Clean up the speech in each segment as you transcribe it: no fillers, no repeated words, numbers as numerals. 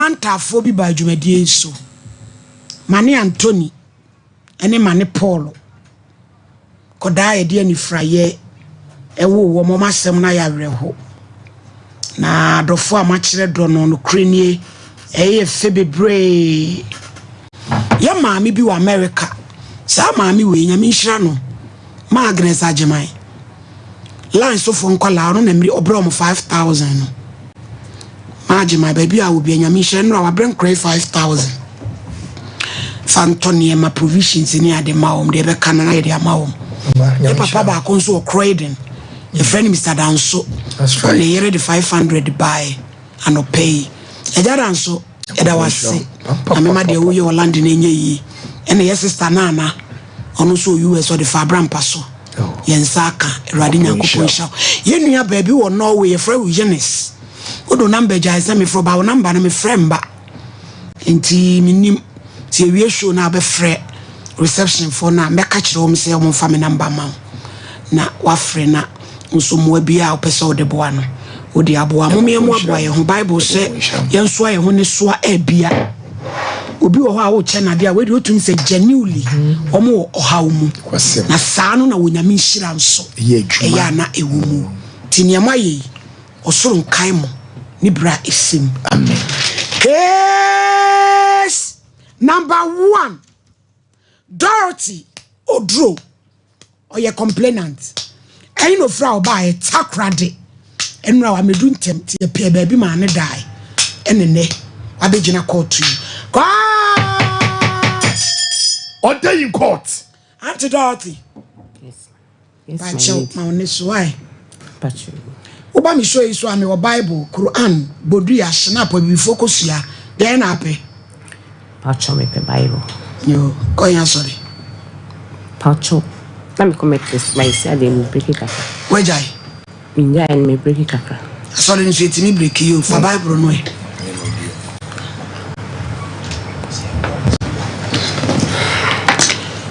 Mantaafoɔ bi baa dwumadie yi so, Mane Anthony ne Mane Paul. Kɔdaa a yɛde anifuraeɛ woo wɔn, wɔn asɛm no ayɛ awerɛho. Na adɔfoɔ a moakyerɛ dɔ no, nokorɛ nie, ɛyɛ fɛ bebree. Yɛ maame bi wɔ America, saa maame wei, Nyame nhyira no, Ma Agnes Agyeman. Line sofoɔ nkwadaa ɔno na mmiri ɔbrɛ wɔn 5,000 no. Ma Agyeman baabi a obi anyame nhyira nnura wabrɛ nkora yi 5,000. Fa ntɔ nneɛma provisions ne ade ma wɔn deɛ ɛbɛka no na yɛde ama wɔn. Yɛ papa baako nso wɔ Croydon. Yɛfrɛ no Mr. Danso. Ne yere de 500 bae anɔpa yi. Agya Danso. Yɛda wo ase na mema deɛ woyɛ wɔ London ɛnyɛ yie. Ɛna yɛ sister Nana ɔno nso wɔ US ɔde fa abrampa so. Yɛn nsa aka. Awurade Nyankopɔn nhyira wo. Yɛn nua baabi wɔ Norway yɛfrɛ wo Eunice. Wode wo number gyae sɛ mefrɛ ba wo number no mefrɛ mba. Nti menim sɛ yɛwie show no a wobɛfrɛ reception foɔ no a mɛka kyerɛ wɔn sɛ wɔmfa me number ma wo na wafrɛ na nso mmoa biara a wopɛ sɛ wode boa no wode aboa. Mom yɛmmoaboa yɛn ho. Bible sɛ yɛnsoa yɛn ho ne soa abia. Obi wɔ hɔ a wokyɛ no adeɛ a wei deɛ wotumi sɛ genuinely wɔn wɔ ɔhaw mu. Na saa no na wɔ Nyame nhyira nso ɛyɛ a na ɛwɔ mu. Nti nea moayɛ yi ɔsoro nkae mo ne berɛ a ɛsɛ mu. Amen. Case number one, Dorothy Oduro. Ɔyɛ complainant. Ɛyi na ofiri a ɔbaeɛ Takoradi. Ɛnura wamedu ntɛm nti yɛpɛɛ baabi maa ne dae. Ɛne nɛ wabɛgyina court yi. Court! Ɔda in court. Auntie Dorothy. Yes. Yes, my Pakyɛw lady. ma wo ne so ae. Pakyɛw. Woba me show yi so a mewɔ Bible, Quran, Bodua, Schnapp, Abibifoɔ kosua. Deɛn na apɛ? Pakyɛw mepɛ Bible. Yo, kɔ yɛn asɔre. Pakyɛw na mekɔ Methodist but seesei adeɛ me breki kakra. Wagyae? Mengyae no me breki kakra. Asɔre no nso yɛtumi breki yo, fa Bible no ɛ.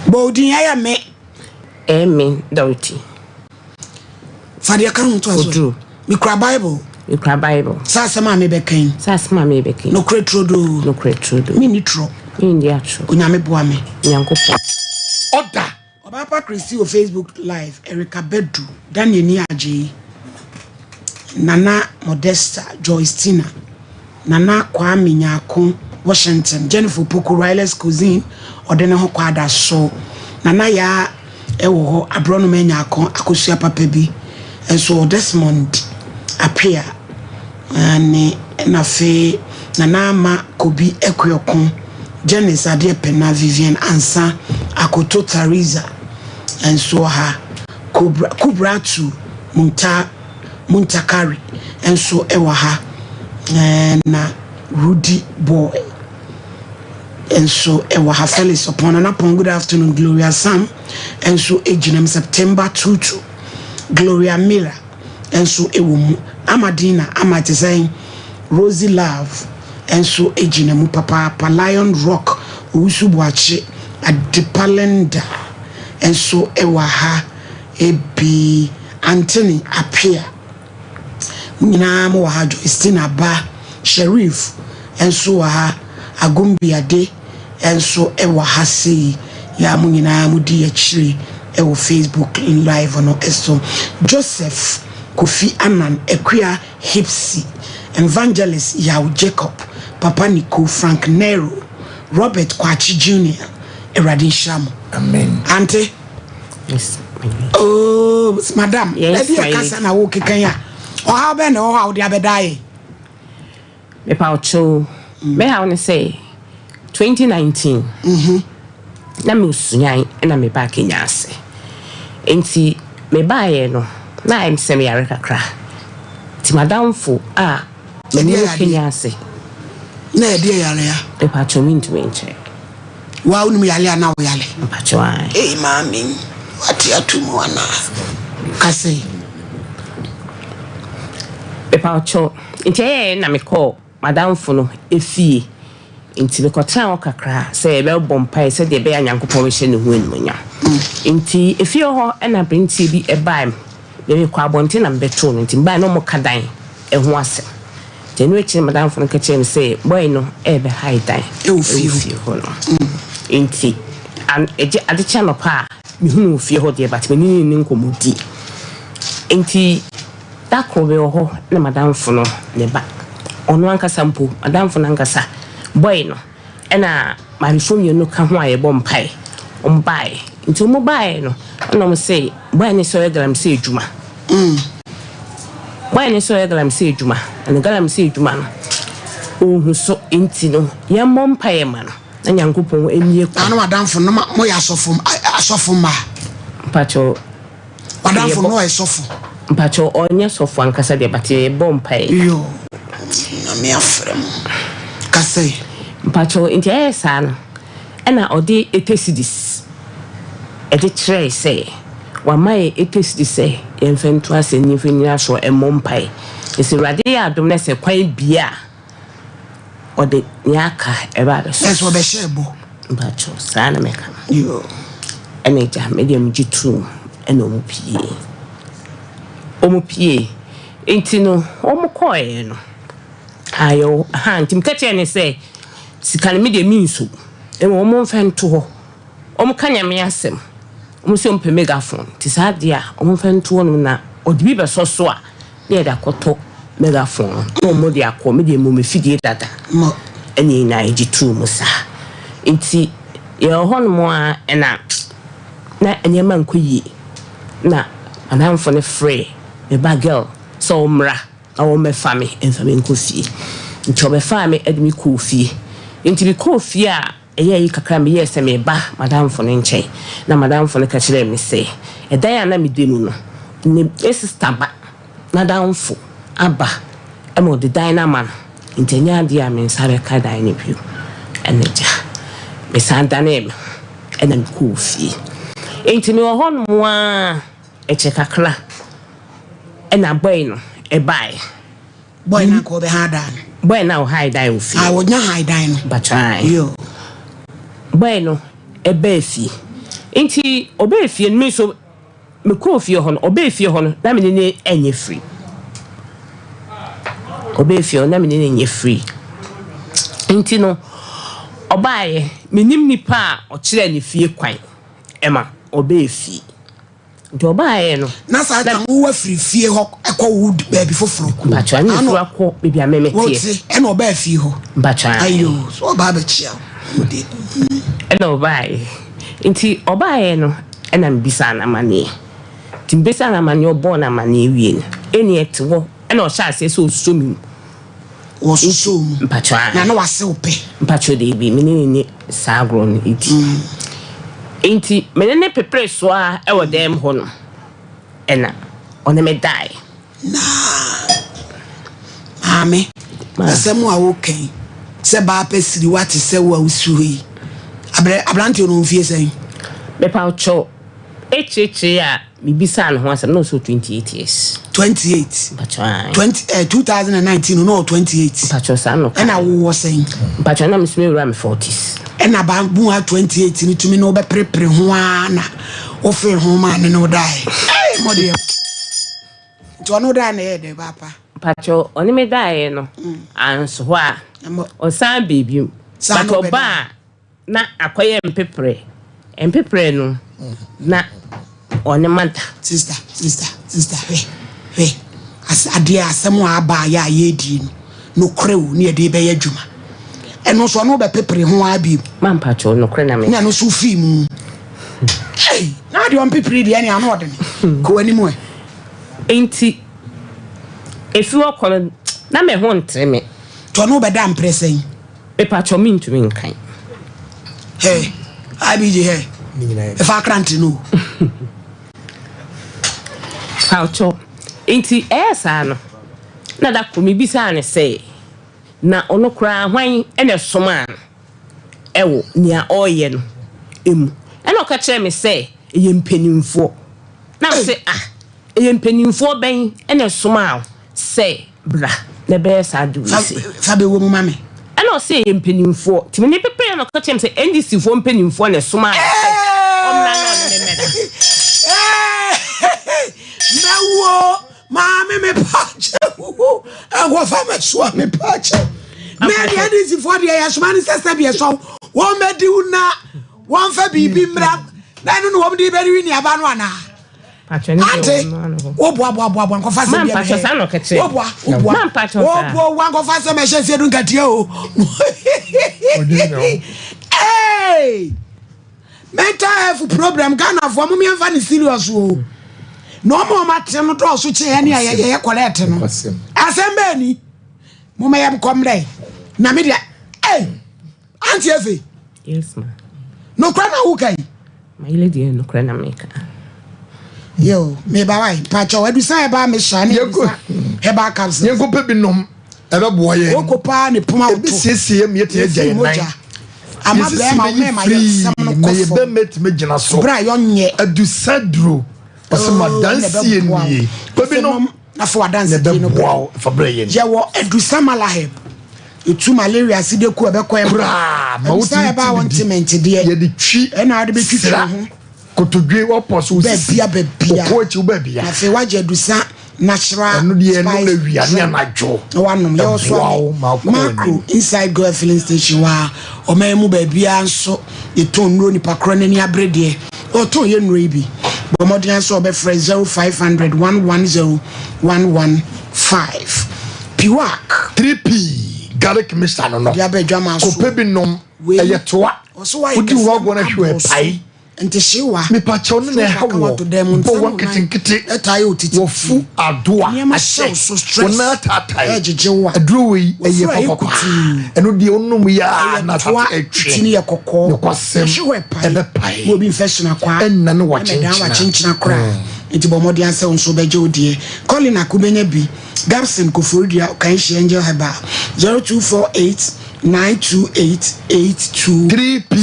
Bɔ wo din ɛyɛ me. Ɛyɛ me Dorothy. Fa deɛ ka ho to aso. Oduro. Mekura Bible. Mekura Bible. Sɛ asɛm a mebɛka yi. Sɛ asɛm a mebɛka yi. Nokorɛ turodoo. Nokorɛ turodoo. Menni torɔ. Menni atorɔ. Onyame boa me. Onyankopɔn. Ɔda. Ɔbaapa Christy wɔ Facebook live, Erica Badu, Daniel Nii Adjei, Nana Modesta, Joyce Tina, Nana Kwame Nyarko, Washington, Jennifer Opoku, Riley's Cuisine, ɔde ne ho kɔ adaso, Nana Yaa wɔ hɔ, Aborɔnoma Nyarko, Akosua Papa bi nso wɔ Desmond Appiah ne ɛna afei Nana Ama Kobi Akuoko, Janice Adeɛpɛna, Vivian Ansah, Akoto Theresa nso wɔ ha, Kobra, Kubratu Munta, Muntakari nso wɔ ha, na Rudy Boy nso wɔ ha, Felix Ɔpɔn, Nana Pɔn, good afternoon, Gloria Sam nso gyina mu, September Tutu, Gloria Miller nso wɔ mu, Ama Dina, Ama te sɛn, Rosie Love nso gyina mu papaapa, Lion Rock, Owusu Boakye, Adepa Linda nso wɔ ha bi, Anthony Appiah. Mo nyinaa mo wɔ ha, Joyce Aba, Sherif nso wɔ ha, Agumbiade nso wɔ ha sei. Ya mo nyinaa mo di akyire wɔ Facebook live no so. Joseph Kofi Annan, Akua Hipsy, Evangelist Yaw Jacob, Papa Nico, Frank Nero, Robert Kwakye Junior, Awurade nhyira mo. Amen. Ante. Yes, my lady. Oh, madam, Yes, ɛde my ɛkasa lady. na wokeka yi a, ɔhaw bɛn na ɛwɔ hɔ a wode abɛda yɛ? Mepa wo kyɛw. Mɛhaw ne sɛ 2019 na mesuan na mebaa Kenya ase. Nti mebaeɛ no na ayɛ me sɛ meyare kakra. Nti madamfo a mene Ɛdeɛ wɔ yadeɛ? Kenya ase. Na ɛdeɛ yare a? Mepa kyɛw mentumi nkyerɛ. Wa wonim yale a na woyale? Mepa kyɛw ae. Ei maame, wate ato mu anaa? Kasa yi. Mepa wo kyɛw. Nti ɛyɛɛ na mekɔɔ madamfo no efie. Nti mekɔtenaa hɔ kakra sɛ yɛbɛbɔ mpae sɛdeɛ ɛbɛyɛ a Nyankopɔn bɛhyɛ ne ho animuonyam. Nti efie hɔ ɛna aberanteɛ bi ɛbae. Me mekɔ abɔnten na mebɛtoo no. Nti mebae na ɔmo ka dan ɛho asɛm. Nti ɛno akyi no madamfo no ka kyerɛɛ me sɛ boy no ɛrebɛhae dan Ɛwɔ fie hɔ. fie hɔ no. Nti an ɛgye ade kye anɔpa a mehunu wɔ fie hɔ deɛ but me ne no nni nkɔmmɔdi. Nti da koro mewɔ hɔ na madamfo no ne ba, ɔno ankasa mpo, madamfo no ankasa, boy no ɛna maamefoɔ mmienu ka ho a yɛbɔ mpaeɛ, wɔn baeɛ. Nti wɔn baeɛ no ɛna wɔn se boy no sɛ ɔyɛ galamsey adwuma. Boy no sɛ ɔyɛ galamsey adwuma, na ne galamsey adwuma no ɔnhu so nti no yɛmmɔ mpaeɛ ma no na Nyankopɔn mmue kwan. Na ne w'adamfo no moyɛ asɔfo asɔfo mma? Mpakyɛw. W'adamfo no ɔyɛ sɔfo? Mpakyɛw ɔnyɛ sɔfo ankasa deɛ but yɛbɔ mpaeɛ. Yoo Nyame afrɛ mo. Kasa yi. Mpakyɛw nti ɛyɛ saa no ɛna ɔde 80 cedis ɛde kyerɛɛ sɛ wama yɛ 80 cedis sɛ yɛnfa ntu ase ne yɛnfa nyina soɔ ɛmmɔ mpaeɛ na sɛ Awurade yɛ adom na sɛ kwan bue a ɔde nea aka ɛba abɛsɔ. Ɛsɛ ɔbɛhyɛɛ bɔ. Mpakyɛw saa na mɛka no. Yoo. Ɛna agya me deɛ megye toom ɛna ɔmo pie. Ɔmo pie nti no ɔmo kɔɔɛ no ayɛ ha nti meka kyerɛɛ no sɛ sika no me deɛ mensu mmom ɔmo mfa nto hɔ. Ɔmo ka Nyame asɛm ɔmo sɛ ɔmo pɛ megaphone nti saa deɛ a ɔmo mfa nto hɔ nom na ɔde bi bɛsɔ so a na yɛde akɔtɔ megaphone no na ɔmo de akɔ me deɛ mmom afidie dada ɛne yɛn nyinaa yɛgye too mu saa nti yɛwɔ hɔ nom a ɛna na nneɛma nkɔ yie na madamfo no frɛ me ba girl sɛ ɔmmra na ɔmmɛfa me mfa me nkɔ fie nti ɔbɛfaa me de me kɔɔ fie nti me kɔɔ fie a Ɛyɛɛ eyi kakra a, meyɛɛ sɛ mereba m'adamfo no nkyɛn, na m'adamfo no ka kyerɛɛ me sɛ ɛdan a na meda mu no, ne ne sista ba n'adamfo aba ma ɔde dan no ama no, enti ɛnyɛ adeɛ a me nsa bɛka dan no bio. Ɛnna agya, mesan danee me ho na mekɔɔ fie. Enti mewɔ hɔnom ara, ɛkyɛ kakra na bɔe no baeɛ. Boy na nka ɔbɛ ha dan no. Boy na ɔhae dan wɔ fie. Ah ɔnya hae dan no. Mpakyɛw. Yo. Boy no ɛbaa fie. Nti ɔbaa fie no me nso me kɔɔ fie hɔ no ɔbaa fie hɔ no na me ne no ɛnyɛ free. Ɔbaa fie hɔ na me ne no nyɛ free. Nti no ɔbaeɛ me nim nipa a ɔkyerɛɛ ne fie kwan ɛma ɔbaa fie. Nti ɔbaeɛ no. Na saa tam wo afiri fie hɔ kɔ wo baabi foforɔ. Mpakyɛ ɛna efiri akɔ baabi a mɛmɛ teɛ. Wote ɛna ɔbaa fie hɔ. Mpakyɛ. Ayo so ɔbaa bɛkyia wo de. Ɛna ɔbaeɛ nti ɔbaeɛ no ɛna mebisa no amaneɛ nti mebisa no amaneɛ ɔbɔɔ no amaneɛ wie no ɛne ɛte hɔ ɛna ɔhyɛ aseɛ sɛ ɔsɔ me mu. Wɔsosɔɔ mu. Mpakyɛ ae. Na na wase wo pɛ. Mpakyɛ deebi me ne no nni saa agorɔ no di. Nti me ne no peperee so ara wɔ dan mu hɔ nom ɛna ɔne me daeɛ. Naa maame asɛm a woka yi sɛ baa pɛ siriwa te sɛ wo a wosi hɔ yi abrɛ abranteɛ no mfie sɛn? Mepakyɛw Akyirikyiri a mibisaa no ho asɛm na ɔsɛ 28 years. 28. Mpakyɛw ae. 20 eh, 2019 no na ɔwɔ 28. Mpakyɛw saa na ɔka. Ɛna wowɔ sɛn? Mpakyɛw na me nso mewura me 40s. Ɛna ba bu ha 28 no tumi na wobɛperepere ho ara na wofee ho maa ne ne wo dae. Ei, mo deɛ. Nti ɔne wo dae na ɛyɛ dɛ baapa? Mpakyɛw ɔne me daeɛ no anso hɔ a ɔsan baa bio. Saa But na ɔbɛdae. ɔbaa Na akɔyɛ mpeprɛ, mpeprɛ no na ɔne mada. Sister, sister, sister, hwɛ, hwɛ, as, adeɛ asɛm a aba a yɛ a yɛredie no, nokorɛ o, ne yɛde bɛyɛ adwuma. Ɛno nso ɔno bɛpepere ho ara bio. Ma mpakyɛw, nokorɛ na meka. Na ɛno nso fii mu. Ei, na adeɛ ɔmpepere deɛ ɛne ano ɔdene. Kɔ w'anim ɛ. Enti, efi hɔ kɔ no, na me ho ntere me. Nti ɔno bɛda mprɛ sɛn? Mepakyɛw mentumi nkan. Hey, IBJ hey. Ɛfa akrante no. Pakyɛw. Nti ɛyɛ saa no, na da koro mebisaa no sɛ, na ɔno koraa hwan na ɛsomaa no ɛwɔ nea ɔreyɛ no mu? Ɛna ɔka kyerɛɛ me sɛ ɛyɛ mpanimfoɔ. Na mese ah, Ɛyɛ mpanimfoɔ bɛn na ɛsomaa wo sɛ bra na bɛyɛ saa ade wei sei? Fa bɛwɔ mu ma me. Ɛna ɔse ɛyɛ mpanimfoɔ. Nti me ne pepereɛ na ɔka kyerɛɛ me sɛ NDC foɔ mpanimfoɔ na ɛsomaa no sɛ ɔmmra na ɔne me mmɛda. Mɛwu o! Maame mepaakyɛ wo nkɔfa mɛsoa mepaakyɛ. Mɛ deɛ NDC foɔ deɛ yɛsoma ne sɛ sɛdeɛ sɔw wɔn bɛdi wo na wɔmfa biribi mmra na ɛno na wɔn de bɛdi nnuaba no anaa? Ante woboaboaboaboa nkɔfa sɛm bi ɛbɛhɛ woboa woboa woboa woboa nkɔfa sɛm ɛhyɛ nseɛ du nkatia o. Hey! Mental health problem Ghana foɔ mo yɛmfa ne serious o. Na ɔmo ɔmo ate no dɔɔso kye yɛn ne a yɛyɛ collect no. Asɛm bɛɛ ni. Mo mɛyɛ nkɔmrɛ. Na me deɛ hey! Auntie Efe. Yes ma. Nokora na woka yi. My lady deɛ nokora na meka. Yo, me ba wai. Pacho, adusa herbal mixture ne adusa herbal capsule. Yɛnkɔ pɛ bi nom. Ɛbɛboa yɛn. Woko paa ne poma woto. Ebi siesie yɛ mmiɛ agya yɛn nan. Ama bɛrima wo mɛma yɛ nsɛm no kɔ fam. Na yɛbɛ mɛtumi gyina so. Bra yɔnyɛ. Adusa duro. Ɔsɛ ma dansie nie. Pɛ bi nom. Na fa wadansedie no brɛ. Fa brɛ yɛn. Yɛwɔ adusa malaheb. Etu malaria ase de ku ɛbɛkɔ ɛmra. Koraa ma Adusa wotumi ɛbaa ti wɔn di. cement deɛ. Yɛde twi. Ɛna wɔde bɛtwitwi Sra. ho. Kotodwe wɔpɔ so osisi. Bɛbia bɛbia. Ɔkɔ akyi wo bɛbia. Na afei wagye adusa natural Ɛno deɛ ɛno spice na wia ne drink. anadwo. Na wanom. Yɛwɔ so Ɛboa wo ma wokɔ Macro w'anim. inside Goil filling station hɔ a ɔman mu baabiara nso yɛtɔn nnuro nipa korɔ n'ani abere deɛ ɔtɔn yɛ nnuro yi bi. Bɔ mmɔden ara sɛ ɔbɛfrɛ 0500 110 115. Piwak. 3P garlic mixture no no. De aba adwama so. Kɔpɛ bi nom. Wei. Ɛyɛ toa. Ɔso wayɛ Wodi ho kɛseɛ agorɔ no hwɛ abɔ so. ɛpae. Ntehyewa. Mepakyɛw no na ɛha Stroke wɔ. aka wato dan mu, Bɔ nsa wɔ mu nan nketenkete. ɛtaa yɛ otititi. Wɔfu adoa Nneɛma ahyɛ. hyɛ wo so stress. Wɔn nan ataatae. Ɛgyegye wo a. Aduro wei ɛyɛ Wɔfura ayɛ papa paa. kutuu. Ɛno deɛ wonom yi a Ɛyɛ na toa, asate ɛtwe. ti no yɛ kɔkɔɔ. Nokwasɛm. Ɛhye hɔ ɛpae. Ɛbɛpae. Na obi infection akwaa. Ɛnna ne Ɛmɛdan wakyenkyena. wakyenkyena koraa. Nti bɔ mmɔden asɛ wo nso wobɛgye wo deɛ. Colin Ako bɛnya bi. Gabson Koforidua Okaishie Angel Herbal 0248 928 82 3P.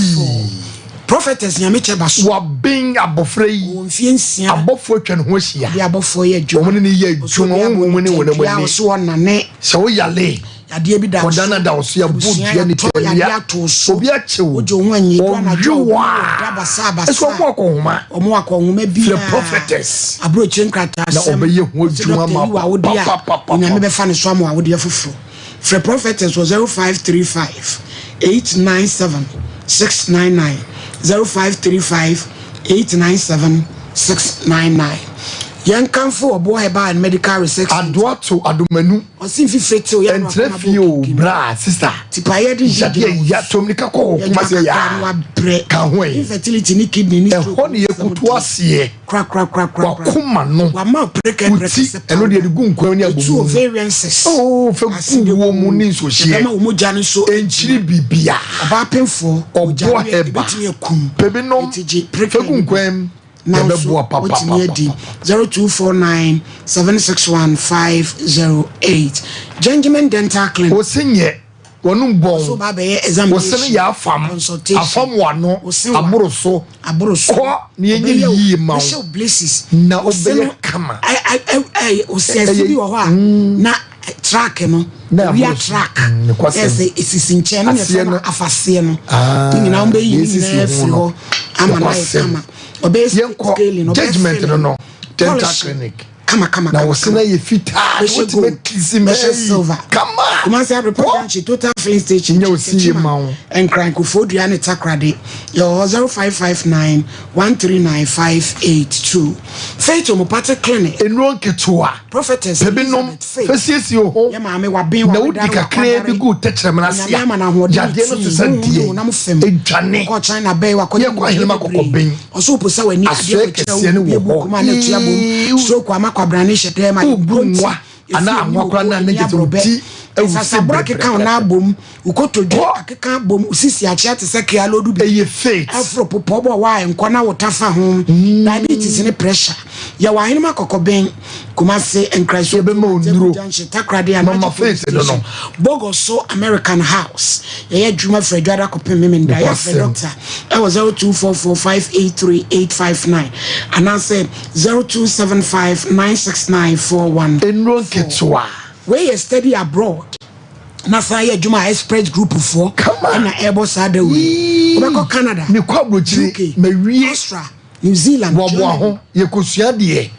Prophetess Nyamekyɛ ba so. Waben abɔfra yi. Ɔwɔ mfeɛ 6. Abɔfoɔ atwa ne ho ahyia. Ɔde abɔfoɔ yɛ adwuma. Wɔn ne ne yɛ adwuma. Ɔsɛ Wɔn wɔn ne wɔn tadua, ani. ɔsɛ ɔnane. Sɛ woyale. Yadeɛ bi da Kɔda so. na da wo so yɛbɔ Abusua dua ne yɛatɔ tadua. yadeɛ ato so. Obi akye wo. Wogye wo ho anyi. Edu anadwo a Ɔwe obi wo wɔ a. da basaa basaa. Ɛsɛ ɔmo akɔnhoma. Ɔmo akɔnhoma Frɛ biara. prophetess. Aburokyire nkrataa Na asɛm. ɔbɛyɛ ho Ɔsɛ adwuma dɔkta ma yi wɔ awodeɛ a papapapa. Onyame bɛfa ne so ama wo awodeɛ foforɔ. Frɛ prophetess wɔ 0535 897 699 0535 897 699. Yɛnkamfo Ɔboɔ Herbal and Medical Research Center. Adoa to adomanu. Ɔse mfifire tew yɛ ano Ɛnkyerɛ akoma fie bɔ o okikim. bra sister. Tipaeɛ de Yadeɛ gyina ya tom nika kɔ hɔ Yɛdwa kuma sɛ kakra yaa. na wabrɛ. Ka ho ɛ. Infertility ne kidney ne stroke. Ɛhɔ ne yɛkoto aseɛ. Kora kora kora kora. Wakoma no. Wama preka Wo preka ti sɛ ɛno deɛ de gu nkwan ne Etu abomu. ovarian cyst. Oh, fɛ gu wuo mu ne nsuohyeɛ. Ɛbɛma wo mogya no so. Ɛnkyiri bibia. Ɔbaa pemfoɔ. Ɔboɔ hɛba. Ebetumi akum. Pɛ bi nom. Eti gye preka Fɛ gu nkwan mu. Nanso Ɛbɛboa wotumi adi papapapa. 0249 761 508. Gentleman Dental Clinic. Wɔsi nyɛ wɔnum bɔn. So ba bɛyɛ examination. Wɔsi no yɛ afam. Consultation. Afam wano. Wɔsi wa. Aboro so. Aboro so. Kɔ na yɛnyɛ Ɔbɛyɛ wo- yie ma wo. Bɛhyɛ wo braces. Na Wɔsi ɔbɛyɛ no- kama. Ɛ ɔsi ɛsi bi wɔ hɔ a na track no. Na Wia aboro so. track. Nokwasɛm. Ɛsɛ esisi nkyɛn no na Aseɛ yɛfrɛ no no. afaseɛ no. Ah, Ne nyinaa wɔbɛyi ne deɛ esisi nyinaa ho afiri no. hɔ ama no ayɛ Nokwasɛm. kama. Ɔbɛyɛ Yɛnkɔ scaling ɔbɛyɛ judgement no filling, no. Dental polishing. clinic. Kama kama Na kama. wɔsi na yɛ fitaa. Bɛhyɛ Wotumi gold. kisi Bɛhyɛ mɛ silver. Kama. Kumasi Abrepɔ Kɔ. Junction Total Filling Station. Nyɛ osi yie ma wo. Nkran Koforidua ne Takoradi. Yɛwɔ hɔ 0559 139 582. Faith Homeopathic Clinic. Nnuro nketewa. Prophetess Pɛ bi nom. Elizabeth Faith. Fɛ siesie wo ho. Yɛ maame waben Na wodi kakraa bi gu tɛkyerɛma no ase Onyame a. ama no ahoɔden Yadeɛ no so sɛ tumi, deɛ. honhom ne honam fam. Edwane. Ɔkɔɔ China bɛn wakɔgye Yɛkɔ ahenema bebree. kɔkɔben. Ɔsɛ wopo sɛ w'ani adeɛ Asoɛ kɔkyerɛ kɛseɛ no wo wɔ bi hɔ. kuma na atua bom. Iiw. Stroke ama kwabrane hyɛ dɛm ayɛ Wobu nkonti. nwa Efi anaa anim anwa koraa na owu, ne ani gye sɛ wo aborɔbɛ. ti awu se Nsasaboro akeka wo nan brɛbrɛbrɛ. abom. Wo kotodwe Kɔ. akeka abom. Wo sisi akyea te sɛ kea lodu bi. Ɛyɛ faith. Afro popɔ bɔ wa nkɔ na wo tafa ho. Diabetes ne pressure. Yɛwɔ ahenema kɔkɔbɛn. Kumasi Nkraiso. Yɛbɛma wo nnuro. Junction Takoradi Mama Anagye Police Faith no no. Station. Bogoso American House. Yɛyɛ adwuma firi adwada kɔpem Memenda. Yɛfrɛ Nokwasɛm. doctor ɛwɔ 0244583859 anaasɛ 0275969414. Nnuro nketewa. Wei yɛ study abroad na san yɛ adwuma a express group foɔ Kama. ɛna ɛbɔ saa dawuro yi. Wobɛkɔ Canada, Mekɔ aburokyire. UK, Mawie. Austria, New Zealand, Boaboa Germany. ho. Yɛkɔsua deɛ.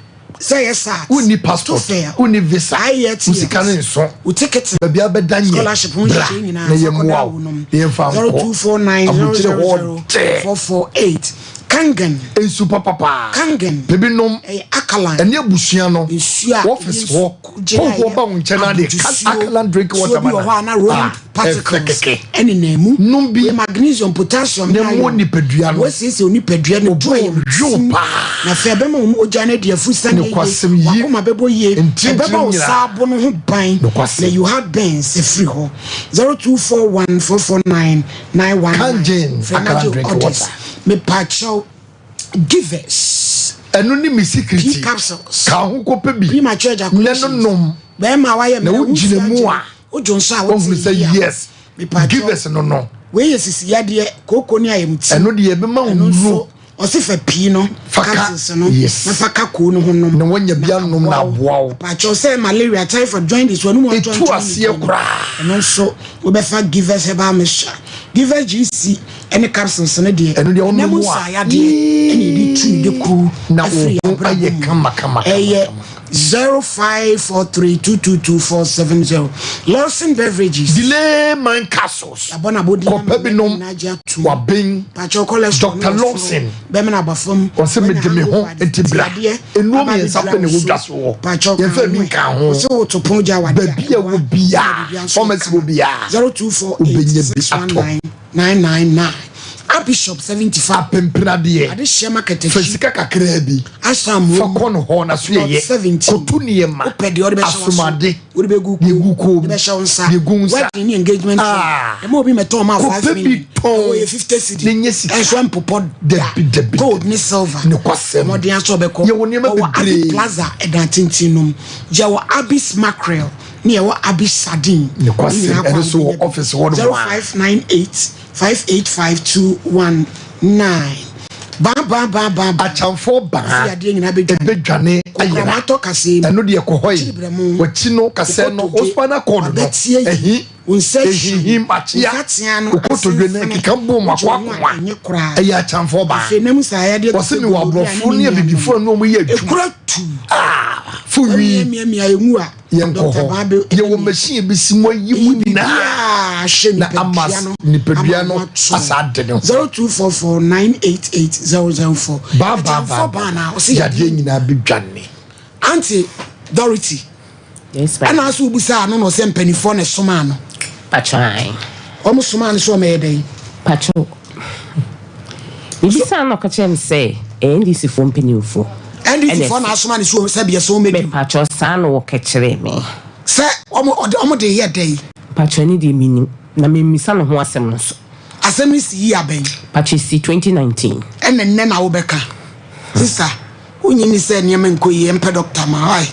Sɛ ɛyɛ SAT, Wonni passport, TOEFL, wonni visa, IELTS, wo sika no nso. Wo ticket, Baabi a bɛda nyɛ. Scholarship ho Bra nhyehyɛe nyinaa na fa yɛmmoa kɔda wo wo nom. na yɛmfa nkɔ. 0249 Aburokyire hɔ 000 dɛ. 448. Kangen. Nsu papapaa. Kangen. Pɛ bi nom. Ɛyɛ alkaline. Ɛne abusua no. Nsuo a Office hɔ. Hɔhoɔ ba wo nkyɛn na de alkaline drink water ma no. A, rolling Ah, particles ɛfɛ kɛkɛ. Ɛnenam mu. Nom bi. Wei magnesium, potassium Na ne ɛmmoa iron. nipadua no. Wɔasiesie wo nipadua no to ayɛ Ɔbɔ mu paa. Na afei ɛbɛma wo mogya no adi afu sane yie. Nokwasɛm yi. W'akoma bɛbɔ yie. Ntintim Ɛbɛbɔ wo nyinaa. saabo no ho ban. Nokwasɛm. Na you heart burns ɛfiri hɔ. 0241 449 919. Kangen Frɛ alkaline Nigel drink Otis. water. Mepakyɛw givers. Ɛno ne me secret. P capsules. Ka ho kɔpɛ bi. Premature ejaculation. Na no nom. Bɛrima a wayɛ Na mmerɛ, wogyina wofiri mu agye a, wodwo nso a wote wohunu sɛ yie a. yes. Mepakyɛw. Givers no no. Wei yɛ sisi yadeɛ, kooko ne ayamtim. Ɛno deɛ ɛbɛma wo Ɛno nso nnuro. ɔse fa pii no Fa ka- capsules no yes. na fa ka koo no ho nom. Na woanya bi anom na aboa wo. Mepakyɛw sɛ malaria, typhoid, jaundice, wɔn mu Ɛtu aseɛ koraa. Ɛno nso wobɛfa Givers herbal mixture, Givers GC ɛne capsules no deɛ. Ɛno deɛ wonom ɛnam a, nsa yadeɛ ɛna yɛde tu de kuru Na ɛfiri wo ho abrabɔ ayɛ mu. kama, kama, kama, Ɛyɛ kama. 0543222470. Lawson Beverages. Delay man capsules. Abɔ na abɔdin Kɔpɛ bi nom. agye atum. Waben. Pakyɛw cholesterol Dr. no wɔ soro. Lawson. Bɛmɛ na aba fam. Ɔsɛ mede me ho nti bra. Nnuro mmiɛnsa pɛ na ɛwɔ dwa so hɔ. Pakyɛw Yɛmfa bi nka ho. Ɔsɛ woto pon gya wade. Baabi a wɔ biara, pharmacy wɔ biara, 0248 wobɛnya bi atɔ. 619 999. Abishop 75. Apempenadeɛ. Ade hyɛ market Fa akyi. sika kakraa bi. Asam Fa kɔ no hɔ na so yɛyɛ. 17. Koto nneɛma. Wopɛ deɛ ɔde bɛhyɛ w'aso. Asomade. Wode bɛgu Deɛ gu kɔn mu. Wode bɛhyɛ wo nsa. Deɛ gu nsa. Wedding ne engagement ring. Ah. Ɛma obi mɛtɔn ma Kɔpɛ 5 bi million. tɔn. Ɛwɔ yɛ 50 cedi. Na nyɛ sika. Ɛnso ɛmpopɔ da. Dabi, dabi, Gold dabi. ne silver. Nokwasɛm. Mmɔden aso ɔbɛkɔ. Yɛwɔ nneɛma Ɔwɔ Abi bebree. Plaza ɛdan tenten nom. Yɛwɔ Abis mackerel ne yɛwɔ Abis sardine. Nokwasɛm. Ne nyinaa Ɛno kɔ nso wɔ Abi office hɔ nom a. 0598 585219. Baa baa baa baa baa. Akyamfoɔ baa. Ɔsi adeɛ nyinaa bɛdwane. Ɛbɛdwane ayera. Kokoramatɔ kasɛɛ mu. Ɛno deɛ kɔ hɔ yi. Kyiri brɛ mu. Wakyi no kasɛɛ no. Okotodwe. Wo spinal cord no. Wabɛtie yi. Ɛhi. Wo nsa hyim. Ɛhihim akyea. Wo nsateaa no Okotodwe no asenfene. ɛkeka bom Wogye akɔ wo ho a akoma. ɛnyɛ koraa. Ɛyɛ akyamfoɔ baa. Afei nam saa yadeɛ Wɔse mewɔ aborɔfo ne abibifoɔ a ne wɔn yɛ adwuma. Ekura tu. Ah, fo wi. Miamia emu a. Yɛnkɔ Dr. hɔ. Babe Yɛwɔ machine bi si mu ayi mu nyinaa. ahyɛ Na ama nipadua no asa ade ne ho. 0244 988 004. Baa baa baa baa na ɔsɛ yadeɛ nyinaa bɛdwane. Auntie Dorothy. Yes, ma'am. Ɛna aso obusa ano na ɔsɛ mpanimfoɔ na ɛsoma ano. Patro. Ɔmo soma ano so ɔmo yɛ dɛn? Patro. Mebisa no ɔka kyerɛ me sɛ ɛyɛ NDC foɔ mpanimfoɔ. NDC foɔ na asoma ne so sɛ bia sɛ ɔmo mɛdi. Patro saa na wɔka kyerɛ me. Sɛ ɔmo ɔde ɔmo de yɛ dɛn? Patro ne deɛ menim na memmisa ne ho asɛm no so. Asɛm no si yi abɛn. Patro si 2019. Ɛna nnɛ na wobɛka. Sister, wonyi ni sɛ nneɛma nkɔ yie mpɛ doctor ma wae.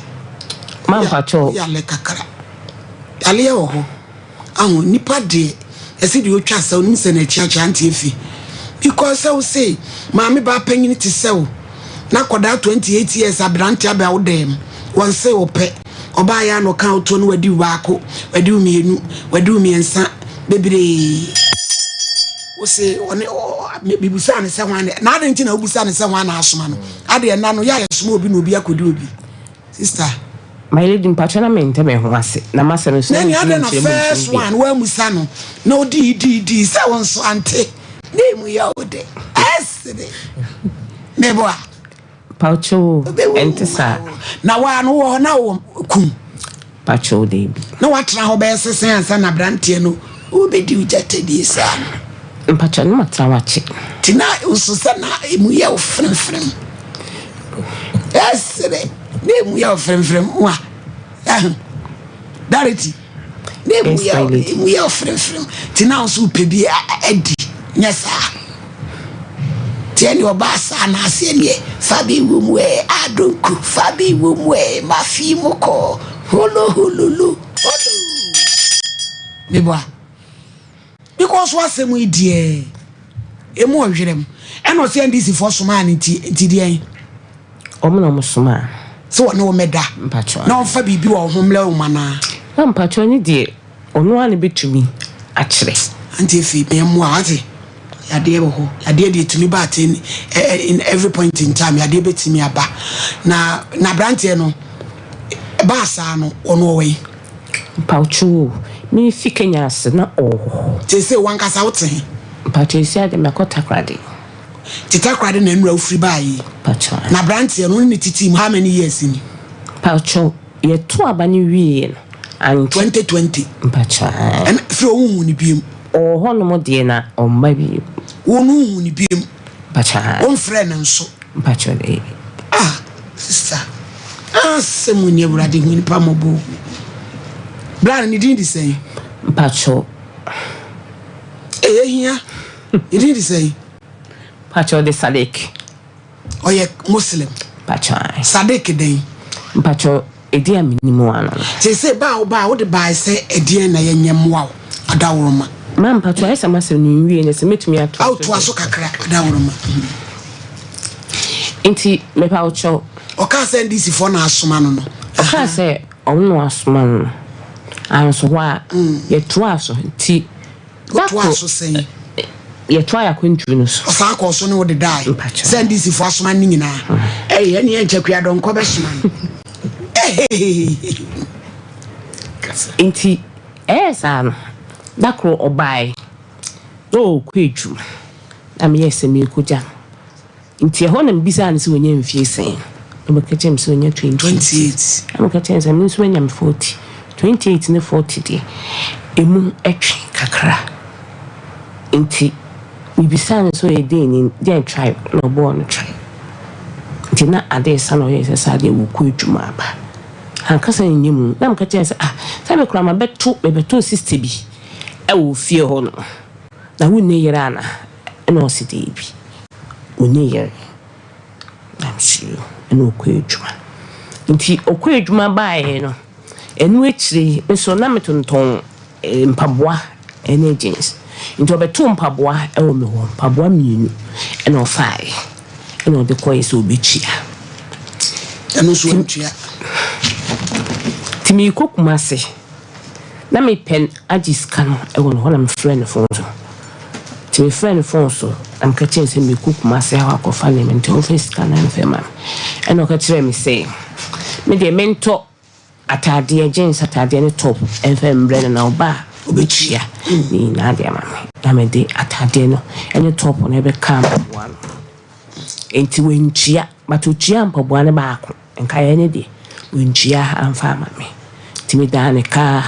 Ma mpatro. Yale kakra. Yale wɔ hɔ. Aho nipa deɛ ɛsɛ deɛ otwa sɛ onim sɛ n'akyi akyɛ ante efi. Because sɛ wo se maame ba panyin te sɛ wo na kɔdaa 28 years aberante abɛ wo dɛm. Wɔn se wo pɛ. Ɔbaa yɛ ano ka woto no wadi baako, wadi mmienu, wadi mmiɛnsa bebree. Wo se ɔne bibusa ne sɛ hwan na ade nti na wobusa ne sɛ hwan na asoma no. Ade ɛna no yɛ ayɛ soma obi na obi akɔdi obi. Sister. My lady mpatro na mente me ho ase na masɛm nso Na ni ade na mentumi nkyerɛ mu first nsɛm bi. one wa musa no na odi di di sɛ wo nso ante na emu yɛ wo de ɛsere meboa. Patro ɛnte saa. Na wa no wɔ hɔ na wɔ kum. Patro debi. Na watena hɔ bɛyɛ sesen ansa na aberanteɛ no wobɛdi wo gyatadie saa no. Mpatro no matena wakye. Nti na nso sɛ na emu yɛ wo fremfrem ɛsere na emu yɛ wo fremfrem wa ɛho dareti na emu Yes, yɛ my wo lady. emu yɛ wo fremfrem nti na nso wopɛ bi adi nyɛ saa nti ɛne ɔbaa saa na aseɛ neɛ fa bi wɔ mu ɛ adonku fa bi wɔ mu ɛ mafi mu kɔ holo hololo holo meboa because wasɛm yi deɛ emu ɔhwerɛm ɛna ɔsɛ NDC foɔ somaa no nti nti deɛn. Ɔmo na ɔmo somaa. Sɛ wɔne wo mɛda. Mpatro. Na ɔmfa biribi wɔ ho mmerɛ wo ma naa. Na mpatro ne deɛ ɔno ara na bɛtumi akyerɛ. Ante efi mmoa wate. Yadeɛ wɔ hɔ. Yadeɛ deɛ ɛtumi ba at any, in every point in time. Yadeɛ bɛtumi aba. Na na aberanteɛ no, ɛbaa saa no, ɔno ɔwɔ he? Mpaokyɛw o, merefi Kenya ase na ɔwɔ hɔ. Seesei w'ankasa wote he? Mpaokyɛw, seesei ara deɛ makɔ Takoradi. Nti Takoradi na nnura wofiri baeɛ yi? Mpaokyɛw. Na aberanteɛ no, wo ne no titii mu how many years ni? Mpaokyɛw, yɛtoo aba no wieeɛ no, ankyɛ. 2020. Mpaokyɛw, ae. Ɛna firi hɔ wonhuu no biom? Ɔwɔ hɔnom deɛ na ɔmma bio. Wo no wonhuu no biom? Mpaokyɛw, ae. Womfrɛɛ no nso? Mpaokyɛw, daabi. Ah, sister, asɛm ni Awurade hu nipa mmɔbɔ o. Bra no ne din de sɛn? Mpaokyɛw. Ɛyɛ hia. Ne din de sɛn? Mpaokyɛw de Sadiq. Ɔyɛ Muslim. Mpaokyɛw ae. Sadiq dɛn? Mpaokyɛw edin a menim ano no. Seesei ba a wobaa a wode bae sɛ ɛdeɛn na yɛnyɛ mmoa wo adaworoma? Ma mpaokyɛw ayɛ sɛ m'asɛm no nwie no sɛ mɛtumi atoa so Ao toa so kakra adaworoma. Nti mepaokyɛw. Ɔkaa sɛ NDC foɔ na asoma no no. Ɔkaa sɛ ɔno na wasoma no no. Anso hɔ a yɛtoaa so nti. Wotoaa so sɛn? Yɛtoaa yɛn akwantuo no so. Ɔsan kɔɔ so ne wo dedae sɛ NDC foɔ asoma no ne nyinaa. Ɛyi ɛne ɛnkyɛ Kuadɔnkɔ bɛsoma no. Nti ɛyɛɛ saa no, da koro ɔbaeɛ na ɔrekɔ adwuma na meyɛɛ sɛ merekɔgya no. Nti ɛhɔ na mebisaa no sɛ wanya mfie sɛn, na ɔbɛka kyerɛɛ me sɛ wanya 28. Na meka kyerɛɛ no sɛ me nso manya me 40. 28 ne 40 deɛ, ɛmu twe kakra. Nti mebisaa no sɛ ɔyɛ dɛn ni, dɛn tribe, na ɔbɔɔ no tribe. Nti na ade resa na ɔyɛɛ sɛ saa deɛ wɔkɔ adwuma aba. Ankasa nyɛ mu. Na meka kyerɛɛ no sɛ ah, sɛ me koraa mabɛto, mebɛtoo sister bi wɔ fie hɔ nom. Na wonni yere ana? Ɛna ɔse daabi, ɔnni yere. Na mese yoo, ɛna ɔkɔɔ adwuma. Nti ɔkɔɔ adwuma baeɛ no, ɛno akyire yi, me nso na metontɔn mpaboa ne jeans. Nti ɔbɛtoo mpaboa wɔ me hɔ, mpaboa mmienu ɛna ɔfaeɛ, ɛna ɔde kɔeɛ sɛ ɔbɛtua. Ɛno nso wantua. Nti merekɔ Kumasi. Na mepɛ agye sika no wɔ ne hɔ na mefrɛɛ no fon so. Nti mefrɛɛ no fon so na meka kyerɛɛ no sɛ merekɔ Kumasi hɔ akɔfa nneɛma nti ɔmfa sika no mfa mma me. Ɛna ɔka kyerɛɛ me sɛ me deɛ mentɔ ataadeɛ, jeans ataadeɛ ne top mfa mbrɛ no na ɔba a ɔbɛtua ne nyinaa de ama me. Na mede ataadeɛ no ne top no bɛkaa mpaboa no. Nti wantua but ɔtuaa mpaboa no baako. Nkaeɛ no deɛ, wantua amfa ama me, nti medaa no ka ara,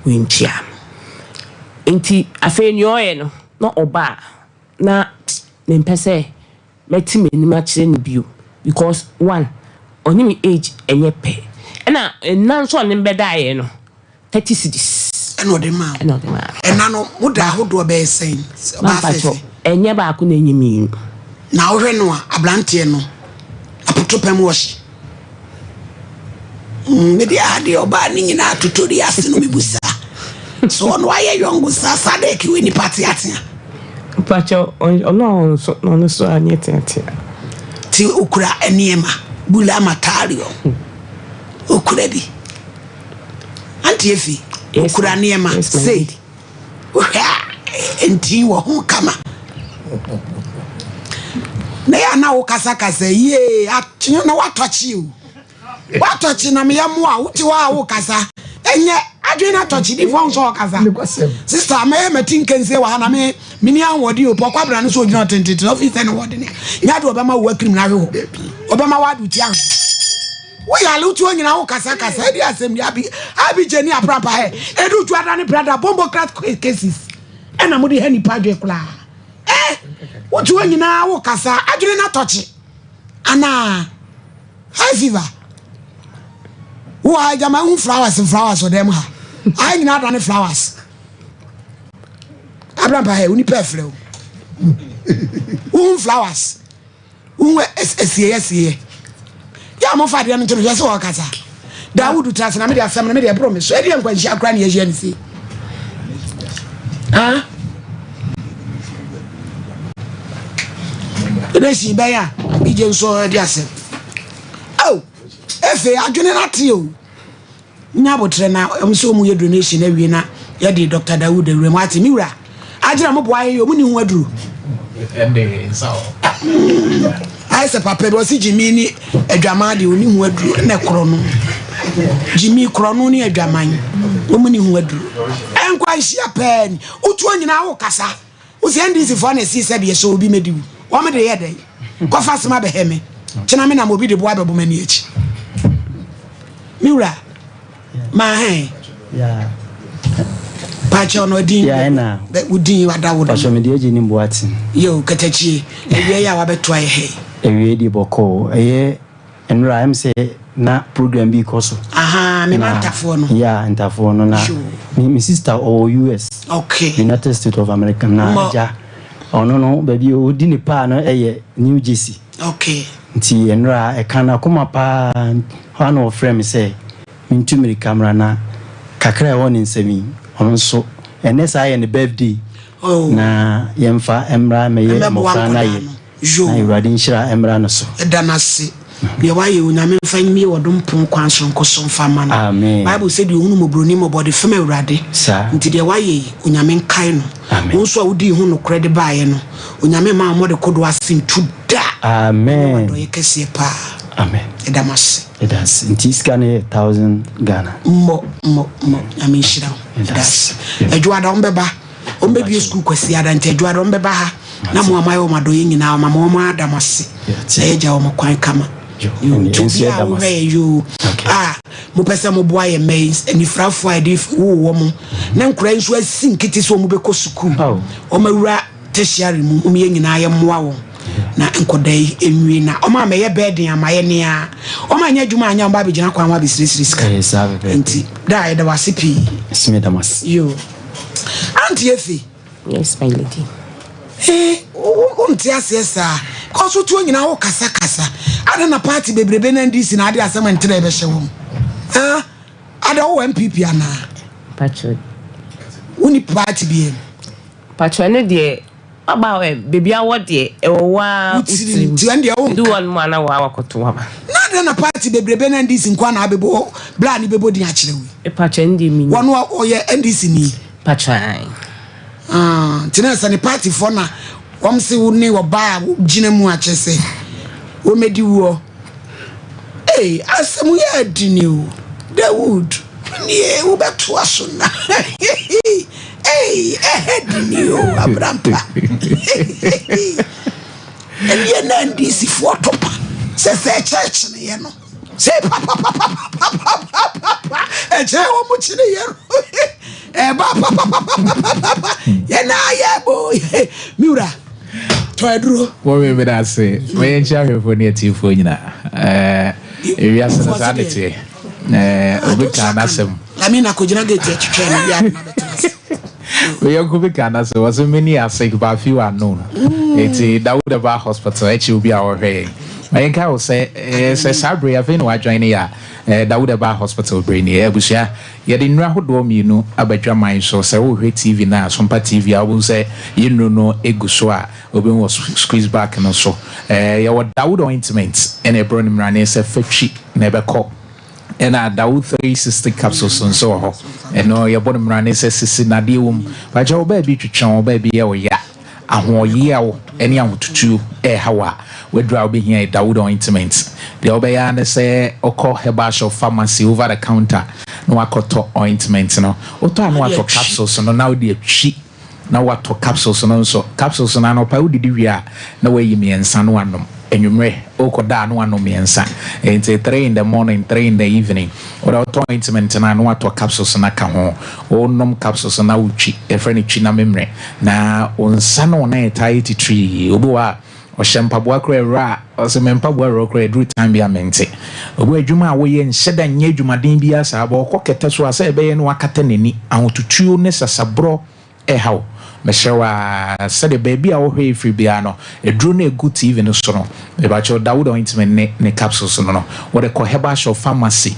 wantua. Nti afei deɛ ɔyɛ no, na ɔba a, na mempɛ sɛ mɛte m'anim akyerɛ no bio because one, ɔne me age nyɛ pɛ, ɛna nna nso a ɔne me bɛdaeɛ no, 30 cedis. Ɛna ɔde maa wo. Ɛna ɔde maa me. Ɛna no mo da ahodoɔ bɛyɛ sɛn? Ɔbaa fɛfɛ. Ɛnyɛ baako na ɛnyɛ mmienu. Na wohwɛ no a abranteɛ no apoto pɛm wɔ hye. Mm, me deɛ adeɛ ɔbaa ne nyinaa totori ase no mebusa. So ɔno ayɛ yɔngo saa Sadek wɔ nipa teatea. Mpakyɛ ɔno a ɔnso na ɔno so anyɛ teatea. Ti okura nneɛma bula matario. Okura bi. Auntie Efi, okura nneɛma sei. Wohwɛ a, ntin wɔ ho kama. Na yɛ na wokasakasa yie, na woatɔkye o. Woatɔkye na meyɛ mmoa a wote hɔ a wokasa. Ɛnyɛ adwene no atɔkye di fɔn sɛ ɔkasa. Sista, mɛyɛ mati nkansie wɔ ha na me meni ahoɔden o. Pɔkɔ abira no so ogyina ɔtententen ɔfi sɛ ne wɔde ne. Nyɛ ade ɔbɛma wo akirim na ahwe hɔ. Ɔbɛma wo ade ti ahwe. Wo yale wo tuo nyina wo kasa kasa ɛdi asɛm ni abi abi gyeni aprapa hɛ edu tu ada ne brada bombo crack cases ɛna mo de hɛ nipa adwe koraa eh wo tuo nyina wo kasa adwene na tɔkye ana high fever wo ha gyama hu flowers flowers ɔdɛm ha ayɛ nyina ada ne flowers abrampa hɛ wo nipa ɛfrɛ wo wo hu flowers Wohu asieɛ asieɛ. Yɛ a mofa adeɛ no nto no hwɛ sɛ ɔrekasa. Dawudu tra ase na mede asɛm no mede ɛboro me so. Ɛdeɛ nkwanhyia koraa ne yɛahyia ne sei. Ha? Donation bɛyɛ a bigye nso ɛde asɛm. Oh, efe adwene no ate o. Nya abotrɛ na wɔn sɛ wɔn yɛ donation awie na yɛde Dr. Dawud awura mu ate me wura. Agyina mo boa yɛ wɔn ni ho aduru. Ayɛ sɛ papa bi ɔsi gyimi ne adwaman deɛ ɔni ho aduro na korɔ no. Gyimi korɔ no ne adwaman wɔn ni ho aduro. Ɛnkwa nhyia pɛɛ ni. Wotuo nyinaa wo kasa. Wosi NDC foɔ na ɛsi sɛ deɛ sɛ obi mɛdi wo. Wɔn de yɛ dɛn? Kɔfa asɛm abɛhɛ me. Kyena me nam obi de boa bɛbɔ m'ani akyi. Me wura. Maa hɛn. Yeah. Pakyɛ ɔno din. Yeah, ɛna. Bɛ wo din wada wo. Pakyɛ me deɛ gye ne mboate. Yo, katakyie. Awia yi a wabɛto ayɛ hɛ. Awia di bɔkɔɔ. Ɛyɛ nnora ɛm sɛ na program bi kɔ so. Aha, me ma ntafoɔ no. Yeah, ntafoɔ no na. Me sister ɔwɔ US. Okay. United States of America na agya. Ɔno no baabi ɔdi ne paa no ɛyɛ New Jersey. Okay. Nti nnora ɛka n'akoma paa hɔ a na ɔfrɛ me sɛ mentu mmirika mmra na kakra a ɛwɔ ne nsam yi ɔno nso ɛnɛ saa yɛ ne birthday. Oh. Na yɛmfa mmra mmɛyɛ Mmɛboa mmɔfra no nkwadaa ayɛ. no. Yo. Na Awurade nhyira mmra no so. Yɛda no ase. Deɛ wayɛ Onyame mfa mmue ɔdom pon kwan soronko so mfa mma no. Amen. Bible sɛ deɛ ɔhunu mmɔborɔni mmɔbɔ ɔde fem Awurade. Saa. Nti deɛ wayɛ yi Onyame nkae no. Amen. Wo nso a wodii ho nokorɛ de baeɛ no Onyame mma wo mmɔde kodoɔ ase ntu da. Amen. Ɛnyɛ w'adɔeɛ kɛseɛ paa. Amen. Yɛda mo ase. Yɛda ase. Nti sika no yɛ 1000 Ghana. Mmɔ mmɔ mmɔ. Nyame nhyira wo. Yɛda Yɛda ase. ase. Adwoada wɔn bɛba. Wɔn bɛbie sukuu Kwasiada nti Adwoada wɔn bɛba ha. Na mo a moayɛ wɔn adɔeɛ nyinaa wɔn ama wɔn ada mo ase. Yɛte. Na yɛagya wɔn kwan kama. Yo, Yo, ɛnneɛ nti nso obiara yɛda a mo wohwɛ ase. yɛn yoo, Okay. a mopɛ sɛ moboa yɛn mma yi, anifirafoɔ a yɛde woo wɔn, na nkwadaa yi nso asi nkete sɛ wɔn bɛkɔ sukuu. Oh. Wɔn awura tertiary mu, wɔn yɛn nyinaa yɛmmoa wɔn na nkwadaa yi nwie na wɔn a mɛyɛ bɛɛden ama yɛ nea wɔn anyɛ adwuma anyɛ wɔn ba abɛgyina kwan ho abɛsiresire sika. Ɛyɛ saa pɛpɛɛpɛ. Nti da a yɛda wo ase pii. Ɛsɛ meda mo ase. Yoo. Auntie Efe. Yes, my lady. Eh, wonte aseɛ saa. Kɔ so tuo nyinaa wo kasa kasa. Ada na party bebrebe na NDC na ade asɛm ntere ɛbɛhyɛ wɔn. Ah, ada wo NPP anaa? Pacho. Woni party bi mu. Pacho ne deɛ aba beebi awɔ deɛ ɛwɔ waa Wotiri nti ɛn deɛ wonka. Du wɔn mu ana waa wakɔto waba. Na ada na party bebrebe na NDC nko na abɛbɔ bla ne bɛbɔ din akyerɛ wo. Pacho ne deɛ mi. Wɔn ɔyɛ NDC ni. Pacho ayi. Ah, nti na sɛ ne party foɔ na wɔn se wo ne ɔbaa a gyina mu akyɛ sɛ wɔmɛdi woɔ. Ee, asɛm yɛ adi ni o. Dawood, nie wobɛtoa so na. Ee, ɛhɛ di ni o, abrampa. Ɛneɛ na NDC foɔ topa sɛ sɛ ɛkyɛ kyeneɛ no. Sɛ papapapapapapapa ɛkyɛ wɔn mo kyeneɛ no. Ɛba papapapapapapa yɛn na ayɛ bo mi wura tɔ aduro. Wọ́n mi mi da ase wọ́n yẹn nkyɛn ahwɛfoɔ ne atiefoɔ nyinaa ɛɛ ewiase no saa ne teɛ ɛɛ obi kan n'asɛm. Lamina kò gyina gate ɛtwitwɛ no bi a na bɛtena ase. Oyɛnko bi kan n'asɛm wɔsɛ many are sick but few are known. Eti Dawud Aba hospital akyi obi a ɔhwɛ yɛn. Ma yɛn ka wɔ sɛ ɛɛ sɛ saa bere afei na wadwan ne yɛ a ɛɛ Dawud Aba hospital bere ni abusua. Yɛde nnuro ahodoɔ mmienu aba dwaman so. Sɛ worehwɛ TV no a, Sompa TV a, wobɛhu sɛ yɛn nnuro no gu so a wobɛhu wɔ squeeze back no so. Yɛwɔ Dawood ointment ɛna ɛborɔ no mmrane sɛ fa twi na ɛbɛkɔ. Ɛna Dawood 360 capsules nso wɔ hɔ. Ɛno yɛbɔ no mmrane sɛ sisi nadeɛ wɔ mu. Pakyɛ wo baabi twetwe wo, baabi yɛ wo ya. Ahoɔyeaw ne ahotutuo reha wo a, w'aduru a wobɛhia yɛ Dawood Ointment. Deɛ wobɛyɛ ara ne sɛ wokɔ herbal shop, pharmacy, over the counter na woakɔtɔ ointment no. Wotɔ a na woatɔ capsules no na wode atwi na woatɔ capsules no nso. Capsules no anɔpa wodidi wie a na woayi mmiɛnsa na woanom. Anwummerɛ wokɔda a na woanom mmiɛnsa. Enti three in the morning, three in the evening. Wode wotɔ ointment no a na woatɔ capsules no aka ho. Wonom capsules no na wotwi, yɛfrɛ no twi na memmerɛ. Na wo nsa ne wo nan taa yɛ titiri. Obi wɔ hɔ a, ɔhyɛ mpaboa koraa awura a, ɔse me mpaboa awura koraa ɛduru time bi a mente. Obi wɔ adwuma a woyɛ nhyɛ da nyɛ adwumaden biara saa, but ɔkɔ kɛtɛ so a sɛ ɛbɛyɛ na wakata n'ani. Ahotutuo ne sasaborɔ ɛha wo. Mesrɛ wo ara, sɛdeɛ baabi a wohwɛ yi firi biara no, aduro no a ɛgu TV no so no, mepakyɛw, Dawood ointment ne ne capsules no no, wode kɔ herbal shop, pharmacy,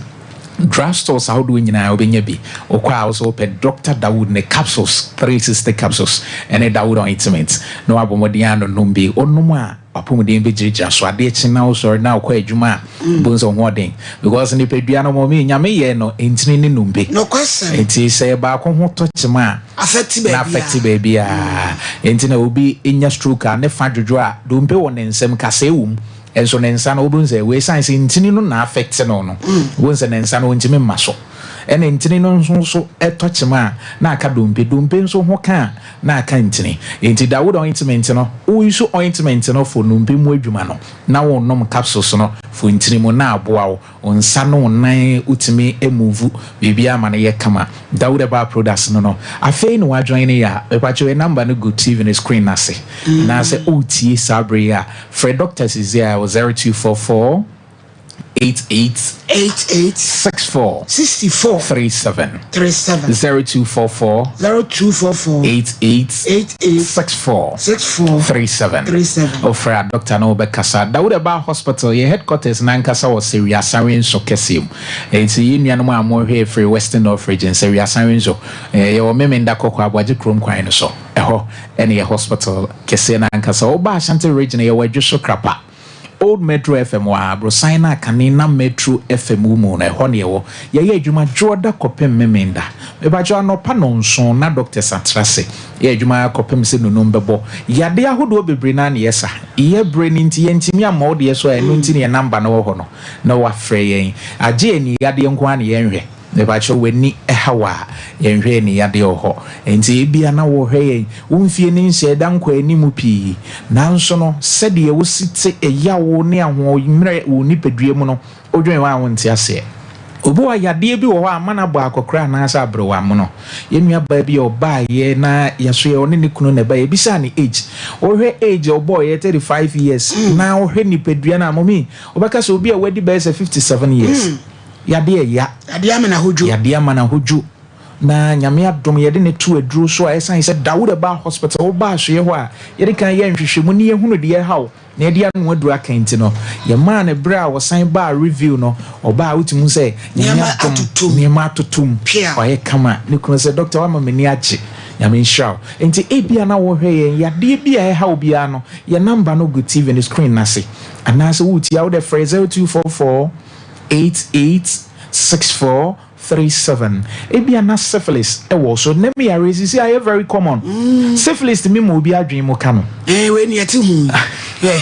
drug stores ahodoɔ nyinaa wobɛnya bi. Wokɔ a wo sɛ wopɛ Doctor Dawood ne capsules, 360 capsules, ɛne Dawood ointment, na wabɔ mmɔden anonom bi. Wonom a, W'apɔmuden bɛgyinagyina so. Adeɛ kye na wosɔre na wokɔ adwuma a, wobɛhu sɛ wo ho ɔden. Because nipadua no, mɔmi, Nyame yɛɛ no ntini ne nnompe. Nokwasɛm. Nti sɛ baako ho tɔ kyema a, Affect na baabiara. affect baabiara. Nti na obi nya stroke a, ne fa dwodwo a, dompe wɔ ne nsam, kasɛɛ wɔ mu. Nso ne nsa no, wobɛhu sɛ wei sane sɛ ntini no na affect no, wobɛhu sɛ ne nsa no ɔntumi mma so. Ɛna ntini no nso so ɛtɔ kyema a, na aka dompe. Dompe nso ho ka a, na aka ntini. Nti Dawood ointment no, woyi ointment no for nnompe mu adwuma no, na wonom capsules no for ntini mu na aboa wo. Wo nsa ne wo nan wotumi move biribiara ama no yɛ kama. Dawood Herbal Products no, afei na wajoin ne yɛ a, mepakyɛw yɛ number no gu TV no screen no ase. Na sɛ wotie saa bere yi a, frɛ Dr. Sisi a wɔ 0244 88 88 64 64 37. 37. 0244 0244 88 88 64 64 37. 37. Ofrɛ a doctor na wobɛkasa. Dawood Herbal Hospital, yɛ headquarters nankasa wɔ Sɛwi nso kɛseɛ mu. Nti yɛn nuanom a mohwɛ firi Western North Region, Sɛwi Asanwe nso, yɛwɔ Memenda Kɔkɔ Aboagye kurom kwan no so. Ɛhɔ ɛne yɛ hospital kɛseɛ nankasa. Woba Ashanti Region, yɛwɔ Adwo Krapa. Old Metro FM wɔ aborosan no akane na Metro FM wɔ mu no, ɛhɔ ne ɛwɔ. Yɛyɛ adwuma dwoɔda kɔpem Memenda. Mepakyɛw anɔpa 7 na doctors atra se. Yɛ adwuma kɔpem sɛ nonum bɛbɔ. Yade ahodoɔ bebree naa ne yɛsa. Yɛ berɛ no nti yɛntumi amma wo deɛ so a, ɛno nti ne yɛ number no wɔ hɔ no na wafrɛ yɛn. Agye ani yadeɛ nko ara ne yɛnhwɛ. Mepakyɛw w'ani ɛha wɔ a, yɛnhwɛ ani yadeɛ wɔ hɔ. Nti ebia na wɔhwɛ yɛn, wo mfie ne nhyɛ da nkɔ anim pii. Nanso no, sɛdeɛ wosi te ɛyawo ne ahoɔmmerɛ wɔ nipadua mu no, wodwen hɔ a wonte aseɛ. Obi wɔ yadeɛ bi wɔ hɔ a ama no abɔ akɔkora anaasɛ aberewa mono. Yɛn nua baa bi a ɔbaeɛ na yɛso yɛ ɔne ne kunu na ɛbaeɛ, ebisaa ne age. Wohwɛ age a ɔbɔeɛ, 35 years, na wohwɛ nipadua no a, mɔmi, wobɛka sɛ obi a wadi bɛyɛ sɛ 57 years. Yadeɛ ya. Yadeɛ ama n'ahodwo. Yadeɛ ama n'ahodwo. Na Nyame adom yɛde ne to aduro so a, ɛsan sɛ Dawood Herbal Hospital, woba asoeɛ hɔ a, yɛde kan yɛ nhwehwɛmu ne yɛhunu deɛ ɛha wo na yɛde ano aduro aka. Nti no yɛmaa ne berɛ a wɔsan baa review no, ɔbaa wotumi sɛ Nyame Nneɛma adom atotom. Nneɛma atotom. Pia. Wayɛ kama. Ne kunu sɛ, "Doctor, wama m'ani agye, Nyame nhyira wo." Nti ebia na wɔhwɛ yɛn, yadeɛ bi a ɛha wo biara no, yɛ number no gu TV no screen no ase anaasɛ woretia wode frɛ 0244 88 64 37. Ebia na syphilis ɛwɔ so. Ne yare sisi ayɛ very common. Syphilis tumi ma obi adwene mu ka no. Wei ni ɛte hu hwɛ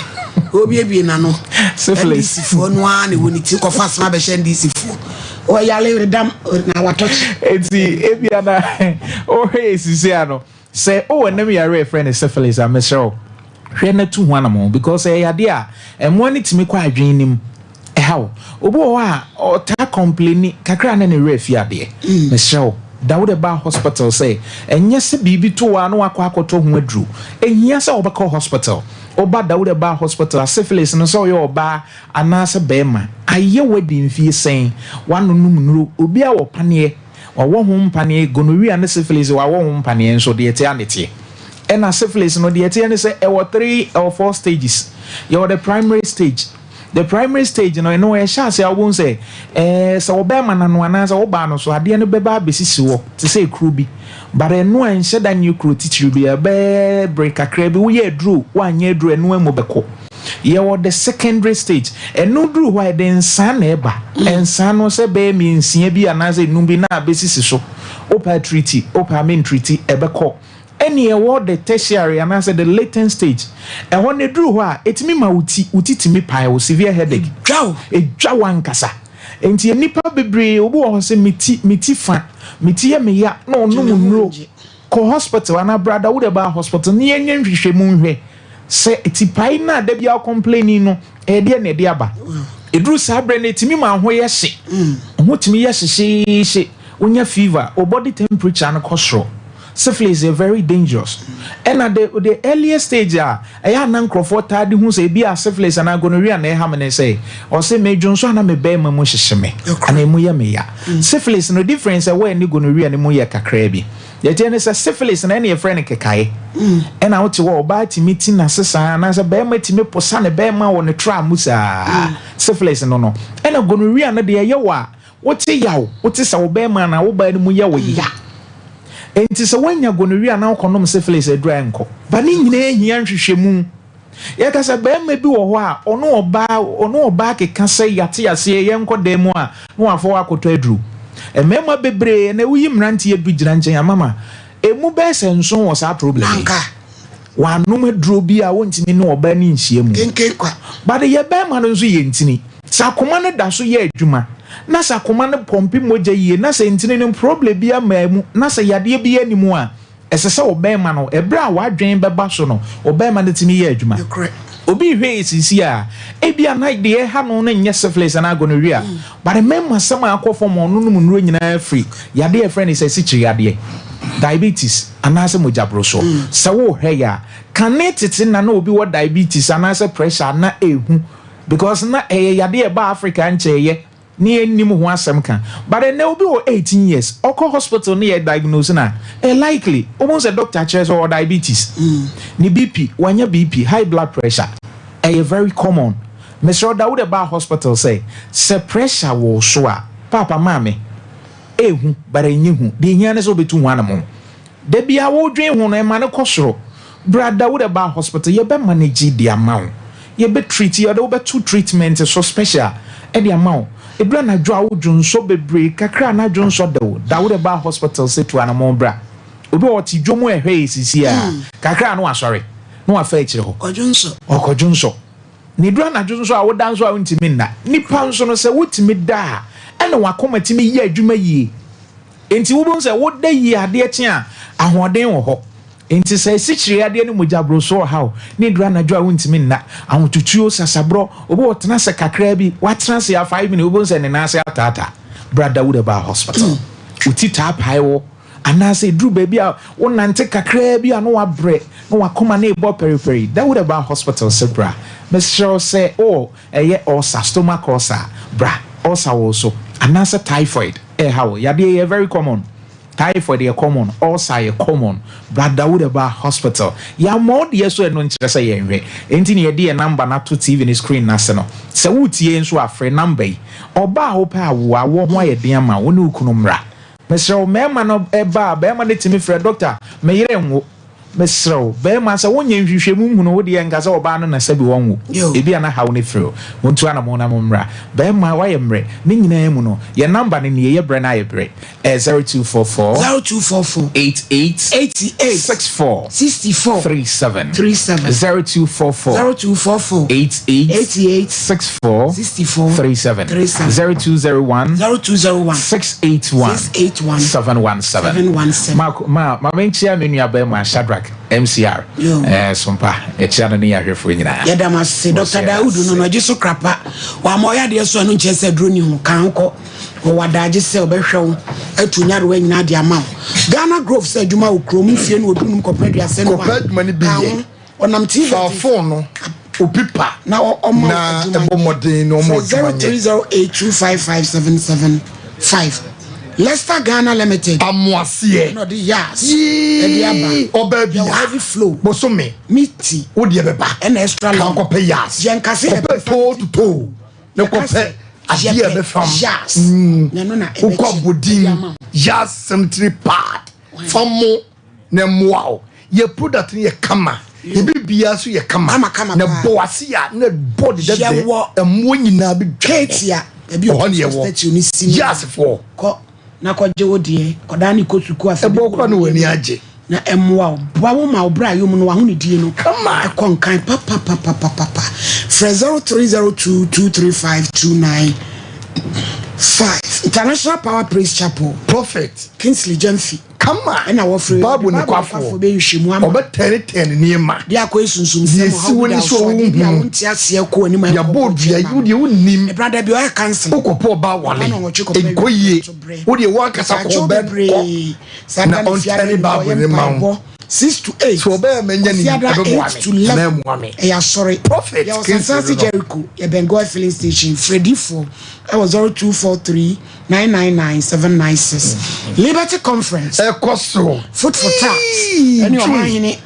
obiebie n'ano. Syphilis. NDC foɔ no ara na ɛwɔ ne ti kɔfa asoma bɛhyɛ NDC foɔ ɔyale redam na watɔkye. Eti ebia na ɔhwɛ esisi ano sɛ ɔwɔ nam yare a yɛfrɛ no syphilis a, mesrɛ wo, hwɛ na tu ho anamɔ because ɛyɛ yadeɛ a ɛmmoa no tumi kɔ adwene nim ɛha wo. Obi wɔ hɔ a ɔtaa complaini kakra na ne werɛ afi adeɛ. Mesrɛ wo, Dawood Herbal Hospital sɛ ɛnyɛ sɛ biribi to wɔ a na wakɔ akɔtɔ ho aduro. Ɛhia sɛ wɔbɛkɔ hospital. Woba Dawood Herbal Hospital a, syphilis no, sɛ ɔyɛ ɔbaa anaasɛ bɛrima, ayɛ wadi mfie sɛn wanonom nnuro, obi a wɔ paneɛ wawɔ ho mpaneɛ, gonorrhea ne syphilis wawɔ ho mpaneɛ nso deɛ ɛteɛ ne teɛ. Ɛna syphilis no deɛ ɛteɛ ne sɛ ɛwɔ three or four stages. Yɛwɔ the primary stage. The primary stage no, ɛno ɛhyɛ ase a, wobɛhu sɛ sɛ wɔbɛrima n'ano anaasɛ wɔbaa no so, adeɛ no bɛba abɛsisi hɔ te sɛ ekuro bi, but ɛno a nhyɛ da nyɛ kuro titiri bi. Ɛbɛɛ bere kakra bi, woyɛ aduro, woanyɛ aduro, ɛno mu bɛkɔ. Yɛwɔ the secondary stage. Ɛno duru hɔ a, ɛde nsaa na ɛba. Nsaa no sɛ bɛyɛ mmiɛnsia bi anaasɛ enum bi na abɛsisi so. Wopɛ treat, wopɛ amentreat, ɛbɛkɔ. Ɛne ɛwɔ the tertiary anaasɛ the latent stage. Ɛhɔ no ɛduru hɔ a, ɛtumi ma wo ti tumi pae wo, severe headache. Dwaw. Ɛdwa wankasa. Nti nnipa bebree, obi wɔ hɔ sɛ me ti fa me ti yɛ me ya na ɔnom nnuro. Kɔ hospital anaa bra Dawood Herbal Hospital ne yɛnyɛ nhwehwɛmu nhwɛ sɛ tipae no a da bi a complaining no, ɛyɛ deɛ na ɛde aba. Ɛduru saa berɛ no, ɛtumi ma ho yɛ hye, ho tumi yɛ hyehyeehye, wonya fever, wo body temperature no kɔ soro. Syphilis is very dangerous. Ɛna the earliest stage a ɛyɛ ana nkurɔfoɔ taa de hu sɛ ebi a syphilis anaa gonorrhea na ɛha me ne sɛ ɔsɛ medwo nso ana me bɛrima mu hyehye me ana emu yɛ me ya. Syphilis no difference ɛwɔ ɛne gonorrhea no mu yɛ kakraa bi. Yɛkyerɛ ne sɛ syphilis na ɛne yɛfrɛ no kekae. Ɛna wote hɔ, ɔbaa tumi ti n'ase saa anaasɛ bɛrima tumi posa ne bɛrima wɔ ne tra mu saa. Syphilis no, ɛna gonorrhea no deɛ, ɛyɛ wɔ a wote yaw, wote sɛ wo bɛrima anaa wo baa no mu yɛ wo ya. Nti sɛ woanya gonorrhea na wokɔnom syphilis aduru a, ɛnkɔ ba. Ne nyinaa hia nhwehwɛmu. Yɛka sɛ barima bi wɔ hɔ a, ɔne ɔbaa, ɔne ɔbaa keka sɛ yɛate aseɛ, yɛnkɔ dan mu a, na wafa hɔ akɔtɔ aduro. Mmarima bebree, ɛnɛ woyi mmeranteɛ du gyina nkyɛn a, mama, ɛmu bɛyɛ sɛ nson wɔ saa problem yi. Nanka. Wanom aduro bi a wɔntumi ne ɔbaa no nhyia mu. Kenken kwa. But yɛ barima no nso yɛ ntini. Sɛ akoma no da so yɛ adwuma, na sɛ akoma no pɔmpe mogya yie, na sɛ ntini no problem bi ama mu, na sɛ yadeɛ bi anni mu a, Ɛsɛ sɛ ɔbarima no, ɛberɛ a w'adwene bɛba so no, ɔbarima no tumi yɛ adwuma. Nokorɛ. Obi rehwɛ yɛ seesei a, ebia na deɛ ɛha no no nyɛ syphilis anaa gonorrhea, but mmarima asɛm a akɔ fam a ɔnonom nnuro nyinaa firi yadeɛ a yɛfrɛ no sɛ asikyire yadeɛ, diabetes, anaasɛ mogyaborosoɔ. Sɛ worehwɛ yɛ a, kane tete na na obi wɔ diabetes anaasɛ pressure a na ɛhu because na ɛyɛ yadeɛ a ɛbaa Africa nkyɛeɛ. Ne yɛ nnim ho asɛm ka but ɛnɛ obi wɔ 18 years ɔkɔ hospital ne yɛ diagnose no a ɛyɛ likely wobɛhu sɛ doctor kyerɛ sɛ ɔwɔ diabetes ne BP wanya BP high blood pressure ɛyɛ very common mesrɛ wo da wode baa hospital sɛ sɛ pressure wɔ wo so a paapa maame ɛhu but ɛnyɛ hu deɛ ɛhia ne sɛ wobɛtu ho anamɔn Da biara wodwen ho no ɛma no kɔ soro. Bra Dawuda ba hospital yɛbɛ manage de ama wo. Yɛbɛ treat yɛde wo bɛto treatment so special de ama wo. Ɛduru anadwo a wo dwonsɔ bebree kakra a na dwonsɔ da wo. Dawuda ba hospital sɛ tu anamɔn bra. Obi wɔ hɔ ɔte dwom ɛhwɛ yɛ sisi a kakra a na wasɔre na wafa akyire hɔ. Ɔkɔdwonsɔ. Ɔkɔdwonsɔ. Na ɛduru anadwo nso a woda nso a wontumi nna. Nipa nso no sɛ wotumi da a ɛna wakoma tumi yɛ adwuma yie. Enti wobɛhu sɛ woda yie adeɛ kye a, ahoɔden wɔ hɔ. Enti sɛ asikyire yadeɛ ne mogyaborosoɔ reha wo, na ɛduru anadwo a wontumi nna, ahotutuo, sasaborɔ, obi wɔ ɔtena ase kakraa bi, watena ase a 5 minutes wobɛhu sɛ ne nan ase ataataa. Bra Dawud Herbal Hospital. Wo ti taa pae wo, anaasɛ ɛduru baabi a wonante kakraa bi a na wabrɛ, na wakoma no rebɔ pɛripɛri. Dawud Herbal Hospital se bra. Mesrɛ wo sɛ wowɔ ɛyɛ ulcer, stomach ulcer a, bra. Ulcer wɔ wo so, anaasɛ typhoid. Ɛha wo yadeɛ yɛ very common typhoid yɛ common ulcer yɛ common bra Dawood Herbal hospital yɛama wo deɛ so ɛno nkyerɛ sɛ yɛnhwɛ enti na yɛde yɛn number no ato TV no screen no ase no sɛ woretie nso a frɛ number yi ɔbaa a wopɛ awoɔ awoɔ ho ayɛ den ama wo ne wo kunu mmra mesrɛ wo mmarima no ɛba a barima no tumi frɛ doctor me yere nwo Mesrɛ wo, barima, sɛ wonyɛ nhwehwɛmu nhunu wo deɛ, nka sɛ ɔbaa no na sɛbi wɔnwo. Ebia na haw no firi wo. Montu anamɔn na mommra. Barima, woayɛ mmerɛ. Ne nyinaa mu no, yɛn number no nie, yɛ berɛ no ayɛ berɛ. Ɛyɛ 0244. 0244. 88. 88. 64. 64. 37. 37. 0244. 0244. 88. 88. 64. 64. 37. 37. 0201. 0201. 681. 681. 717. 717. Ma ma ma menkyia me nua barima Shadrack MCR Yo. eh, Sompa yɛkyia no ne yɛn ahwɛfoɔ nyinaa. Yɛda mo ase. Mo nso Dr. yɛda Daudu no ase. no agye so krapa. Wama ɔyɛ adeɛ so a ɛno nkyerɛ sɛ aduro ni ho. Ka ho kɔ. Wɔwɔ adagye sɛ ɔbɛhwɛ wo atu nyarewa nyinaa de ama wo. Ghana Grove sɛ adwuma wɔ kurom mfie no wɔduru nom kɔpɛ aduasa num a. Kɔpɛ adwuma no bi Ka yɛ. ho. Ɔnam TV Fa phone no obi pa na ɔma na adwuma ɛbɔ mmɔden na ɔma Frɛ adwuma nyɛ. 0308255775. Leicester Ghana Limited. Amoaseɛ. Ɛna ɔde yas ɛde aba. Yii ɔbaa bi Yɛwɔ a. heavy flow. Bosome. Meaty. Wo deɛ bɛba. Ɛna extra long. Kan kɔpɛ yas. Yɛn kase yɛ Kɔpɛ too to too. Ne kɔpɛ adeɛ a ɛbɛfam. Yas. Na ɛno na Wokɔ ɛbɛkye abɔdin. ɛde ama wo. Yas sanitary pad. Fa mo na ɛmmoa wo. Yɛ product no yɛ kama. Yɛ biribiara nso yɛ kama. Kama kama Na paa. bɔ w'ase a na bɔ de dɛdɛ. Yɛwɔ Ɛmmoa nyinaa bi dwa. Kate a baabi a Ɛhɔ ne ɔtɔ yɛwɔ. statue no si no. Yasfoɔ. Kɔ na kɔgye wo deɛ. Kɔdaa ne kɔ sukuu afei Ɛbɔ koraa na w'ani agye. Na ɛmmoa wo. Boa wo ma wo berɛ a yom no w'ahonidie no Kama. ɛkɔ nkan papapapapapa. Frɛ 0302 235 295. International Power Praise Chapel. Prophet. Kingsley Gyamfi. Kama. Ɛna wɔfrɛ Bible Bible nokwafoɔ. nokwafoɔ bɛhwehwɛ mu ama. Ɔbɛtɛnetɛne nneɛma. De akɔ esunsum Deɛ sɛm esi ɔhaw wo bi da ni wo so so adeɛ bi a wohunu. wonte aseɛ kɔ anim a ɛnkɔ Yɛabɔ kɔ dua kyerɛ yi ma wo deɛ wonnim. Ɛbra da bi ɔyɛ counseling. Wokɔpɛ ɔbaa wale. Ɔba na ɔwɔtwe kɔpɛ Ɛnkɔ yie. to brɛ. Wo deɛ woankasa kɔ Agyew ɔbɛn kɔ. bebree. Saa Na da ne fie ɔntɛne ada ne Bible ɔyɛ ne ma wo. mpaebɔ. 6 to 8. So ɔbɛyɛ mɛnya ne Kwasiada ɛbɛboa 8 to me. 11. Anaa ɛmmoa me. Ɛyɛ asɔre. Prophet Yɛwɔ Kingsley Santase no. Jericho, yɛbɛn Goil filling station. Frɛdifoɔ ɛwɔ 0243 999 796. Liberty Conference. Ɛkɔ so. Food for Tax. Yee, Ɛne twe. ɔmanhene.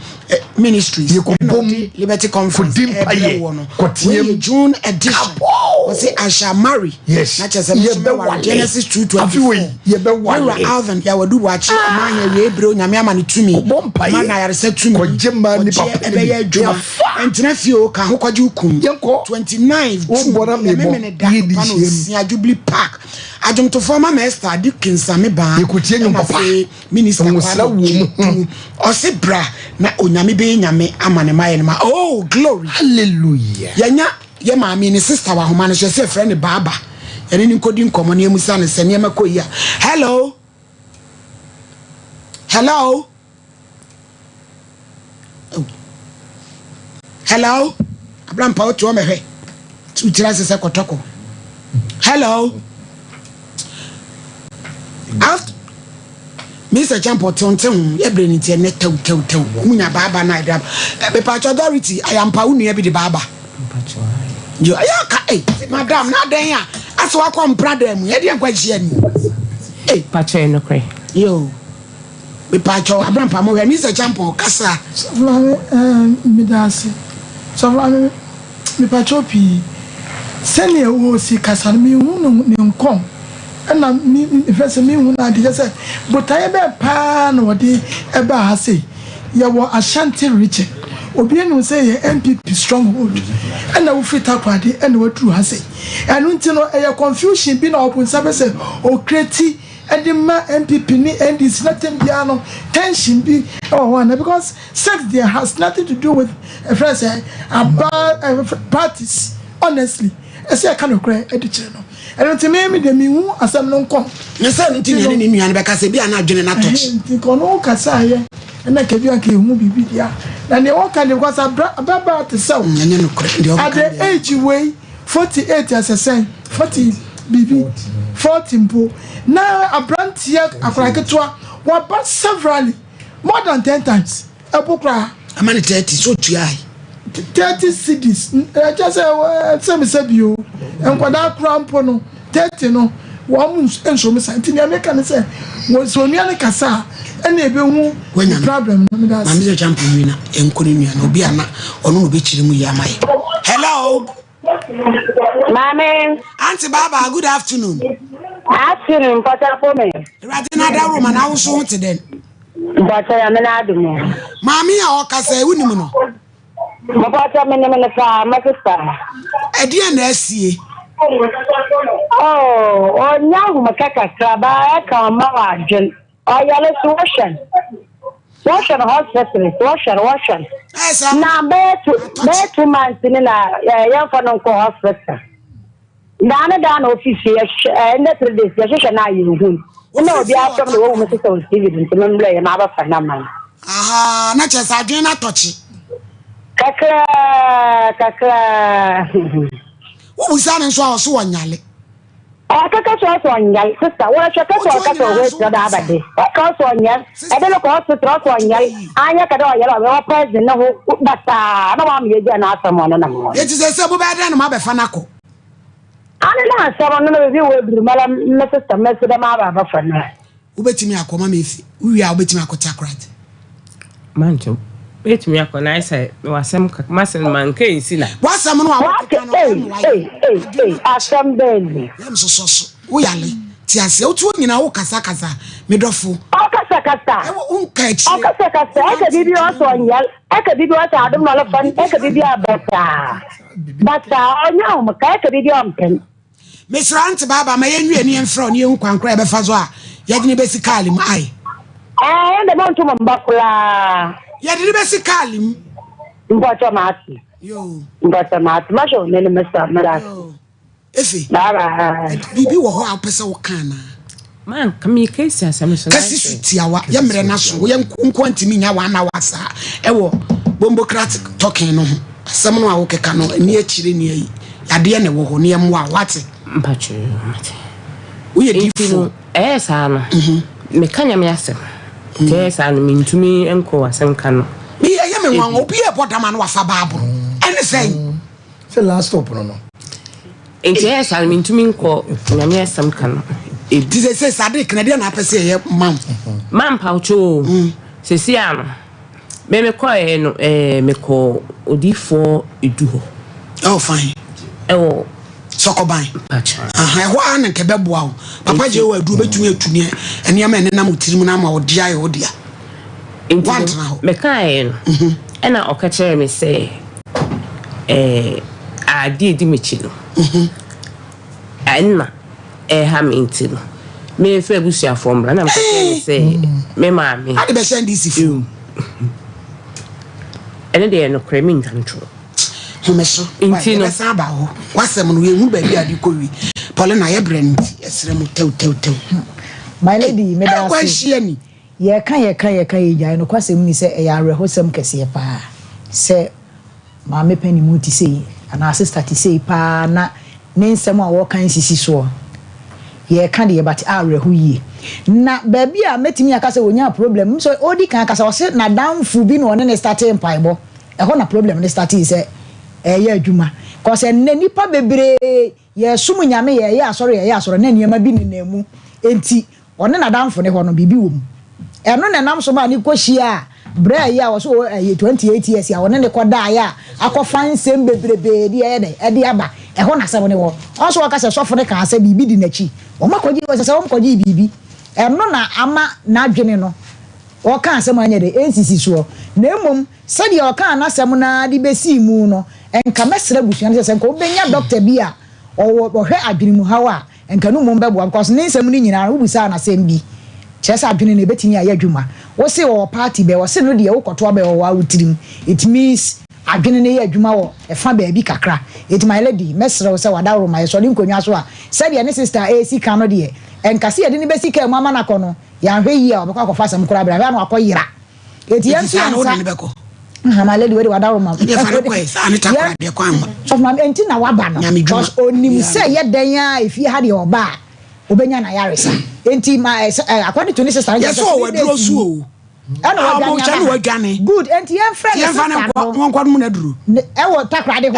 Ministries Yɛkɔbom, ɛna ɔde Liberty Conference kɔdi mpaeɛ, ɛbrɛ wɔ no. kɔteam. Wei yɛ June edition. Kapow! Ɔse I shall marry. Yes. Na kyerɛ sɛ me nso mɛware. Yɛbɛwale. Genesis 2:24. Afe wei, yɛbɛwale. Yɛwura Alvin Yawadu Boakye ɔman yɛ awiei bere Onyame ama no tumi. Kɔbɔ mpaeɛ. Ma no ayaresa tumi. Kɔgye mmaa ne Ɔgyeɛ papa ne ɛbɛyɛ bi. adwuma. Yɛafa. Ɛntena fie o, ka ho kɔgye wo kum. Yɛnkɔ. 29 June Wobɔ na ɛyɛ mebɔ. Memene da Yɛdi anɔpa no nhyiam. Osia Jubilee Park. Adwomtofoɔ Mama Esther Dickens Amebaa. Yɛkɔtie nnwom Ɛna papa. afei Minister Nwosra Kwame wɔ mu. Gyedu. Ɔse bra na Onyame bɛyɛ Nyame ama ne ma yɛ ne ma. Oh glory. Hallelujah. Yɛnya yɛ maame ne sister wɔ ahoma no so yɛsɛ yɛfrɛ no Baaba. Yɛne no nkɔdi nkɔmmɔ na yɛmmisa no sɛ nneɛma kɔ yie a. Hello. Hello. Oh. Hello. Abrampa wote hɔ mɛhwɛ. Tu tiri ase sɛ kɔtɔkɔ. Hello. After Mr. Champo te ho yɛ bere ne nti ɛnɛ tɛw tɛw tɛw mu nya baaba na ɛde aba. Mepatwa authority ayampa wo nua bi de baaba. Yo ayɛ ka eh madam na adɛn a asɛ wakɔ mpra dan mu yɛde nkwa hyia ni. Eh patwa ɛnokorɛ. Yo. Mepatwa abrampa mo hwɛ Mr. Champo kasa. Sɔfo maame eh meda ase. Sɔfo maame Mepakyɛw pii, sɛnea ɔresi kasa no, minhu no ne nkɔm, ɛna me mefrɛ sɛ minhu no ade, kyerɛ sɛ botaeɛ bɛn paa na ɔde ɛbaa ha sei? Yɛwɔ Ashanti region, obiara nim sɛ yɛ NPP stronghold, ɛna wofiri Takoradi ɛna waduru ha sei, ɛno nti no ɛyɛ confusion bi na ɔbonsam pɛ sɛ ɔcreati ɛde ma NPP ne NDC na tɛm biara no tension bi ɛwɔ hɔ ana because Sex deɛ has nothing to do with ɛfrɛ sɛ aba ɛfrɛ parties honestly ɛsɛ yɛka nokorɛ ɛde kyerɛ no ɛno nti me me deɛ menhu asɛm no nkɔm. Ne sɛ no nti na ɛne ne nua no bɛka sɛ bi a na adwene no atɔ kye. Nti nka ɔno kasaeɛ ɛna nka bi a nka yɛhu biribi deɛ a na deɛ wɔka deɛ because abra ababaa te sɛ wo Ɛnyɛ nokorɛ deɛ at ɔbɛka the deɛ. age wei 48 asɛ sɛn 40 biribi 40 mpo na abranteɛ akwadaa ketewa waba severally More than ten times ɛbo koraa. Ama no 30 so otuae. 30 cedis ɛkyɛ sɛ sɛ me sɛ bio nkwadaa koraa mpo no 30 no wɔn nso mo sa nti nea meka ne sɛ wɔn sɛ onua no kasa a ɛna ebehu problem no meda ase. Maame sɛ champo nwi na ɛnkɔ ne nua no obi a na ɔno na obekyerɛ mu yi ama yɛ. Hello. Maame. Auntie Baba, good afternoon. Afternoon, mpɔkyɛ fo me. Awurade na adaworo ma na awoso ho te dɛn? Mpɔkyɛ ya me na adom. Maame a ɔkasa yi wonim no? Mpɔkyɛ me nim no paa, ma sista. Ɛdeɛn na asie? Oh, ɔnya ahomeka kakra ba ɛka ɔma wɔ adwen. Ɔyare so wɔhwɛ no. Wɔhwɛ no hospital so wɔhwɛ no wɔhwɛ no. Na bɛyɛ 2 months ni na yɛmfa no nkɔ hospital. Daa ne daa na ofi fie yɛhwehwɛ ɛɛ ndɛ 3 days yɛhwehwɛ no a yɛnhu no. Nna obi afrɛ me na wahu me so sɛ ɔwɔ TV do nti membrɛ yɛ mabɛfa no ama no. Ahaa na kyerɛ sɛ adwene no atɔ kye. Kakraa kakraa. Wobisa no nso a ɔse ɔnyale. Ɔkeka sɛ ɔsɛ ɔnyɛl sister wɔhwɛ kɛsɛ ɔka sɛ ɔwɔ ekyirɛ dɛ aba de ɔka ɔsɛ ɔnyɛl ɛde no kɔ hospital ɔsɛ ɔnyɛl anyɛ kɛ dɛ ɔyɛl ɔbɛwɔ poison ne ho basaa na wama yɛgya n'asɛm ɔno nam hɔ. Eti sɛ sɛ mobɛyɛ dɛn na moabɛfa no akɔ? Ane n'asɛm no na baabi wɔ aduru mara me sister mɛsi dɛ maba abɛfa no. Wobɛtumi akɔ ma mefi wowie a wobɛtumi akɔ Takoradi. Mankyɛw mɛtumi akɔ na ayɛ sɛ mewɔ asɛm kakra m'asɛm no manka nsi na. W'asɛm no a wokeka no ɛmmoa yɛn. Ei asɛm bɛn ni. Yɛm sosɔ so woyale te aseɛ wote hɔ nyinaa wo kasa kasa me dɔfo. Ɔkasa kasa Wonka akyire. Ɔkasa kasa ɛka biribi ɔsɛ ɔnyɛl ɛka biribi ɔsɛ adom na ɔlefan ɛka biribi a basaa basaa ɔnyɛ ahomka ɛka biribi ɔmpem. Mesrɛ Aunty Baaba ma yɛnwie ne yɛmfrɛ wo ne yɛhu kwan korɔ a yɛbɛfa so a yɛde no bɛsi kaale mu ae. Ɛɛ ɛnde monto mo mma koraa. Yɛde no bɛsi kaale mu. Mpakyɛ mate. Yoo. Mpakyɛ mate. Mahwɛ wo n'anim sa meda ase. Yoo. Efe. Bye bye. Biribi wɔ hɔ a wopɛ sɛ woka anaa? Manka meka esi asɛm so. Kasi so tiawa yɛ mmerɛ no so woyɛ nko ntumi nya one hour saa ɛwɔ bombocratic talking no ho asɛm no a wokeka no ɛni akyire ni ayi yadeɛ na ɛwɔ hɔ ne ɛmmoa wate. Mpatwe mate. Woyɛ difoɔ. Ɛyɛ saa no meka Nyame asɛm nti ɛyɛ saa no mentumi nkɔ asɛm ka no. Me ɛyɛ me nwanwa obi ɛbɔ dama no wafa baabolo ɛne sɛn. Sɛ last stop no no. Nti ɛyɛ saa no mentumi nkɔ Nyame asɛm ka no. Nti sɛ sɛ Sadiq na deɛ na apɛ sɛ ɛyɛ ma wo. Ma mpawkyɛ o sɛsi a no. Me mekɔɛ no ɛɛ mekɔ odiifoɔ edu hɔ. Oh fine. Ɛwɔ. Sɔkɔban. Aha ɛhɔ ara na nka ɛbɛboa wo. Papa gye wɔ aduro bɛtumi atu ne nneɛma ɛnenam wo tirim no ama wo dea yɛ wo dea. Nti no mekaeɛ no mhm. ɛna ɔka kyerɛɛ me sɛ ɛɛ adeɛ ɛdi m'akyi no mhm. ɛna ɛha me nti no memfa abusuafoɔ mmra na meka kyerɛ me sɛ me maame ade bɛhyɛ ndc fo ɛno deɛ nokorɛ mentwa ntorɔ home so nti no yɛbɛsan aba hɔ wasɛm no yɛhu baabi a de kɔwi Paulina yɛbrɛ no nti ɛserɛ mu tɛwtɛwtɛw. My lady meda ase. Ahyia ni. Yɛka yɛka yɛka yɛgyae nokwasɛm ni sɛ ɛyɛ awerɛhosɛm kɛseɛ paa sɛ maame panimu te sei anaa sister te sei paa na ne nsɛm a wɔka nsisi soɔ. Yɛka deɛ but awerɛho yie. Na baabi a mɛtumi aka sɛ ɔnyaa problem nso ɔdi kan kasa ɔse nadamfo bi na ɔne ne startee mpaebɔ ɛhɔ na problem no startee sɛ ɛyɛ adwuma cause ɛnnɛ nipa bebree yɛsom Nyame yɛyɛ asɔre yɛyɛ asɔre na nneɛma bi nenam mu enti ɔne n'adamfo no hɔ no biribi wɔ mu ɛno na ɛnam so maa ne kɔ hyiaa braa yi a ɔso ɔwɔ ɛyɛ 28 years a ɔne ne kɔ daeɛ a akɔfa nsɛm bebrebee de ɛyɛ dɛn ɛde aba ɛhɔ na asɛm no wɔ ɔnso ɔka sɛ sɔfo no kaa sɛ biribi di n'akyi wɔn akɔgye ɔsɛ sɛ wɔn kɔgye biribi ɛno na ama n'adwene no ɔka asɛm anyɛ dɛn ɛnsisi soɔ na mmom Sɛdeɛ ɔkaa n'asɛm no ara de bɛsii mu no, nka mɛsrɛ abusua no sɛ, sɛ nka wɔbɛnya dɔkta bi a ɔwɔ ɔhwɛ adwenemuhaw a, nka no mmom bɛboa because ne nsɛm no nyinaa no wobisaa no asɛm bi, kyerɛ sɛ adwene no ɛbɛtumi ayɛ adwuma. Wose ɔwɔ party bɛn? Ɔse no deɛ wokɔto aba ɛwɔ wo tirim. It means adwene no yɛ adwuma wɔ ɛfa baabi kakra. Enti my lady, mɛsrɛ wo sɛ w'adaworo ma yɛsɔre nkonnwa so a, sɛdeɛ ne sister resi ka no deɛ, nka sɛ yɛde no bɛsi kaa mu ama no akɔ no, yɛanhwɛ yie a ɔbɛkɔ akɔfa asɛm koraa berɛ a, hwɛ a na wakɔyera. Eti yɛn nso yɛn nsa. Aha my lady wei de wadaworo ma. Ɛdeɛ fa no kɔɛ saa ne takora deɛ kwan ma. Sɔfo maame enti na waba no. Because onim sɛ yɛ dɛn a efie ha deɛ ɔba a obenya na yaresa. Enti ma ɛ according to ne sister. Yɛ sɛ ɔwɔ aduro so o. Ɛna wadwane ama ha. Good enti yɛn frɛ ne sister no. Wɔn kɔ nom na duro. Ɛwɔ takoradi hɔ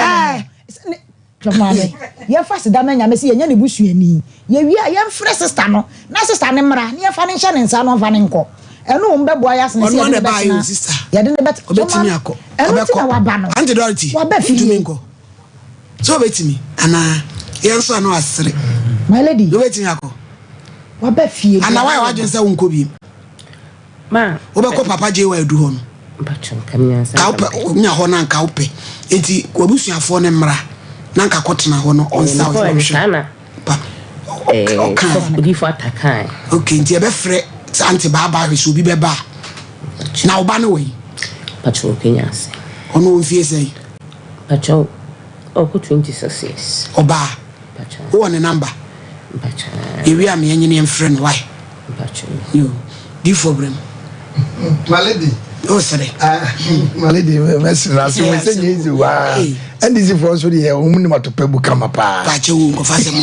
no. Hwɛ maame, yɛmfa aseda ma Nyame sɛ yɛnyɛ ne busuani. Yɛwie a, yɛmfrɛ sista no na sista no mmra na yɛmfa no nhyɛ ne nsa na ɔmfa no nkɔ. Ɛno mmom bɛboa yɛn asene sɛ yɛde no bɛtena. Yɛde no bɛtena. Ɔbɛtumi akɔ. Ɛno nti na waba no. Auntie Dorothy, Waba fie. ntumi nkɔ. Sɛ ɔbɛtumi anaa? Yɛn nso ano asere. My lady. Wobɛtumi akɔ. Waba fie. Anaa wayɛ w'adwene sɛ wonkɔ biem. Ma. Wobɛkɔ Papa J.Y. Adu hɔ no. Mpakyɛ nka me nyansa Ka wopɛ wonya hɔ na nka wopɛ. Enti w'abusuafoɔ no mmra na nka kɔtena hɔ no ɔnsa wo Mekɔɛ no saa na Pa ɔka. Odiyifo Atta kae. Okay, nti yɛbɛfrɛ Auntie Baaba ahwɛ sɛ obi bɛba a. Na wo ba no wɔ he? Mpakyɛ wɔ Kenya ase. Ɔno wɔ mfie sɛn? Mpakyɛ ɔkɔ 26 years. Ɔbaa? Mpakyɛ. Wowɔ ne number? Mpakyɛ. Yɛwie a me yɛnyene yɛmfrɛ no why? Yo, difoɔ brɛ mu. My lady. O sere. Ah, my lady, mɛsere na ase wɔn sɛ nyɛ easy waa. NDC foɔ nso deɛ wɔn nim atɔpɛ bu kama paa. Paakyɛ wo nkɔfa sɛ mo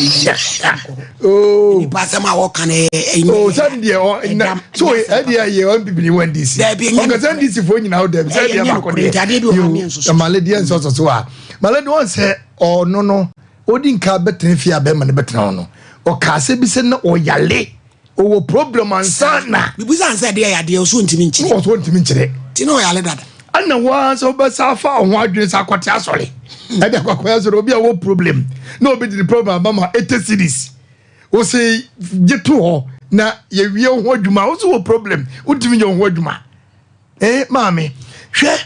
Oh. Nipa asɛm a wɔka no ɛnyɛ. Oh, sɛ deɛ ɔ na so ɛdeɛ yɛ NPP ni wɔn NDC. Dɛbi ɛnyɛ. Ɔkasa NDC foɔ nyinaa o dɛbi sɛ ɛdeɛ baako deɛ. Yo, my lady ɛnsɛ ɔsɔ so a. My lady wɔn sɛ ɔno no odi nka bɛtena fie a bɛrima no bɛtena hɔ no ɔkaa sɛ bi sɛ na ɔyale ɔwɔ problem ansa na. Bibusa ansa ɛdeɛ yɛ adeɛ ɔso ntumi nkyerɛ. Ɔso ntumi nkyerɛ. Ti na ɔyale dada. Ɛna waa sɛ wobɛsa afa ɔho adwene sɛ akɔte asɔre ɛde akɔkɔyɛ asɔre obi a wɔ problem na obi de ne problem aba ma 80 cities wose gye to hɔ na yɛwie wo ho adwuma wo so wɔ problem wontumi nyɛ wo ho adwuma eh maame hwɛ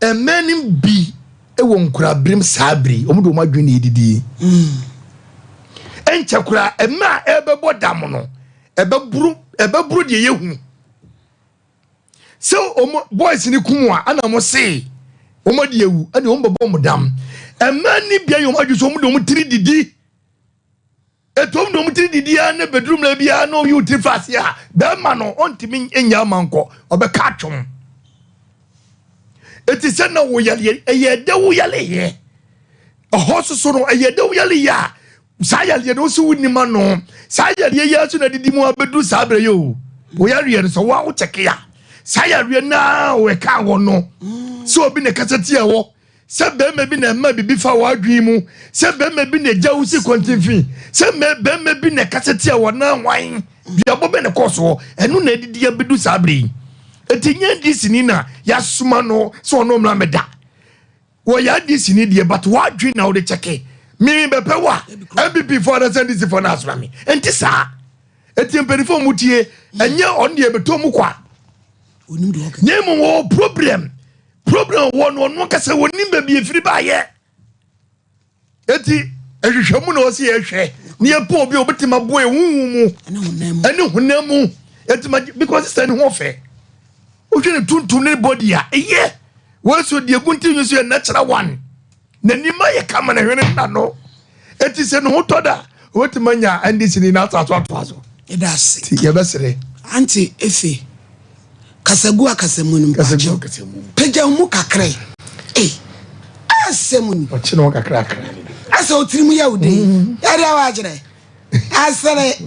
Mmaa no bi wɔ nkuraberem saa bere yi, wɔn de wɔn adwene na edidi. Ɛnkyɛ koraa, mmaa a ɛrebɛbɔ dam no, ɛbɛboro ɛbɛboro deɛ yɛhu. Sɛ wɔn boys no kum a, ɛna wɔn se wɔn adi awu, ɛna wɔn bɛbɔ wɔn dam. Mmaa no bi ayɛ wɔn adwene sɛ wɔn de wɔn tiri didi. Ɛtɔm de wɔn tiri didi ara na bɛduru mmerɛ biara na ɔyi wo tiri fa ase a, bɛrima no ɔntumi nyɛ ama nkɔ, ɔbɛka atwom. Ɛti sɛ na wo yareɛ, ɛyɛ ɛdɛ wo yareɛ. Ɛhɔ soso no, ɛyɛ ɛdɛ wo yareɛ a, saa yareɛ no wosi wo nim ano. Saa yareɛ yi ara so na didi mu abɛduru saa berɛ yi o. Wo yareɛ no sɛ wo a wo kyɛke a, saa yareɛ no a wɔka wɔ no, sɛ obi na ɛkasa tia wɔ, Sɛ barima bi na ɛma biribi fa w'adwene mu, sɛ barima bi na egya wo si kwantemfi, sɛ barima bi na ɛkasa tia wo anaa hwan, duabɔ bɛn na ɛkɔɔ soɔ, ɛno na adidi abedu saa bere yi. Eti nyɛ NDC ni na yasoma no sɛ ɔno mmra mɛda. Wɔyɛ NDC ni deɛ but wadwen na wode kyɛke. Mimi bɛpɛ wo a NPP foɔ anasɛ NDC foɔ na asoma me. Nti saa. Eti mpanyinfoɔ mu tie ɛnyɛ ɔno deɛ ɛbɛtɔ mu kwa. Na mmom wɔwɔ problem. Problem wɔ no ɔno ankasa wɔnim baabi efiri baayɛ. Eti ɛhwehwɛ mu na ɔsi yɛhwɛ ne yɛpɛ obi a obetumi aboa yɛn huhu mu ɛne honam mu eti ma because sister ne ho fɛ wohwɛ ne tuntum ne body a ɛyɛ wɔn so deɛ egu nti nso yɛ natural one n'anim ayɛ kama na hwene nna no eti sɛ ne ho tɔ da obetumi anya NDC ni n'asa so atoa so. Yɛda ase. Ti yɛbɛsrɛ. Auntie Efe. Kasagu akasamu no mpakyɛw. Pagya wo mu kakra yi. Ei, asɛm ni. Ɔkye ne ho kakrakra. Asɛ wo tirim yɛ wo den. Yɛde awa akyerɛ. Asɛre.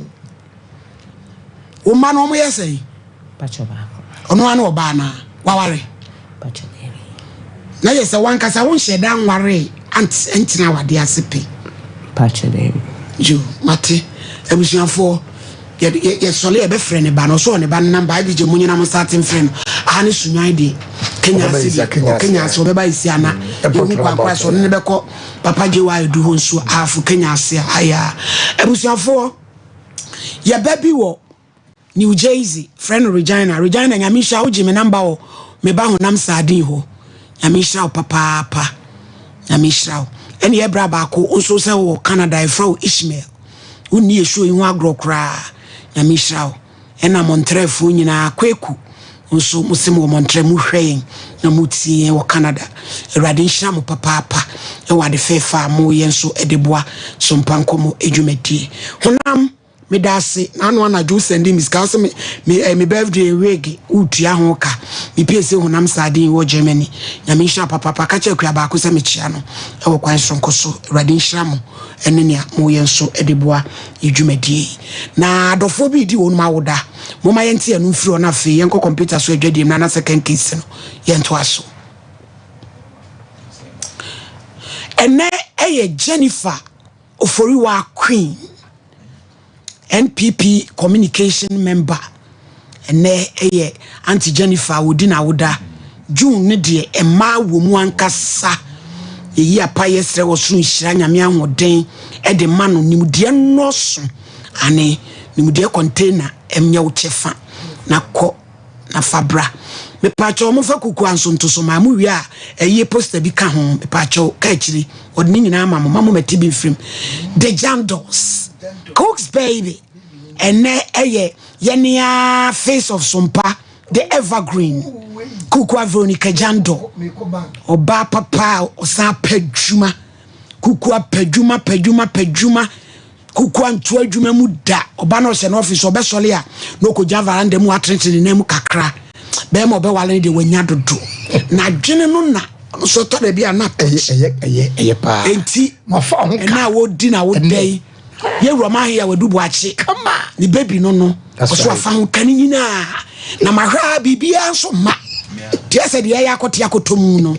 Wo mma no wɔn yɛ sɛn? Pakyɛ baako. Ɔno ano ɔbaa na waware. Pakyɛ dɛbi. Na yɛ sɛ wankasa wo nhyɛ da nware ntena awadeɛ ase pɛ. Pakyɛ dɛbi. Yo, mate. Abusuafoɔ. Yɛsɔle yɛbɛfrɛ ne ba no, ɔsɛ ɔwɔ ne ba no number, IBJ mo nyina mo start mfrɛ no, aha ne Sunyani deɛ, Kenya ase deɛ, ɔ Kenya ase, ɔbɛba esi ana, yɛhu kwan koraa sɛ ɔne no bɛkɔ Papa JY Adu hɔ nso ahafo Kenya ase a, ayaa. Abusuafoɔ, yɛba bi wɔ New Jersey, frɛ no Regina, Regina Nyame nhyira wo, gye me number wɔ me ba honam sardine hɔ, Nyame nhyira wo papaapa, Nyame nhyira wo. Ɛne yɛ bra baako nso sɛ wɔ Canada, yɛfrɛ wo Ishmael. Wonni yɛ show yi ho agorɔ koraa. Nyame nhyira wo. Ɛna Montrɛfoɔ nyinaa, Kweku nso mo se mo wɔ Montrɛ mo hwɛ yɛn na mo tie yɛn wɔ Canada. Awurade nhyira mo papaapa ɛwɔ ade fɛɛfɛ a mo yɛ nso de boa Sompa Nkɔmmɔ dwumadie. Honam, meda ase. N'ano anadwo wo sɛnde me sika wo se me me eh, me birthday wig wo tua ho ka. Me pie se honam saa den wɔ Germany. Nyame nhyira wo papaapa. Ka kyerɛ Akua baako sɛ mekyea no ɛwɔ kwan soronko so. Awurade nhyira mo. ne nea moyɛ nso de boa yɛ dwumadie yi. Na adɔfoɔ bi redi wɔn awoda. Momma yɛnte ɛno mfiri hɔ na afei yɛnkɔ kɔmputa so adwadie mu na na second case no yɛntoa so. Ɛnɛ ɛyɛ Jennifer Oforiwa Queen. NPP communication member ɛnɛ ɛyɛ Aunty Jennifer a ɔdi n'awoda June ne deɛ mmaa wɔ mu ankasa yɛyi apa yɛsrɛ wɔ soro nhyira nyame ahoɔden ɛde ma no nimdeɛ nnɔɔso ane nimdeɛ container ɛnyɛ wo kyɛfa na kɔ na fa bra. Mepaakyɛw momfa kuku a nso nto so maa mo wie a ɛyie poster bi ka ho mepaakyɛw ka akyiri wɔde ne nyinaa ama mo ma mo mɛte bi mfirim The Jandals Cooks Baby ɛnɛ ɛyɛ yɛnea face of Sompa the evergreen Kukua Veronica Jandor ɔbaa papa a ɔsan pɛ dwuma Kukua pɛ dwuma pɛ dwuma pɛ dwuma Kuku anto adwuma mu da. Ɔba na ɔhyɛ n'ɔfis, ɔbɛsɔre a na ɔkɔgyina varanda mu atenetene ne nan mu kakra. Bɛrima a ɔbɛware no deɛ wanya dodo. N'adwene no na ɔno nso ɛtɔ da bi a na ɛyɛ ɛyɛ ɛyɛ ɛyɛ paa. Enti mafa ho ka. Ɛna a wɔdi na wɔda yi yɛwura ɔma ahe a wadu boakye. Kama. Ne baby no no. That's Ɔso right. afa ho ka ne nyinaa. Na mahwɛ a biribiara nso mma. Deɛ sɛ deɛ ɛyɛ akɔte akɔtɔ mu no.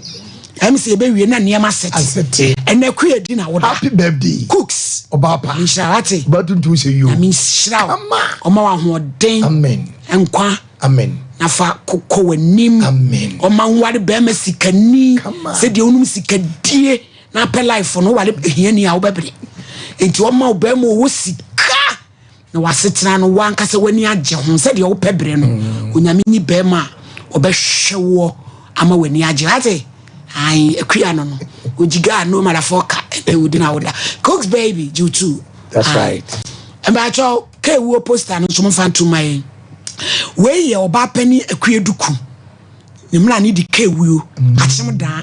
Ɛm sɛ yɛbɛwie na nneɛma asɛte. Asɛte. Ɛnɛ kuya di na woda. Happy birthday. Cooks. Ɔbaa pa. Nhyira wate. Ɔbaa tuntum sɛ yio. Nyame nhyira wo. Kama. Ɔma wo ahoɔden. Amen. Nkwa. Amen. Na fa kɔ w'anim. Amen. Ɔma nware bɛrima sikani. Kama. Sɛdeɛ wonom sikadie na apɛ life no woware hiani a wobɛbere. Enti ɔma wo bɛrima ɔwɔ sika. Na w'asetena no w'ankasa w'ani agye ho sɛdeɛ wopɛ berɛ no mm. Onyame nyi bɛrima a ɔbɛhwɛ woɔ ama w'ani agye ate ae akua no no ogyiga a no malafo ka ɛnɛ wodi na woda cooks baby gye tu. That's right. Mbaakyɛw ka ewuo poster no nso momfa nto ma yɛn. Wei yɛ ɔbaa panin Akua Duku ne mmra ne di ka ewuo mm. akyem daa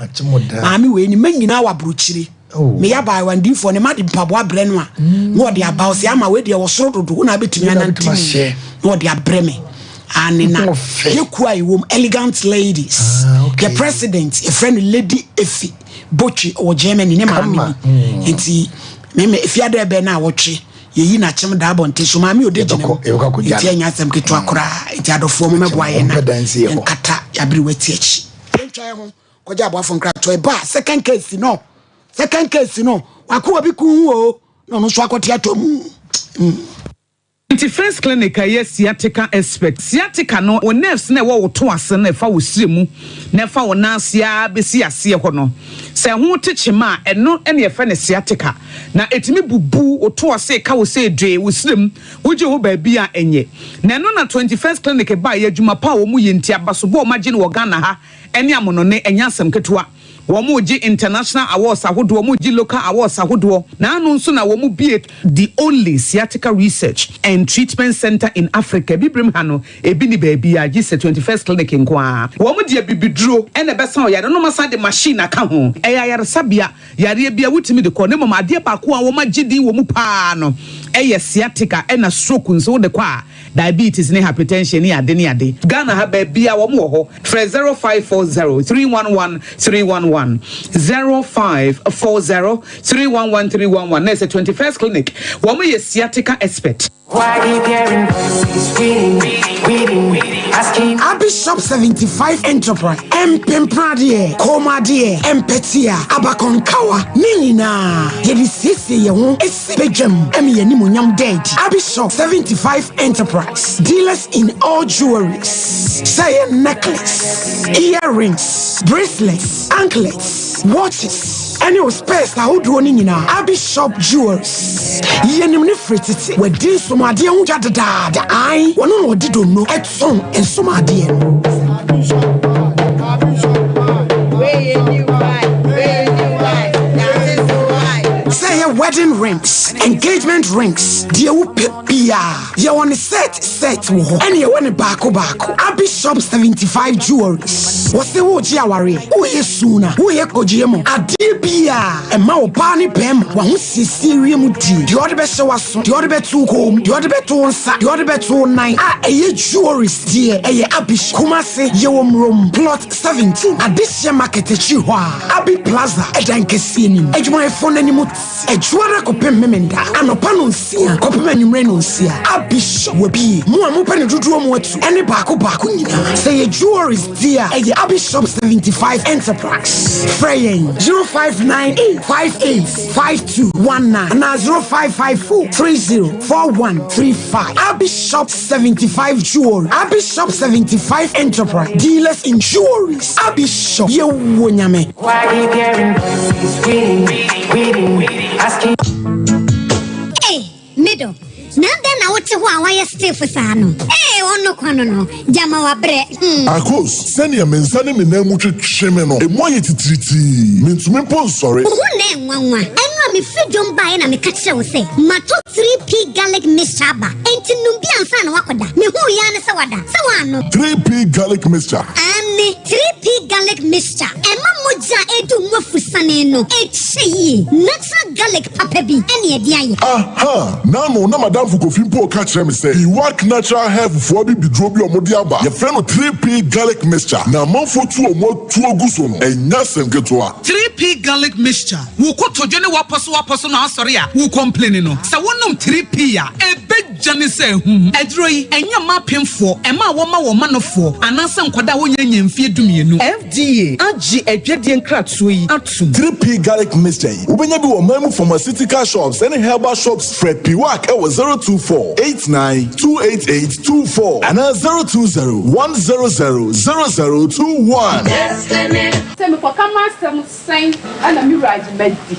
maame wei ne mma nyinaa wɔ aburokyire. Oh. Meyɛ abaayewa ndiifoɔ ne ma de mpaboa brɛ no a mm. na ɔde aba ɔsɛ ama wei deɛ wɔ soro dodo wo na abɛtumi anante mu na ɔde abrɛ me ane na yɛkuo a ɛwom elegant ladies ah, okay. yɛ president yɛfrɛ no Lady Efi Botwe ɔwɔ Germany ne maame bi mm. nti meme efiada ɛbɛn no a wɔtwe yɛyi n'akyem da abɔnten so maame ɔde gyina mu nti ɛnyɛ asɛm ketewa mm. koraa nti adɔfoɔ mo mɛboa yɛn na yɛnkata yɛabere wati akyi yɛntwa yɛ ho kɔgye aboafo nkratoɔ ɛba a second case no second case no wako obi kun ho o na ɔno nso akɔte atɔ mu. Mm. Nti First Clinic a ɛyɛ sciatica expert, sciatica no wo nerves no a ɛwɔ wo to ase no ɛfa wo srɛ mu na ɛfa wo nan ase ara bɛsi aseɛ hɔ no, sɛ ɛho te kyema a ɛno na yɛfrɛ no sciatica. Na ɛtumi bubu wo to ase ka wo sɛ dwee wo srɛ mu, wogye wo baabi a ɛnyɛ. Na ɛno na 21st Clinic baeɛ, adwuma pa a wɔn yɛ nti abasobɔ a wɔagye no wɔ Ghana ha ne amonɔne ɛnyɛ asɛm ketewa. Wɔregye international awards ahodoɔ, wɔregye local awards ahodoɔ, na ano nso na wɔbue the only sciatica research and treatment centre in Africa. Abibirem ha no, ebi nni baabiara gye sɛ 21st Clinic nko ara. Wɔde abibiduro na ɛbɛsa wo yareɛ na wɔasan de machine aka ho. Ɛyɛ ayaresabea, yareɛ biara wotumi de kɔ, na mmom adeɛ baako a wɔagye din wɔ mu pa ara no yɛ sciatica ɛna stroke nso wode kɔ a, Diabetes ne hypertension ne ade ne ade. Ghana ha baabia wɔn wɔ hɔ. Frɛ 0540 311 311, 0540 311 311 na ɛsɛ 21st clinic wɔn yɛ sciatica expert. Abi Shop 75 Enterprise, Mpempradeɛ, kɔnmuadeɛ, mpɛtea, abakɔnkawa, ne nyinaa yɛde siesie yɛn ho si badwam ma yɛn animuonyam da adi. Abi Shop 75 Enterprise, dealers in all jewelries, sɛ ɛyɛ necklace, earrings, bracelets, anklets, watches, ɛne wo spares ahodoɔ no nyinaa. Abi Shop Jewelries, yɛnim no firi tete, wadi nsomadeɛ ho dwa dedaada, ae, wɔno na ɔde donno tɔn nsomadeɛ no. Sɛ ɛyɛ wedding rings, engagement rings, deɛ wopɛ biara, yɛwɔ ne set set wɔ hɔ, ɛne yɛwɔ ne baako baako. Abi Shop 75 Jewelries, wɔse woregye awareɛ, woyɛ suna, woyɛ kogyeɛ mu, adeɛ biara ɛma ɔbaa ne bɛrima w'ahosiesie wiem die, deɛ ɔde bɛhyɛ w'aso, Deɛ ɔde bɛto wo kɔn mu, deɛ ɔde bɛto wo nsa, deɛ ɔde bɛto wo nan a ɛyɛ jewelries deɛ ɛyɛ Abish. Kumasi yɛwɔ Murom plot 17 Adehyeɛ market akyiri hɔ a Abi Plaza ɛdan kɛseɛ no mu. Adwumayɛfoɔ no anim te Adwuada kɔpem Memenda anɔpa nonsia kɔpem anwummerɛ nonsia. Abish wabie. Mo a mopɛ no dodoɔ mu atu ɛne baako baako nyinaa. Sɛ ɛyɛ jewelries deɛ a ɛyɛ Abi Shop 75 Enterprise. Frɛ yɛn 0598 58 5219 anaa 0554 30 4135. Abi Shop 75 Jewelry, Abi Shop 75 Enterprise, dealers in jewelries. Abi Shop, yɛwɔ Nyame. Hey, middle. Na adɛn na wote hɔ a woayɛ stiff saa no? Ee, ɔno kwa no no, gyama wabrɛ, hmm. Akos, sɛnea me nsa ne me nan mu twetwe me no, emu ayɛ titiritii. Mintumi mpo nsɔre. Wo ho na ɛnwanwa. Ɛno a mefiri dwom baeɛ na meka kyerɛɛ wo sɛ matɔ 3P Garlic Mixture aba, enti nom bi ansa na woakɔda. Mehuu yi ara ne sɛ wada. Sɛ woannom. 3P Garlic Mixture. Aane, 3P Garlic Mixture. Ɛma mogya a ɛredi wo mu afusane no kyɛ yie. Natural garlic papa bi ne ɛde ayɛ. Aha! N'ano na m'adamfo Kofi mpo reka kyerɛ me sɛ Iwak Natural Health foɔ abibiduro bi a wɔde aba, yɛfrɛ no 3P Garlic Mixture, na amanfoɔ tu wɔn atuo gu so no, ɛnyɛ asɛm ketewa. 3P Garlic Mixture, Wo kotodwe ne w'apɔsowapɔso no asɔre a wo complaini no, sɛ wonom 3P a, ɛbɛgya ne sɛ ahum. Aduro yi, ɛnyɛ mma apemfoɔ, ɛma a wɔma wɔn manofoɔ, anaasɛ nkwadaa a wɔnnya nnya mfeɛ dumienu. FDA agye adwadie nkratoɔ yi atom. 3P Garlic Mixture yi, wobɛnya bi wɔ ɔman mu pharmaceutical shops ne herbal shops. Frɛ Piwak wɔ 024 89 288 24 anaa 020 100 0021. Sɛ mekɔka m'asɛm sɛn na me wura agye madi.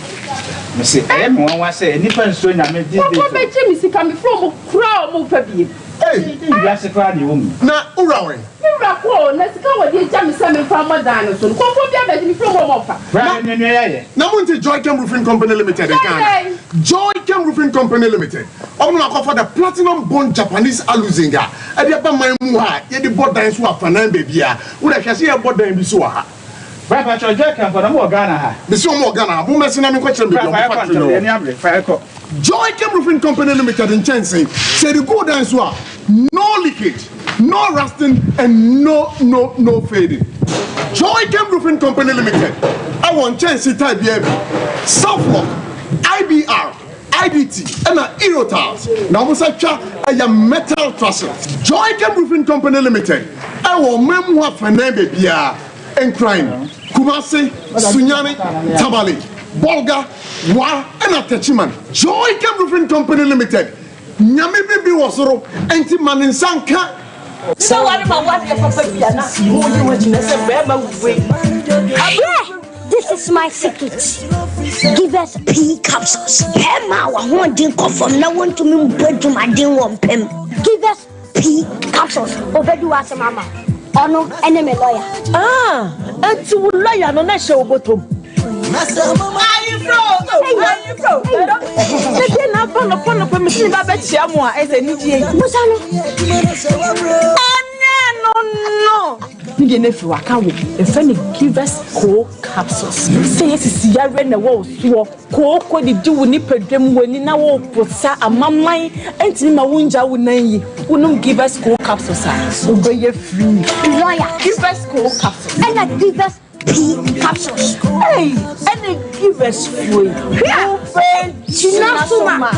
Mese ɛyɛ me nwanwa sɛ nnipa nsuro Nyame these days o. Kɔkɔ bɛgye me sika mefrɛ ɔmo koraa ɔmo mfa biem. Ei wiase koraa na ɛwɔ mu yi. Na wo wura wɛn? Me wura kɔ o, na sika a wɔde agya me sɛ memfa mmɔ dan no so no, nkurɔfoɔ bi abɛgye me firi mu a wɔmfa. Bra na nua yɛ. Na mo nte Joychem Roofing Company Limited nka ana? Joychem Roofing Company Limited, wɔn na wɔakɔfa the Platinum Bond Japanese Aluzinc a ɛde aba man mu ha a yɛde bɔ dan so wɔ afanan baabiara. Wo deɛ hwɛ sɛ yɛrebɔ dan bi so wɔ ha. Bra pakyɛw Joychem fo na mo wɔ Ghana ha? Mese wɔn wɔ Ghana ha, mo mmɛse na menkɔkyerɛ mo baabi a Bra wɔn fa yɛkɔ factory ntɛm no wɔ. yɛn ani abere fa yɛkɔ. Joychem Roofing Company Limited nkyɛnse, sɛ yɛde gu wo dan so a, no leakage, no rusting and no no no fading. Joychem Roofing Company Limited wɔ nkyɛnse type biara bi, Southlock, IBR, IDT ɛna Eurotiles na wɔn nsa twa ɛyɛ metal trusses. Joychem Roofing Company Limited wɔ ɔman mu afanan baabiara, Nkran, Kumasi, Sunyani, Tamale, Bolga, Wa ɛna Techiman. Joychem Roofing Company Limited. Nyame bi bi wɔ soro, enti ma ne nsa nka. Sɛ ware ma wo adeɛ papa bi a na wogye wo agyina sɛ bɛrima wei. Abrɛ! This is my secret. Give us pea capsules. Bɛrima a w'ahoɔden kɔ fam na wontumi mbɔ adwumaden wɔ mpam. Give us pea capsules. Obedi w'asɛm ama wo. Ɔno ɛne me lawyer. Ah, enti wo lawyer no na ɛhyɛ wo bɔtɔ mu. Ayefro, ayefro. Ebi na aba nɔpɔ nɔpɔ mi si ba bɛkyia mu a ɛsɛ anigye yi. Busa no. Ɛnɛ no no. Ne deɛ no afiri waka wo ɛfɛ ne givers co capsules sɛ yɛ sisi yareɛ na ɛwɔ wo soɔ kooko didi wo nipadwam w'ani na wo posa amaman ɛntumi ma wo ngya wo nan yi wonom givers co capsules a wobɛyɛ free. Lawyer. Givers co capsules. Ɛna givers P capsules. Ei ɛne givers foɔ yi. Hwɛ gyina so ma.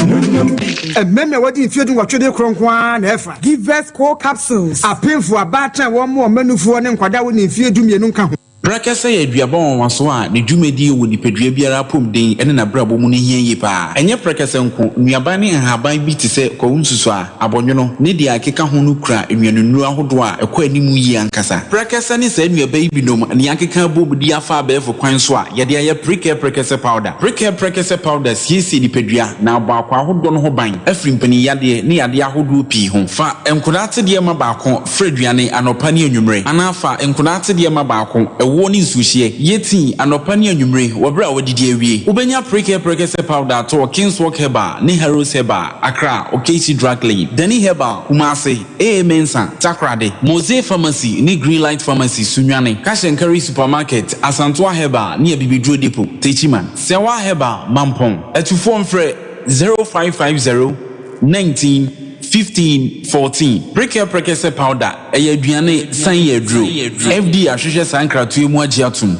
Mmarima a wɔadi mfeɛ dunwɔtwe de korɔ nko ara na ɛfa. Givers Co Capsules, Apemfo, abaatan a wɔmmoa wɔn mmanufoɔ ne nkwadaa a wɔnni mfeɛ dumienu nka ho. Prɛkɛsɛ yɛ aduaba nwanwaso a ne dwumadie wɔ nipadua biara apɔmuden ne n'abrabɔ mu no hia yie pa ara. Ɛnyɛ prɛkɛsɛ nko, nnuaban ne nhaban bi te sɛ kwawu nsusuaa, Abɔnwono, ne deɛ ɛkeka ho no kura nnuanennuro ahodoɔ a ɛkɔ anim yie ankasa. Prɛkɛsɛ ne saa nnuaba yi binom na yɛakeka abom de afa abɛɛfo kwan so a yɛde ayɛ Prekɛ Prɛkɛsɛ Powder. Prekɛ Prɛkɛsɛ Powder siesie nipadua na abɔ akwaa ahodoɔ no ho ban afiri mpaninyadeɛ ne yadeɛ ahodoɔ pii ho. Fa nkwadaa atedeɛ ma baako fra aduane anɔpa ne anwummere anaa fa nkwadaa atedeɛ ma baako, ɛwoɔ ne nsuohyeɛ, yɛ tii anɔpa ne anwummere wɔ berɛ a woadidi awie. Wobɛnya Prekɛ Prɛkɛsɛ Powder atɔ wɔ Kingswalk Herbal ne Harrows Herbal. Accra, Okaichi Drug Lane, Danny Herbal, Kumasi, AA Mensah, Takoradi, Mose Pharmacy ne Greenlight Pharmacy, Sunyani, Cash and Carry Supermarket, Asantoa Herbal ne Abibiduro Depot, Techiman, Sewa Herbal, Mampong. Atufoɔ mfrɛ 0550 19 15 14. Prekɛ Prɛkɛsɛ Powder, ɛyɛ aduane san yɛ aduro. FDA ahwehwɛ saa nkratoɔ yi mu agye atom.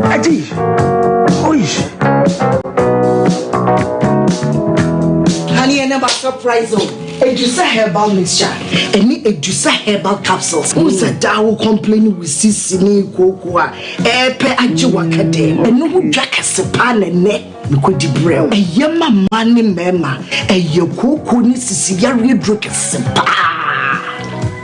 Adi, oi. Honey, and about surprise o. Edusa herbal mixture ɛne Edusa herbal capsules. N sɛ daa wo complain wo sisi ne kooko a ɛɛpɛ agye waka dɛm. Ɛno ho dwa kɛse paa na ɛnɛ. Mekɔdi brɛ wo. Ɛyɛ ma mmaa ne mmarima. Ɛyɛ kooko ne sisi yareɛ duro kɛse paa.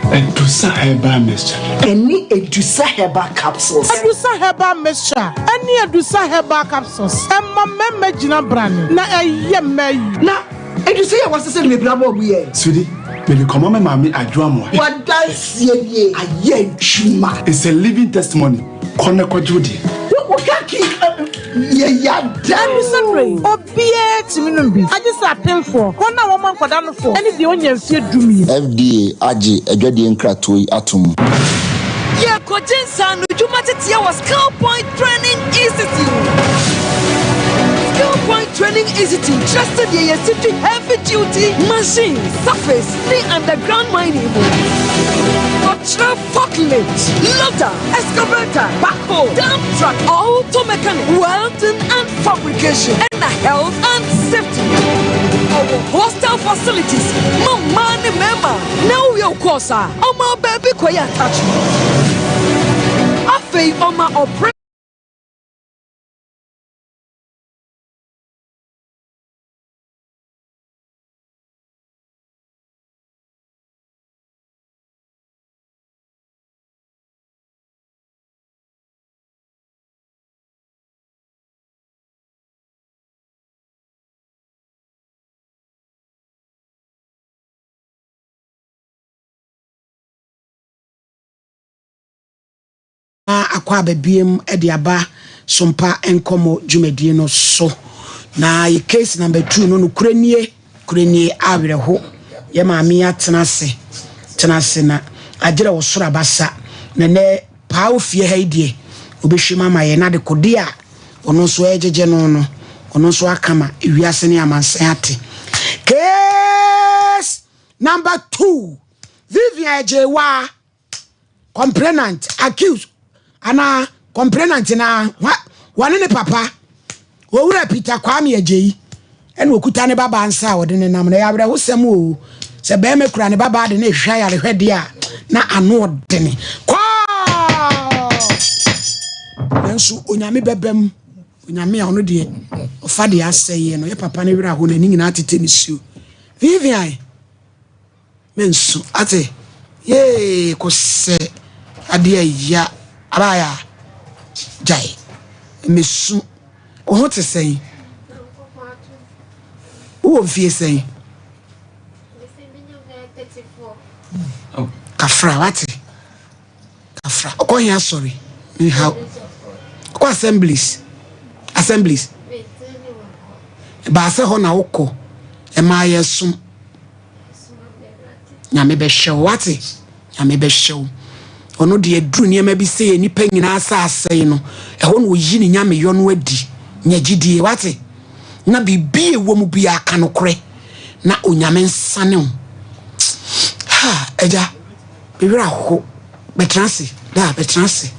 Adusa herbal mixture. Ɛne Adusa herbal capsules. Adusa herbal mixture ɛne Adusa herbal capsules ɛma mmarima gyina brane na ɛyɛ mmaa yie. Na Adusa yi a wɔasesa no bebree ama wɔn yɛ. Sweetie, mede kɔma me maame Adwoa Amoah. W'adanseɛ nie, ayɛ adwuma. It's a living testimony, kɔ na kɔgye wo deɛ. Wo ka ki yɛ yada. Ɛno berɛ yi, obiara tumi nom bi, agye sɛ apemfoɔ, wɔn a wɔma nkwadaa nofoɔ, ne deɛ ɔnnya mfeɛ dumien. FDA agye adwadie nkratoɔ yi atom. Yɛrekɔgye nsaanodwuma teteɛ wɔ Skill Point Training Institute. Skill Point Training Institute kyerɛ sɛdeɛ yɛsi twi heavy duty machines, surface ne underground mining mu. Ɔkyerɛ forklift, loader, excavator, backhoe, dump truck, auto mechanic, welding and fabrication, ɛna health and safety. Ɔwɔ hostel facilities ma mmaa ne mmarima. Na wowie wo course a, ɔma wo baabi kɔyɛ attachment. Afei ɔma ɔpre. Na akɔ aba biem de aba Sompa Nkɔmmɔ dwumadie no so. Na yɛ case number two no nokorɛ nie, korɛ nie, awerɛho. Yɛ maame yi atena ase, tena ase na agyerɛ wɔ soro abasa. Na nɛ paa ofie ha yi deɛ, obɛhwɛ mu ama yɛ na dekodeɛ a ɔno nso ɛregyegye no no, ɔno nso aka ma ewiase ne amansan ate. Case number two, Vivian Agyewaa. Complainant, accused anaa complainant na wɔne ne papa Owura Peter Kwame Agyei ɛna okuta ne babaa nsa a ɔde ne nam no. Ɛyɛ awerɛhosɛm o sɛ bɛrima kura ne babaa de ne hwehwɛ ayarehwɛ deɛ a na ano ɔdene kɔɔ. Nanso Onyame bɛbam. Onyame a ɔno deɛ ɔfa deɛ asɛeɛ no, yɛ papa no werɛ aho n'ani nyinaa tete nisuo. Vivian, mensu ate yee kosɛ adeɛ ya abaya gyae mesu. Wo ho te sɛn? Wowɔ mfie sɛn? Kafra wate. Kafra. Ɔkɔ he asɔre? Menha Ɔkɔ assemblies. Assemblies. Baasɛ hɔ na wokɔ. Ɛmaa yɛ som. Nyame bɛhwɛ wo wate. Nyame bɛhwɛ wo. Ɔno deɛ aduru nneɛma bi sɛ yɛ nipa nyinaa sɛ asɛe no. Ɛhɔ na oyi ne nyameyɔ no adi. Nya gyidie wate. Na biribi a ɛwɔ mu biara ka nokorɛ. Na Onyame nsane wo. Ha, agya. Me werɛ aho. Bɛtena ase. Daa, bɛtena ase.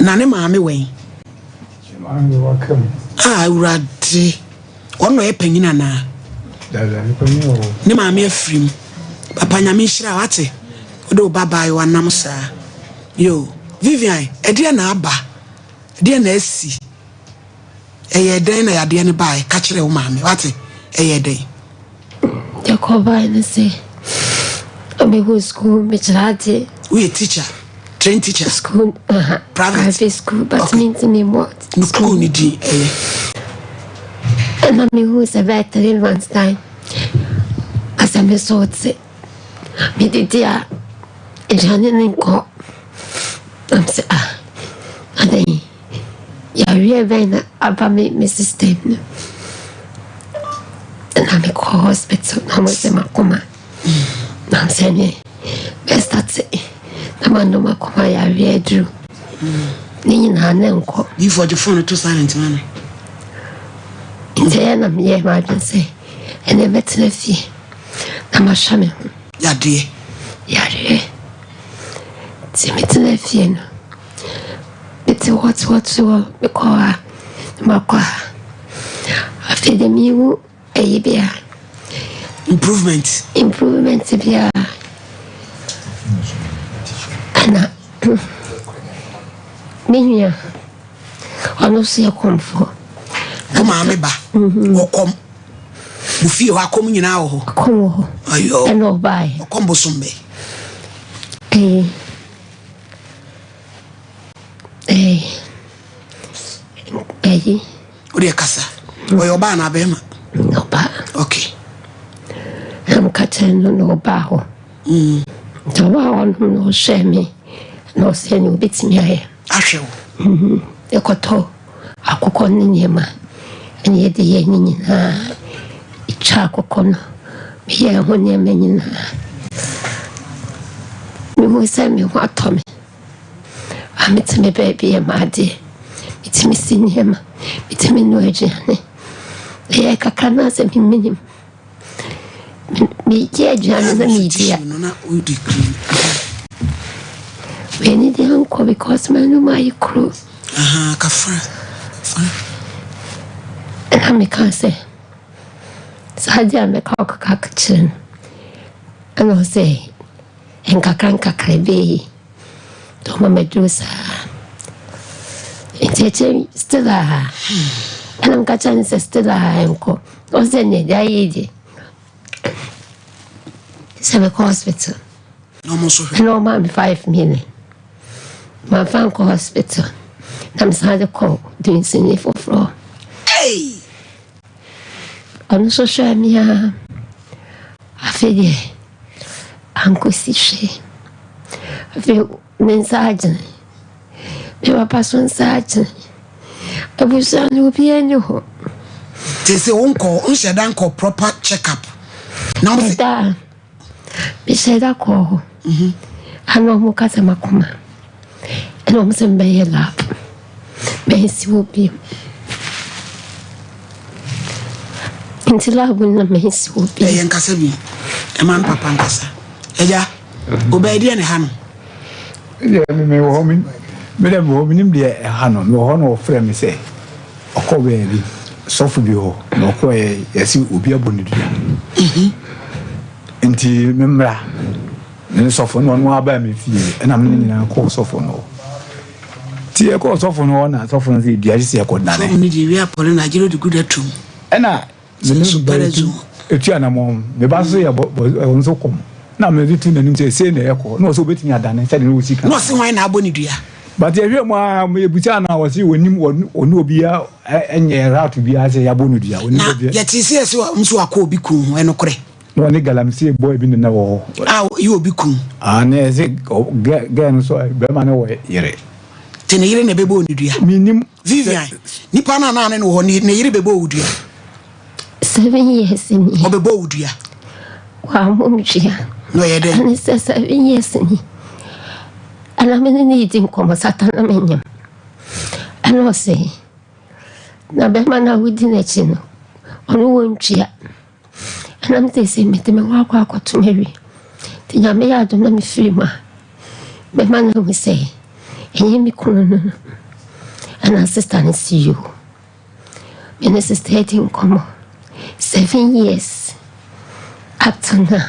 Na ne maame wɛn? Ah, Awurade. Ɔno na ɔyɛ panyin anaa? Ne maame afiri mu. Papa Nyame nhyira wate. Wode wo ba baayewa nam saa. Yo, Vivian, ɛdeɛ na aba? Ɛdeɛ na asi? Ɛyɛɛ dɛn na yadeɛ no baeɛ? Ka kyerɛ wo maame, wate? Ɛyɛɛ dɛn? Deɛ ɛkɔbaeɛ ne sɛ, na mekɔ sukuu mekyerɛ adeɛ. Woyɛ teacher? Trained teacher? School, uh -huh. Private? Private school, but okay. mentumi mmɔ. No school ne din ɛyɛ? Ɛna mehu sɛ bɛyɛ three months time asɛ me so te medidi a aduane no nkɔ na mesɛ ah adɛn Yareɛ bɛn na aba me me system no na mekɔ hospital na wɔn sɛ makoma na sɛ ne mɛstate na manom akoma yareɛ aduru ne nyinaa ne nkɔ. Difo ɔde phone to silent ma no. Nti ɛyɛ na meyɛ m'adwene sɛ ɛnɛ mɛtena fie na mahwɛ me ho. Yadeɛ. Yareɛ. Nti metena fie no. Mete hɔ te hɔ te hɔ, mekɔ ha na makɔ ha. Afei deɛ mehu ɛyi bi a. Improvement. Improvement bi a. Ɛna me nua ɔno nso yɛ kɔmfoɔ. Wo maame ba mhm. ɔkɔm. Mo fie hɔ akɔm nyinaa wɔ hɔ. Akɔm wɔ hɔ. Ayɔ. Ɛna ɔbaeɛ. Ɔkɔm bosom bɛ. Ɛyi. Ɛɛ ɛyi. O deɛ kasa. Ɔyɛ ɔbaa anaa bɛrima? Ɔbaa. Okay. Na mo ka kyerɛ no na ɔbaa hɔ. Mm. Nti ɔbaa hɔ no na ɔhwɛɛ me na ɔsɛ nea obetumi ayɛ. Ahwɛ wo. Mhm. Ɛkɔtɔ akokɔ ne nneɛma ɛna yɛde yɛ ne nyinaa. Etwa akokɔ no meyɛ ho nneɛma nyinaa. Mehu sɛ me ho atɔ me. A metumi baabi yɛ m'adeɛ, metumi si nneɛma, metumi noa aduane. Ɛyɛ kakra na asɛ memenim. Megye aduane na medi a. M'ani de ankɔ because m'anum ayɛ kuro. Kafra. Ɛna meka sɛ saa deɛ a mɛka ɔkaka kyerɛ no. Ɛna ɔsɛ Nkakrankakra ɛbɛyɛ yie. Nti ɔma maduru saa. Nti akyire still a ɛna meka kyerɛ no sɛ still a ɛnkɔ. Ɔsɛ neɛ deɛ ayɛ yi deɛ sɛ mekɔ hospital. Ɛna ɔmaa me 5 million. Mamfa nkɔ hospital. Na mesan de kɔ dunsini foforɔ. Ɔno nso hwɛɛ me ara. Afei deɛ, ankɔsi hwee. Afei me nsa agyene. Me papa nso nsa agyene. Abusua no obiara nni hɔ. Te sɛ wonkɔ nhyɛ da nkɔ proper check up. Na wo da a mehyɛ da kɔɔ hɔ. Mhm. Ana ɔmo ka sɛ makoma. Ɛna ɔmo sɛ mbɛyɛ lab. Mɛnsi hɔ bio. Nti lab no na mɛnsi hɔ bio. Ɛyɛ nkasa bi. Ɛma no papa nkasa. Ɛgya, ɔbɛyɛ deɛ ne ha no. Deɛ mewɔ hɔ me dɛ mewɔ hɔ menim deɛ ɛha no mewɔ hɔ na ɔfrɛ me sɛ ɔkɔ baabi sɔfo bi hɔ na ɔkɔɛ yɛse obi abɔ ne dua mhm. nti memmra ne sɔfo na ɔno abaa me fie ɛna me ne nyinaa kɔɔ sɔfo no hɔ. Nti yɛkɔɔ sɔfo no hɔ na sɔfo no sɛ dua gye sɛ yɛkɔ dane. Sɔfo no deɛ wia pɔre na agyere de gu da tum. Ɛna me ne ba etu etu anamɔn me ba nso yɛ bɔ bɔ ɔno nso kɔm na me de tu n'anim sɛ sei na ɛkɔ na ɔsɛ obetumi adane sɛdeɛ na ɔsi kan. Na ɔse hwan na abɔ ne dua. But yɛhwɛ mu a yɛbusaa no a ɔse ɔnim ɔne obiara nyɛ route biara sɛ yɛabɔ no dua. Na yɛtee sɛ yɛse nso wakɔ obi kun ho ɛnokorɛ? Na ɔne galamsey boy bi na na wɔ hɔ. A ɔyɛ obi kun. Ah na yɛse girl no nso bɛrima no wɔ yere. Nti ne yere na ɛbɛbɔɔ no dua? Mennim. Vivian, nipa no a na ne no wɔ hɔ ne yere bɛbɔɔ wo dua? 7 years ni. Ɔbɛbɔɔ wo dua? Wammɔ me dua. Na ɔyɛ dɛn? Ɛne sɛ 7 years ni. Ɛna me ne no redi nkɔmmɔ satan na menyam. Ɛna ɔse, na bɛrima no a wodi n'akyi no, ɔno wɔntua. Ɛna me sɛ mede me ho akɔ akɔto Mary. Nti Nyame yɛ adom na mefiri mu a, mɛma no ahu sɛ ɛnyɛ me kunu no no. Ɛna sista no si yoo. Me ne sista adi nkɔmmɔ 7 years up to now.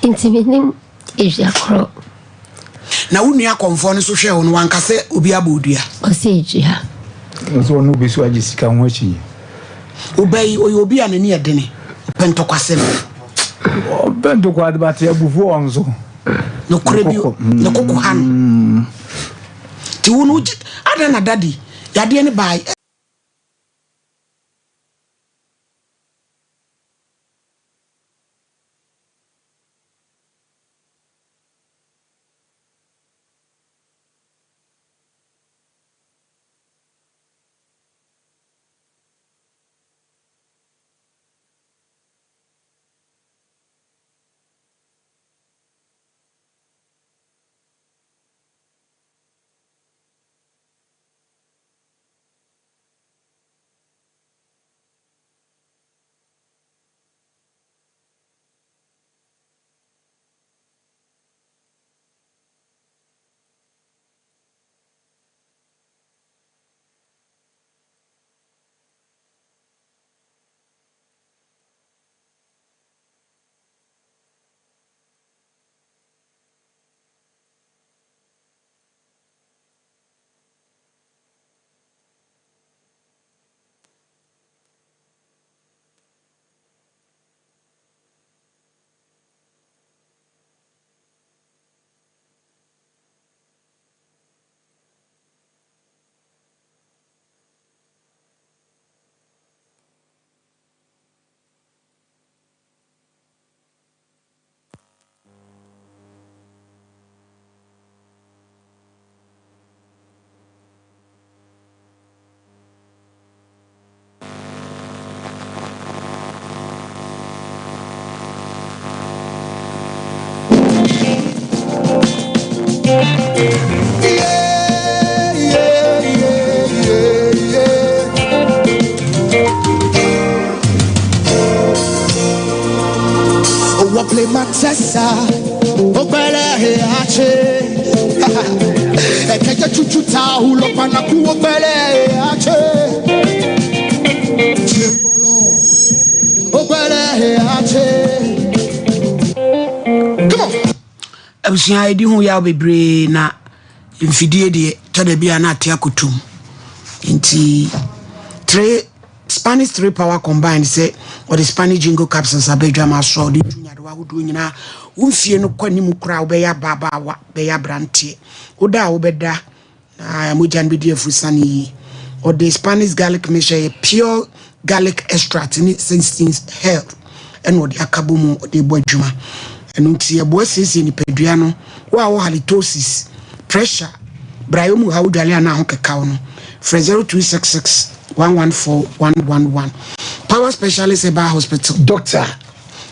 Nti menim ewia korɔ. Na wo nua kɔmfoɔ no nso hwɛɛ wo no, wanka sɛ obi abɔ wo dua? Ɔsɛ edua. Nso ɔno obi so agye sika ho akyi. Wo ba yi, ɔyɛ obi a n'ani yɛ dene, ɔpɛ ntɔkwasɛm. Ɔpɛ ntɔkwa de but abufuo wɔ nso. Nokorɛ bi, ne koko ha no. Nti wo no, adɛn na daddy, yadeɛ no baa. Play my tessa, Ogbele ache. Ekeje chuchu ta hulo panaku ogbele ache. Chimbolo, ogbele ache. Come on. Abusua edi ho yaw bebree na mfidie deɛ tɔ da bi a na ate akotum nti three Spanish three power combined sɛ ɔde Spanish jingo capsules aba adwama so a ɔde tu nyarewa ahodoɔ nyinaa. Wo mfie no kɔ anim koraa wobɛyɛ ababaawa, bɛyɛ aberanteɛ. Woda a wobɛda na mogya no bɛdi afurusane yie. Ɔde Spanish garlic mixture yɛ pure garlic extract ne 16 herb ɛna ɔde aka bɔ mu ɔde bɔ adwuma. Ɛno nti ɛboa siesie nipadua no. Wo a wɔ halitosis, pressure, brayɔ mu haw dwale anaa ho kekaw no, frɛ 0266 114 111. Power Specialist Herbal Hospital. Doctor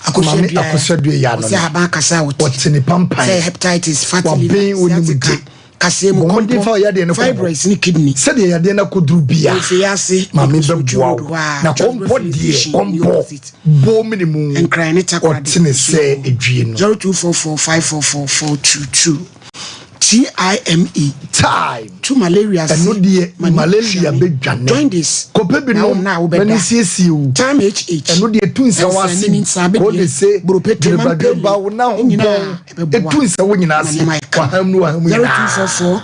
Akosua Maame Dua Akosua Dua yi ano ɔsɛ no, ahaban kasa a ɔte ɔte ne pampan. sɛ hepatitis, fatty liver, Waben onim sciatica, de. kaseɛ mu Bɔ mmɔden kɔmpɔ, fa ɔyadeɛ no kɔbɔ. fibroids ne kidney. Sɛdeɛ yadeɛ no akɔduru bia, Mfiri ase, Maame Nkosuo bɛboa Road wo. hɔ a, Na George kɔmpɔ Filling deɛ, Station ne kɔmpɔ opposite. bɔ mene mu. Nkran ne Takoradi. Ɔte ne sɛ edwie no. 0244 544 422. TIME. Time. Tu malaria se. Ɛno deɛ ma ne malaria hwame. bɛdwane. Jaundice. Kɔpɛ bi Na wo nom nna a na wobɛda. ne siesie wo. Time HH. Ɛno deɛ ɛtu nsa wo ase. Nsanini, nsabedeɛ, Kɔ de se boropete, dwerebadwereba mampeli, wo na ho ne nyinaa bɔn. ɛbɛboa. Ɛtu nsa wo nyinaa Ma ase. nneɛma ayɛ kama. Waham ne waham nyinaa. 0244.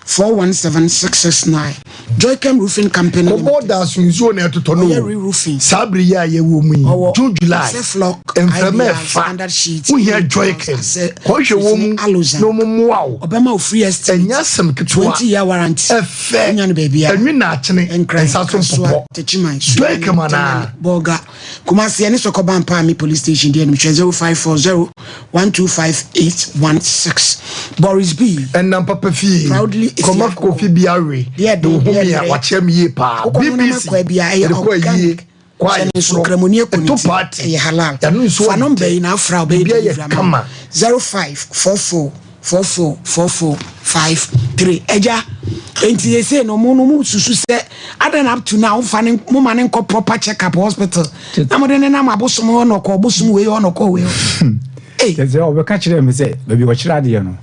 417 669. Joycam Roofing Company Limited. Kɔbɔ da so nsuo na ɛtotɔ no Ɔyɛ o. re-roofing. Saa bere yi a yɛwɔ mu yi, Ɔwɔ June, July, Seflock, mframa IBR, ɛfa, standard sheet, wohia tiles, Joycam. asɛ, Kɔhwɛ wɔ mu fifini, alozan. na wɔn mmoa wo. Ɔbɛma wo free estimate. Ɛnyɛ asɛm ketewa. 20 year warranty. Ɛfɛ. Wonya no baabi a. Ɛnwi na akyene. Nkran, Nsa so Kasoa, mpopɔ. Techiman, Joycam Suame, anaa? Tamale, Bolga, Kumasi, ɛne Sɔkɔba Mpaame Police Station deɛ no hwɛ 0540 125 816. Boris B. Ɛnam papa fie. Proudly Kɔma kofi bi awe. Deɛ Na den, ohun deɛ mi a mmerɛ. wakyerɛ mi yie paa. Wokɔ no nam BBC. akɔ bi a ɛyɛ Yɛde kɔ ayie. organic. Kɔ Hyɛ ne nso ayeforɔ. kramoni aku ne Ɛto ti. party. Ɛyɛ halal. Yɛano nsuo Fa nɔmba ntɛ. yi na afra wobɛyɛ Biribiara yɛ delivery ama wo. kama. 0544 44 44 53. Agya, enti seesei no mo no mo susu sɛ adɛn na up to now momfa ne moma ne nkɔ proper check up hospital na mode ne nam abosom hɔ na ɔkɔ ɔbosom wei hɔ na ɔkɔ wei hɔ. Kyerɛ sɛ ɔbɛka kyerɛɛ me sɛ baabi a ɔkyerɛ adeɛ no,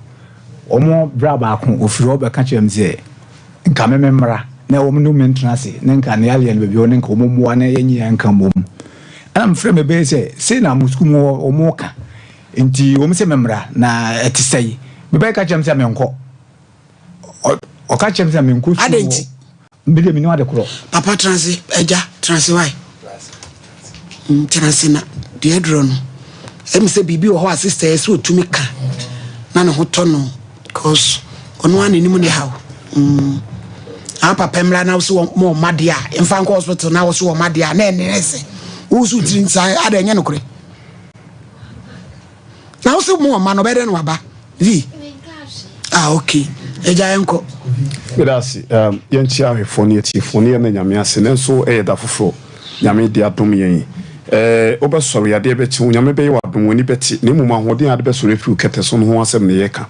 wɔn bra baako ɔfiri hɔ bɛka kyerɛɛ me sɛ nka me memmra na wɔn ne me ntena ase na nka ne yareɛ no baabi a ɔne nka wɔn mmoa na yɛn nyinaa nka mmom. Ɛna mefrɛ me bɛyɛ sɛ sei na mo sukuu mu hɔ wɔn ka nti wɔn sɛ memmra na ɛte sɛi. Me bɛyɛ ka kyerɛ me sɛ menkɔ. Ɔka kyerɛ me sɛ menkɔ sukuu Adɛn hɔ. nti? Me deɛ mennim ade korɔ. Papa tena ase, agya tena ase wae. Tena ase na deɛ aduro no. Ɛmi sɛ biribi wɔ hɔ a sister yɛ sɛ ɔtumi ka na ne ho tɔ no cause ɔno ara n'anim ne haw. Mm. Ah papa mmra na wo sɛ wɔn ɔma deɛ a mfa nkɔ hospital na wo sɛ wɔn deɛ a na ɛne ne sɛ wo so tiri nsa ada ɛnyɛ nokorɛ. Na wo sɛ mo ɔma no ɔbɛyɛ dɛ na waba. Vi. Ah okay. Agya yɛnkɔ. Meda ase. Um, yɛnkyia ahwɛfoɔ ne atiefoɔ ne yɛnna Nyame ase. Nanso ɛyɛ da foforɔ Nyame de adom yɛn. Eh, wobɛsɔre, adeɛ bɛkye wo, Nyame bɛyɛ wo adom, w'ani bɛte, na mmom ahoɔden a ade bɛsɔre afiri wo kɛtɛ so no ho asɛm na yɛreka.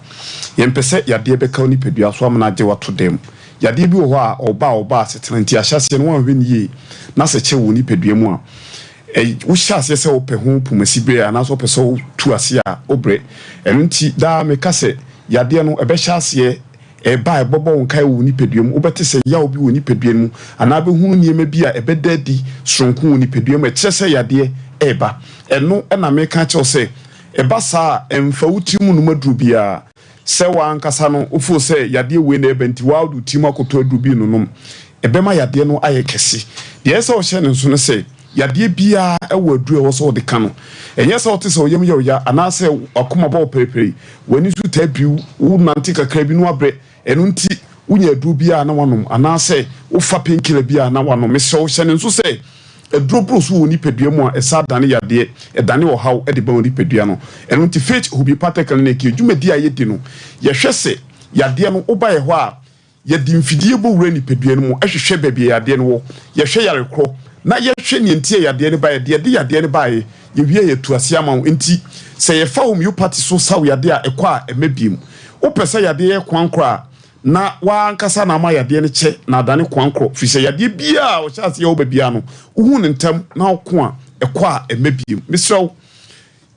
Yɛmpɛ sɛ yadeɛ bɛka wo nipadua so amena agye wo ato dam. Yadeɛ bi wɔ hɔ a, ɔba a ɔba asetena nti ahyɛaseɛ no woanhwɛ no yie na sɛ kyɛ wɔ wo nipadua mu a, Ɛ, wohyɛ aseɛ sɛ wopɛ ho pomasi berɛ anaasɛ wopɛ sɛ wotu aseɛ a, wobrɛ. Ɛno nti, daa meka sɛ, yadeɛ no, ɛbɛhyɛ aseɛ ɛreba a, ɛbɛbɔ wo nkaeɛ wɔ wo nipadua mu. Wobɛte sɛ yaw bi wɔ nipadua no mu anaa wobɛhunu nneɛma bi a ɛbɛda adi sononko wɔ nipadua mu a ɛkyerɛ sɛ yadeɛ reba. Ɛno na meka akyerɛ wo sɛ, ɛba saa a, mfa wo tirim nnom aduro biara. Sɛ w'ankasa no wo feel sɛ yadeɛ wei na ɛreba nti woa wode wo tirim akɔtɔ aduro bi renonom, ɛbɛma yadeɛ no ayɛ kɛse. Deɛ ɛsɛ sɛ wohyɛ no nso ne sɛ, yadeɛ biara wɔ aduro a ɛwɔ sɛ wode ka no. Ɛnyɛ sɛ wote sɛ wo yam yɛ wo ya anaasɛ w'akoma bɔ wo perepere, w'ani so taa biri wo, wonante kakra bi na woabrɛ, ɛno nti wonya aduro biara na woanom anaasɛ wofa painkiller biara na woanom. Mesrɛ wo hyɛ no nso sɛ, Aduro boro so wɔ wo nipadua mu a, ɛsan dane yadeɛ, ɛdane ɔhaw de ba wo nipadua no. Ɛno nti Faith Homeopathic Clinic, yɛn dwumadie a yɛdi no, yɛhwɛ sɛ yadeɛ no, woba yɛn hɔ a, yɛde mfidie bɔ wura nipadua no mu hwehwɛ baabi a yadeɛ no wɔ, yɛhwɛ yare korɔ, na yɛhwɛ nea nti a yadeɛ no baeɛ, deɛ ɛde yadeɛ no baeɛ, yɛwie a yɛtu aseɛ ama wo. Nti sɛ yɛfa homeopathy so sa wo yadeɛ a, ɛkɔ a, ɛmma biom. Wopɛ sɛ yadeɛ yɛ koankorɔ a, Na w'ankasa na ama yadeɛ no kyɛ na adane koankorɔ, firi sɛ yadeɛ biara a ɔhyɛ aseɛ wɔ baabiara no, wohu no ntɛm na woko a, ɛkɔ a, ɛmma bio. Mesrɛ wo,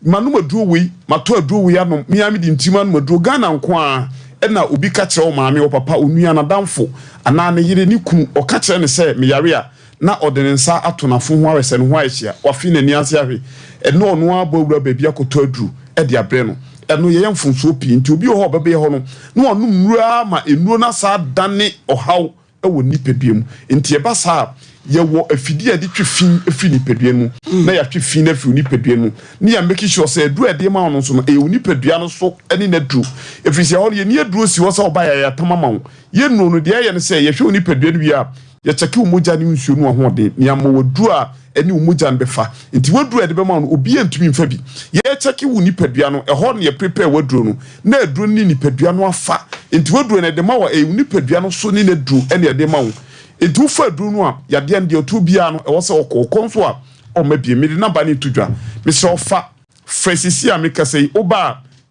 manom aduro wei, matɔ aduro wei anom, me ara mede ntirim anom aduro. Ghana nko ara na obi ka kyerɛ wo maame, wo papa, onua, n'adamfo, anaa ne yere, ne kunu, ɔka kyerɛ no sɛ meyare a, na ɔde ne nsa ato n'afono ho ahwɛ sɛ ne ho ayɛ hye a, wafe n'ani ase ahwɛ. Ɛno ɔno ara bɔ awura baabi akɔtɔ aduru de abrɛ no. Ɛno yɛyɛ mfomsoɔ pii. Nti obi wɔ hɔ a ɔbɛbɛyɛ hɔ no, na wanom nnuro ara ma nnuro no asan adane ɔhaw wɔ ne nipadua mu. Nti ɛba saa a, yɛwɔ afidie a yɛde twe fi firi nipadua no mu, na yɛatwe fi no afiri wo nipadua no mu, na yɛ make sure sɛ aduro a yɛde ma wo no nso no, ɛyɛ wo nipadua no so ne n'aduro. Ɛfiri sɛ ɛhɔ no, yɛnni aduro si hɔ sɛ woba a yɛatam ama wo. Yɛn nnuro no, deɛ yɛyɛ ne sɛ, yɛhwɛ wo nipadua no wie a, Yɛkyɛke wo mogya ne wo nsuo no ahoɔden na yɛama wo aduro a ɛne wo mogya no bɛfa. Nti w'aduro a yɛde bɛma wo no, obiara ntumi mfa bi. Yɛkyɛke wo nipadua no, ɛhɔ na yɛ prepare w'aduro no, na aduro no ne nipadua no afa. Nti w'aduro no yɛde ma wo a, ɛyɛ wo nipadua no so ne n'aduro na yɛde ma wo. Nti wofa aduro no a, yadeɛ no deɛ ɔtoɔ biara no, ɛwɔ sɛ ɔkɔ. Ɔkɔ nso a, ɔmma bio. Mede number no reto dwa. Mesrɛ wo fa. Frɛ seesei a mekasa yi, woba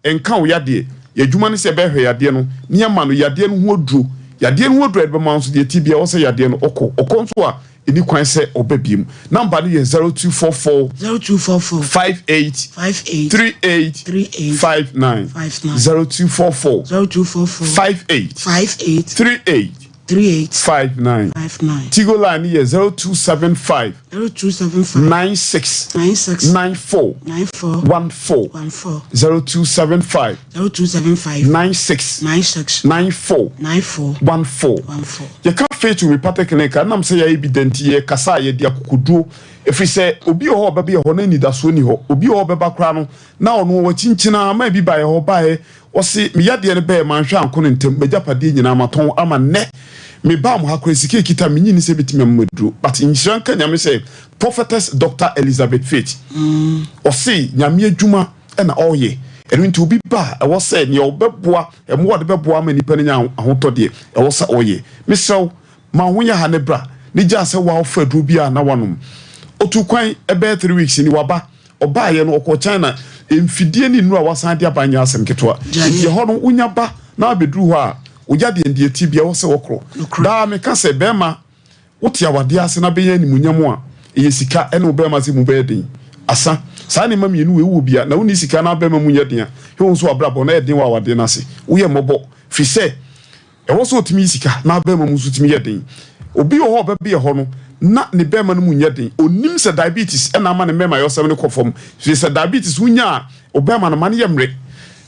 a, ɛnka wo yadeɛ. Yɛn adwuma ne sɛ yɛbɛhwɛ yadeɛ no na yɛama no yadeɛ no ho aduro. Yadeɛ no ho aduro a yɛde bɛma wo nso, deɛ ɛte biara, ɛwɔ sɛ yadeɛ no ɔkɔ. Ɔkɔ nso a, ɛnni kwan sɛ ɔba bio. Number no yɛ 0244 0244 58 58 38 38 59. 59 0244 0244 58 58 38. 38 59. 59. Tigo line no yɛ 0275. 0275. 96. 96. 94. 94. 14. 14. 0275. 0275. 96. 96. 94. 94. 14. 14. Yɛka Faith Homeopathic Clinic a, ɛnam sɛ yɛayɛ bi da nti, yɛkasa a yɛde akokoduro. Ɛfiri sɛ, obi wɔ hɔ a ɔbɛba yɛ hɔ na anidasoɔ nni hɔ. Obi wɔ hɔ a ɔbɛba koraa no, na ɔno wakyinkyini ara ma ebi baeɛ hɔ baeɛ, ɔse, me yadeɛ no bɛɛ, manhwɛ anko no ntɛm, m'agyapadeɛ nyinaa matɔn ama nnɛ. Mebaa mo ha koraa, sika ɛkita me, menye nni sɛ ɛbɛtumi ama maduro. But nhyira nka Nyame sɛ, Prophetess Doctor Elizabeth Faith, ɔse Nyame adwuma na ɔreyɛ. Ɛno nti obi ba a, ɛwɔ sɛ nea ɔbɛboa, mmoa a ɔde bɛboa ama nnipa no anya ahotɔ deɛ, ɛwɔ sɛ ɔyɛ. Mesrɛ wo, ma wo ho nyɛ ha ne bra, ne gyaa sɛ woafa aduro bi a na woanom. Ɔtuu kwan bɛyɛ three weeks ni, waba. Ɔbaeɛ no, ɔkɔɔ China. Mfidie ne nnuro a wasan de aba nyɛ asɛm ketewa. Enti ɛhɔ no, wonya ba na abɛduru hɔ a, wo yadeɛ no deɛ ɛte biara, ɛwɔ sɛ wɔkorɔ. Daa meka sɛ, barima, wote awadeɛ ase na bɛnya animuonyam a, ɛyɛ sika ne wo barima sɛ mu bɛyɛ den. Asa. Saa nneɛma mmienu wei wowɔ bi a, na wonni sika na barima mu nyɛ den a, hwɛ wo nso w'abrabɔ no ɛyɛ den wɔ awadeɛ no ase. Woyɛ mmɔbɔ, firi sɛ Ɛwɔ sɛ ɔtumi yi sika na bɛrima mu nso tumi yɛ den. Obi wɔ hɔ a ɔbɛbeɛ hɔ no, na ne bɛrima no mu nyɛ den. Ɔnnim sɛ diabetes na ama ne mmarimayɔsɛm no kɔ fam. Firi sɛ diabetes wonya a, wo bɛrima no ma no yɛ mmere.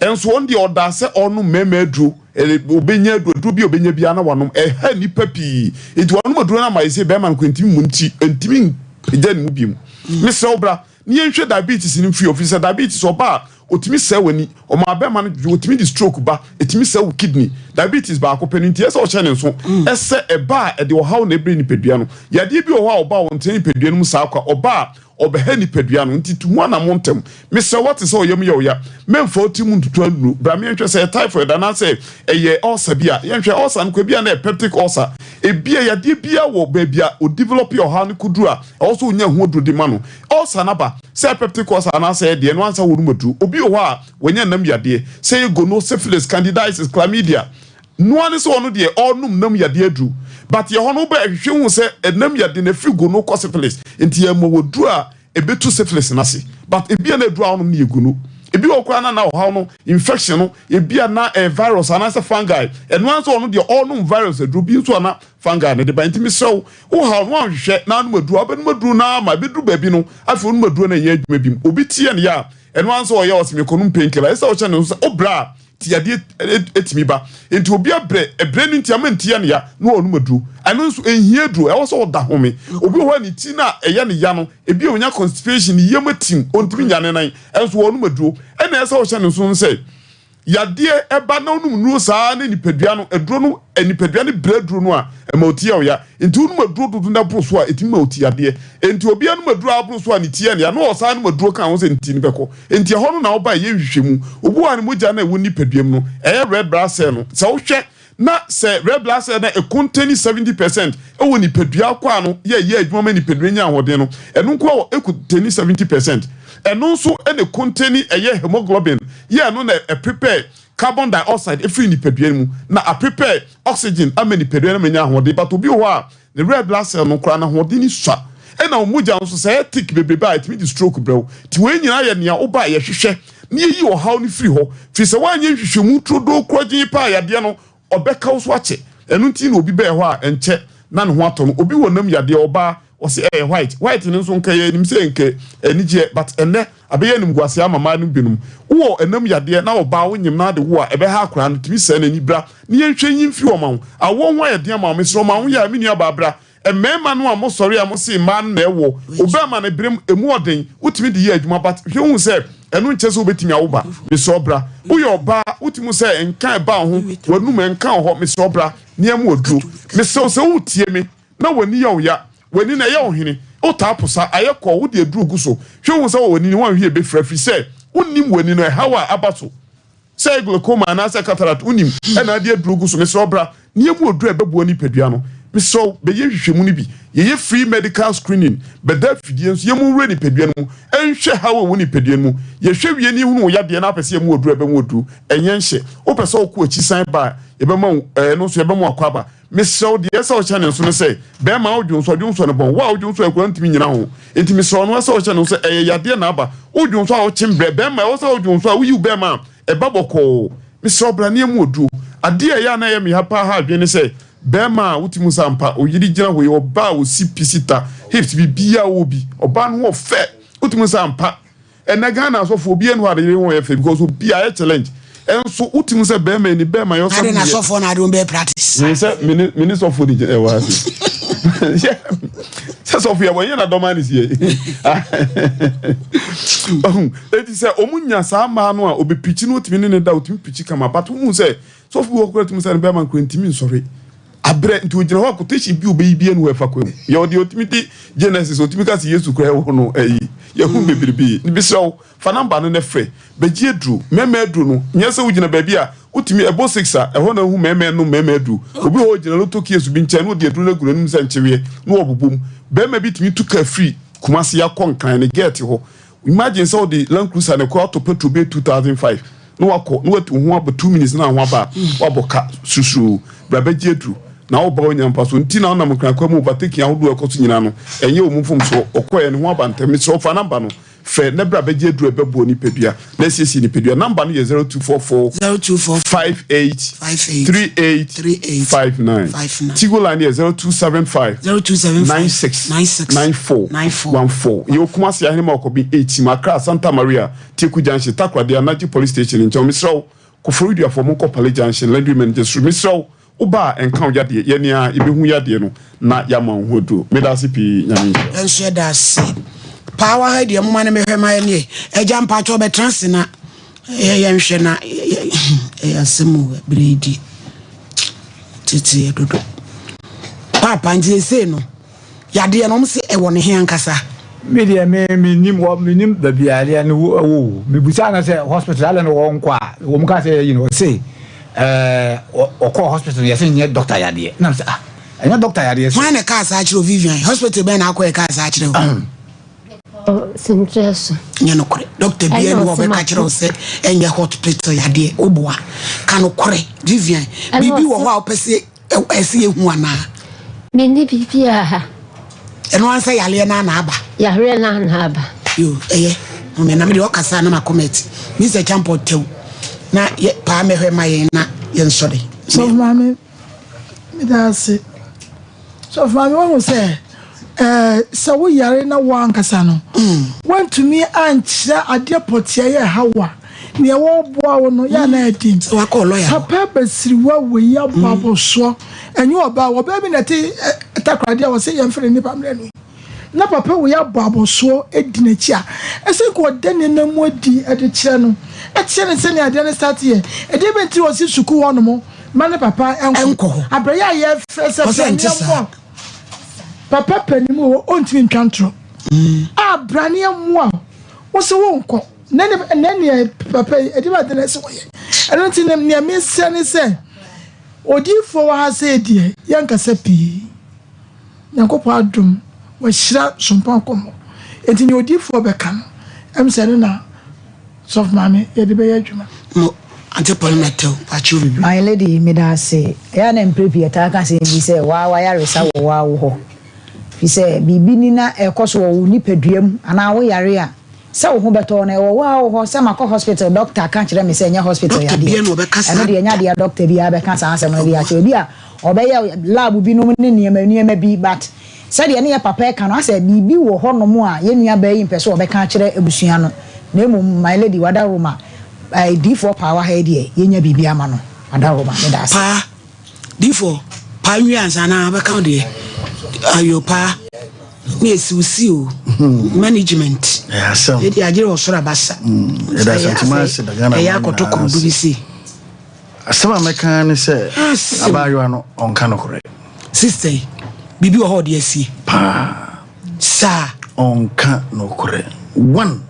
Nso ɔno deɛ ɔdaa sɛ ɔrenom mmarima aduro, ɔbɛnya aduro, aduro bi a ɔbɛnya biara na wanom. Ɛha nnipa pii. Nti wanom aduro no ama ayɛ sɛ bɛrima no koraa ntumi mmu ne ti, ɔntumi mpagya ne mu bio. Mesrɛ wo bra na yɛnhwɛ diabetes no mfiri hɔ, firi sɛ diabetes ɔba a, Otumi sɛe w'ani, ɔma abɛma no dwo, otumi de stroke ba, etumi sɛe wo kidney. Diabetes baako pɛ no nti ɛsɛ sɛ ɔhyɛ ne nso sɛ ɛba a ɛde ɔhaw na ɛbrɛ nipadua no. Yadeɛ bi wɔ hɔ a ɔba a ɔntena nipadua no mu saa kwa, ɔba a ɔbɛha nipadua no nti tu ho anamon ntɛm. Mesrɛ wo woate sɛ ɔyam yɛ wo ya, mɛmfa wo tirim ntutu annuro. Bra ma yɛnhwɛ sɛ ɛyɛ typhoid anaasɛ ɛyɛ ulcer bi a. Yɛnhwɛ ulcer no koraa ebia na ɛyɛ peptic ulcer. Ebia yadeɛ biara wɔ baabi a ɔdevelop ɔhaw no kɔduru a ɛwɔ sɛ ɔnya ho aduro de ma no. Ulcer no aba, sɛ ɛyɛ peptic ulcer anaasɛ ɛyɛ deɛ, ɛno ansa wɔnom aduro. Obi wɔ hɔ a, wanya nam yadeɛ, sɛ ɛyɛ gono, syphilis, candidiasis, chlamydia. Noa ne sɛ ɔno deɛ ɔrenom nam yadeɛ aduro. But yɛ hɔ no wobɛ hwehwɛ hu sɛ nam yadeɛ no ɛfiri gono kɔ syphilis. Nti yɛ ma wɔ duro a ɛbɛtu syphilis no ase. But ebia na aduro a wonom no yɛ gono. Ebi wɔ hɔ koraa na na ɔhaw no, infection no, ebia na ɛyɛ virus anaasɛ fungi. Ɛno ara nso ɔno deɛ ɔrenom virus aduro bi nso a na fungi no de ba. Nti mesrɛ wo, wo haw no woanhwehwɛ na anom aduro a, wobɛnom aduro no ara ma ɛbɛduru baabi no, afei wonom aduro no a ɛnyɛ adwuma bi mu. Obi teɛ no yɛ a, ɛno ara nso ɔyɛ ɔse mekɔnom painkiller. Ɛsɛ sɛ wohyɛ ne nso sɛ wobrɛ a, ti yadeɛ ɛtumi ba. Nti obi abrɛ, ɛbrɛ no nti ama nti yɛ no ya na ɔnom aduro. Ɛno nso ɛnhia aduro, ɛwɔ sɛ ɔda home. Obi wɔ hɔ a ne ti no a ɛyɛ no ya no, ebi a ɔnya constipation, ne yam atim, ɔntumi nya ne nan, ɛnso ɔnom aduro. Ɛna ɛsɛ sɛ wohyɛ ne nso no sɛ, Yadeɛ ba na wonom nnuro saa na nipadua no, aduro no, nipadua no brɛ aduro no a, ɛma wo ti yɛ wo ya. Nti wonom aduro dodo na ɛboro so a, ɛtumi ma wo ti yadeɛ. Nti obi anom aduro a aboro so a ne ti yɛ no ya na ɔsan nom aduro ka ho sɛ ne ti no bɛkɔ. Nti ɛhɔ no na woba ɛyɛ nhwehwɛmu. Obi wɔ hɔ a ne mogya no a ɛwɔ ne nipadua mu no, ɛyɛ red blood cell no. Sɛ wohwɛ na sɛ red blood cell no ɛkontɛni 70% wɔ nipadua akwaa no yɛ ɛyɛ adwuma ma nipadua nya ahoɔden no, ɛno nko ara wɔ ɛkontɛni 70%. Ɛno nso na ɛkontɛni ɛyɛ hemoglobin yɛ ɛno na ɛprepare carbon dioxide ɛfiri nipadua no mu na aprepare oxygen ama nipadua no ama anya ahoɔden. But obi wɔ hɔ a Ne red blood cell no koraa n'ahoɔden no sua. Ɛna wo mogya nso sɛ ɛyɛ thick bebrebe a ɛtumi de stroke brɛ wo. Nti wei nyinaa yɛ nea woba a yɛhwehwɛ na yɛyi ɔhaw no firi hɔ. Firi sɛ woanyɛ nhwehwɛmu turodoo korɔgyenn paa a yadeɛ no ɔbɛka wo so akyɛ. Ɛno nti na obi bɛɛ hɔ a ɛnkyɛ na ne ho atɔ no. Obi wɔ nam yadeɛ ɔbaa ɔse ɛyɛ white. White no nso nka yɛnim sɛ nka anigyeɛ but ɛnnɛ Abɛyɛ animguaseɛ ama mmaa no binom. Wowɔ ɛnam yadeɛ na ɔbaa wo nyem na ade wo a ɛbɛha akwadaa no tumi sɛe n'ani bra na yɛnhwɛ nyi mfiri hɔ ma wo. Awoɔ ho ayɛ den ama wo mesrɛ wo ma wo yɛ a me nua baa bra. Mmarima no a mo sɔre a mo se mmaa no na ɛwɔ wo bɛɛma no berem ɛmu ɔden wotumi de yɛ adwuma but hwɛ hu sɛ ɛno nkyɛ sɛ wobɛtumi awo ba mesrɛ wo bra. Woyɛ ɔbaa wotumi hu sɛ nka ɛba wo ho w'anum ɛnka wɔ hɔ mesrɛ wo bra na yɛma wo aduro. Mesrɛ wo sɛ woretie me na w'ani yɛ wo ya, w'ani no ɛyɛ wo hene, wotaa posa, ayɛ kɔɔ, wode aduro gu so, hwɛ hu sɛ wɔ w'ani no woanhwɛ ɛbɛfira ɛfiri sɛ wonnim w'ani no ɛhaw a aba so, sɛ ɛyɛ glaucoma anaasɛ cataract wonnim, ɛna ade aduro gu so, mesrɛ wo bra na yɛmu aduro a ɛbɛboa nipadua no, mesrɛ wo bɛyɛ nhwehwɛmu no bi, yɛyɛ free medical screening, bɛda afidie nso yɛmu nwura nipadua no mu nhwɛ haw a ɛwɔ nipadua no mu, yɛhwɛ wie na yɛhunu wo yadeɛ na apɛ sɛ yɛmu aduro a ɛbɛmu aduro, ɛnyɛ nhyɛ, wopɛ sɛ wokɔ akyi san ba a yɛbɛma wo, ɛno nso yɛbɛma wo akɔ aba. Mesrɛ wo, deɛ ɛsɛ sɛ wohyɛ ne nso ne sɛ, bɛrima a wodwonsɔ, dwonsɔ no bɔn. Wo a wodwonsɔ a akura ntumi nnyina ho. Enti mesrɛ wo, no ɛsɛ sɛ wohyɛ ne nso sɛ ɛyɛ yadeɛ na aba. Wodwonsɔ a wokyem brɛ. Bɛrima, ɛwɔ sɛ wodwonsɔ a woyi wo bɛrima a, ɛba bɔkɔɔ. Mesrɛ wo, bra na yɛmmu aduro. Adeɛ a ɛyɛ a na ɛyɛ me ya paa ha adwene ne sɛ, Bɛrima a wotumi hu sɛ ampa oyere gyina hɔ yi, ɔbaa a osi pi sita, hips, biribiara wɔ bi. Ɔbaa no ho ɔfɛ. Wotumi hu sɛ ampa. Ɛnɛ Ghana asɔfo obiara nni hɔ a ne yere ho yɛ fɛ because obiara ayɛ challenge. Ɛnso wotumi hu sɛ bɛrima yi ne bɛrima yɛ ɔsɛ Ade na yɛ. asɔfoɔ na ade wɔn bɛyɛ practice. Hu sɛ me ne me ne sɔfo ne gyina ɛwɔ ha se. Sɛ sɔfo yɛ wɔnyɛ na dɔm ani si yɛ. Ɔhu eti sɛ wɔn nya saa mmaa no a obepikyi no otumi ne ne da otumi pikyi kama but wohu sɛ Sɔfo bi wɔ hɔ koraa tumi sɛ ne bɛrima nkora ntumi nsɔre abrɛ nti ogyina hɔ a quotation bi obeyi bi anu ɛfa kwan mu yɛ ɔde otumi de Genesis otumi ka sɛ Yesu koraa ɛwɔ no ɛyi yɛhu bebrebe ne bisrɛ wo fa namba no ne frɛ bɛgye aduro mɛmɛ aduro no nyɛ sɛ wogyina baabi a wotumi ɛbɔ six a ɛhɔ na ehu mɛmɛ nom mɛmɛ aduro obi wɔ hɔ gyina loto kiosk bi nkyɛn na ɔde aduro no agu n'anum sɛ nkyeweɛ na ɔbobom bɛrima bi tumi tu kaa firi Kumasi akɔ Nkran ne gɛɛte hɔ Imagine sɛ wode Land Cruiser na ɛkɔ atɔ petrol bɛyɛ 2005 na wakɔ na watu ho aba 2 minutes na ho aba a wabɔ ka susuroo bra bɛgye aduru na woba wonya mfaso nti na wonam Nkran kwan mu overtaking ahodoɔ a ɛkɔ so nyinaa no ɛnyɛ wɔn mfomsoɔ ɔkɔɛ ne ho aba ntɛm mesrɛ wo fa number no frɛ na bra bɛgye aduru a ɛbɛboa nipadua na asiesie nipadua number no yɛ 0244 58 38 59 Tigo line yɛ 0275 96 94 14 Yɛwɔ Kumasi Ahenema Ɔkɔben 8 mu Accra Santa Maria Teku Junction Takoradi Anagye Police Station nkyɛn Mesrɛ wo Koforiduafoɔ monkɔ Pale Junction Landry Manager Street Mesrɛ wo Wo ba a ɛnka wo yadeɛ, yɛn ara yɛbɛhu yadeɛ no na yɛama wo ho aduro. Meda ase pii, Nyame nhyira wo. Yɛn nso yɛda ase paa wɔ ha yi deɛ moma no mehwɛ ma yɛn deɛ agya mpakyɛ ɔbɛtena ase na yɛnhwɛ na ɛyɛ asɛm o berɛ yi di tete yɛ dodo paapa nti ɛsei no Yadeɛ no, wɔn se ɛwɔ ne he ankasa? Me deɛ me me nim wɔ me nim baabi a yadeɛ no wɔ o me busa no sɛ hospital adɛn na wɔn kɔ a wɔn ka sɛ yɛyi no ɔse ɛɛ ɔkɔ hospital no yɛsɛ nyɛ doctor yadeɛ na sɛ ah ɛnyɛ doctor yadeɛ so. Hwan na ɛkaa saa kyerɛ o Vivian hospital bɛn na akɔ ɛkaa saa kyerɛ o. Senkyerɛ so. Nyɛ nokorɛ doctor biara ni hɔ ɔbɛka kyerɛ wo sɛ ɛnyɛ hospital yadeɛ woboa ka nokorɛ Vivian biribi wɔ hɔ a wopɛ sɛ Ɛsɛ yɛhu anaa? Menni biribiara ha. Ɛno ara sɛ yareɛ no ana aba. Yareɛ no ana aba. Yo, ɛyɛ. Mame na mede ɔkasa na makɔ mɛti. Mr. Champɔ tɛw na yɛ paa mɛhwɛ ma yɛn na yɛnsɔre. Sɔfo maame, meda ase. Sɔfo maame, wahu sɛ ɛɛ sɛ wo yare na wo ankasa no, woantumi ankyerɛ adeɛ pɔteɛ yɛ ɛha wo a, Nea wɔreboa wo no, yɛ a na ɛyɛ den. Papa abasiriwa wei abɔ abɔsoɔ. Ɛnyɛ ɔbaa, ɔbaa bi na ɛte Takoradi a wɔsɛ yɛmfrɛ no nnipa mmerɛ no yi. Na papa wei abɔ abɔsoɔ di n'akyi a, ɛsɛ nka ɔda nneɛma mu adi de kyerɛ no. Ɛkyerɛ no sɛnea adeɛ no start yɛ. Ɛdeɛ bɛn nti na ɔsi sukuu hɔnom ma ne papa nkɔ hɔ. Abrɛ yi a yɛfrɛ sɛ braneɛ mmoa papa panin mu wɔ ɔntumi ntwa ntorɔ. A braneɛ mmoa wo sɛ wonkɔ. Na ne na nea papa yi ɛde ba de na ɛsɛ wɔyɛ. Ɛno nti ne nea mesrɛ ne sɛ odiyifoɔ wɔ ha sɛ deɛ yɛnkasa pii. Nyankopɔn adom wahyira sompa nkɔmmɔ. Enti nea odiyifoɔ bɛka no ɛm sɛ ɛno na sɔfo maame yɛde bɛyɛ adwuma. Mo Auntie Paulina Tew, wakyerɛw biribi. My lady, meda ase. Ɛyɛ a na mprɛ pii yɛtaa ka asɛm bi sɛ, waa w'ayaresa wɔ waa wo hɔ. Firi sɛ biribi ni na ɛrekɔ so wɔ wo nipadua mu anaa wo yare a, Sɛ wo ho bɛtɔ wo no, ɛwɔ wo ara wo hɔ. Sɛ makɔ hospital, doctor ka kyerɛ me sɛ ɛnyɛ hospital Doctor yadeɛ. biara na ɔbɛka saa Ɛno deɛ ɛnyɛ da. adeɛ a doctor biara bɛka saa asɛm no de Ɔboa. akyerɛ wo. Ebia ɔbɛyɛ lab binom ne nneɛma nneɛma bi but sɛdeɛ ne yɛ papa reka no, asɛ biribi wɔ hɔnom a yɛn nuabaa yi mpɛ sɛ ɔbɛka akyerɛ abusua no. Na mmom my lady, Wadaroma, eh, diifoɔ paawa ha yi deɛ, yɛnya biribi ama no. Wadaroma, meda ase. Paa. Difo, paa nwie ansa na bɛka wo deɛ. Ayo paa. Ne esiw si o. Management. Ɛyɛ asɛm. Yɛde agyere wɔ soro abasa. Yɛda Asantuma ase da Ghana Ɛyɛ akɔtɔ korodu bi sei. Asɛm a mɛka ne sɛ abaayewa no ɔnka nokorɛ. Sister yi, biribi wɔ hɔ ɔde asie. Paa. Saa. Ɔnka nokorɛ. One,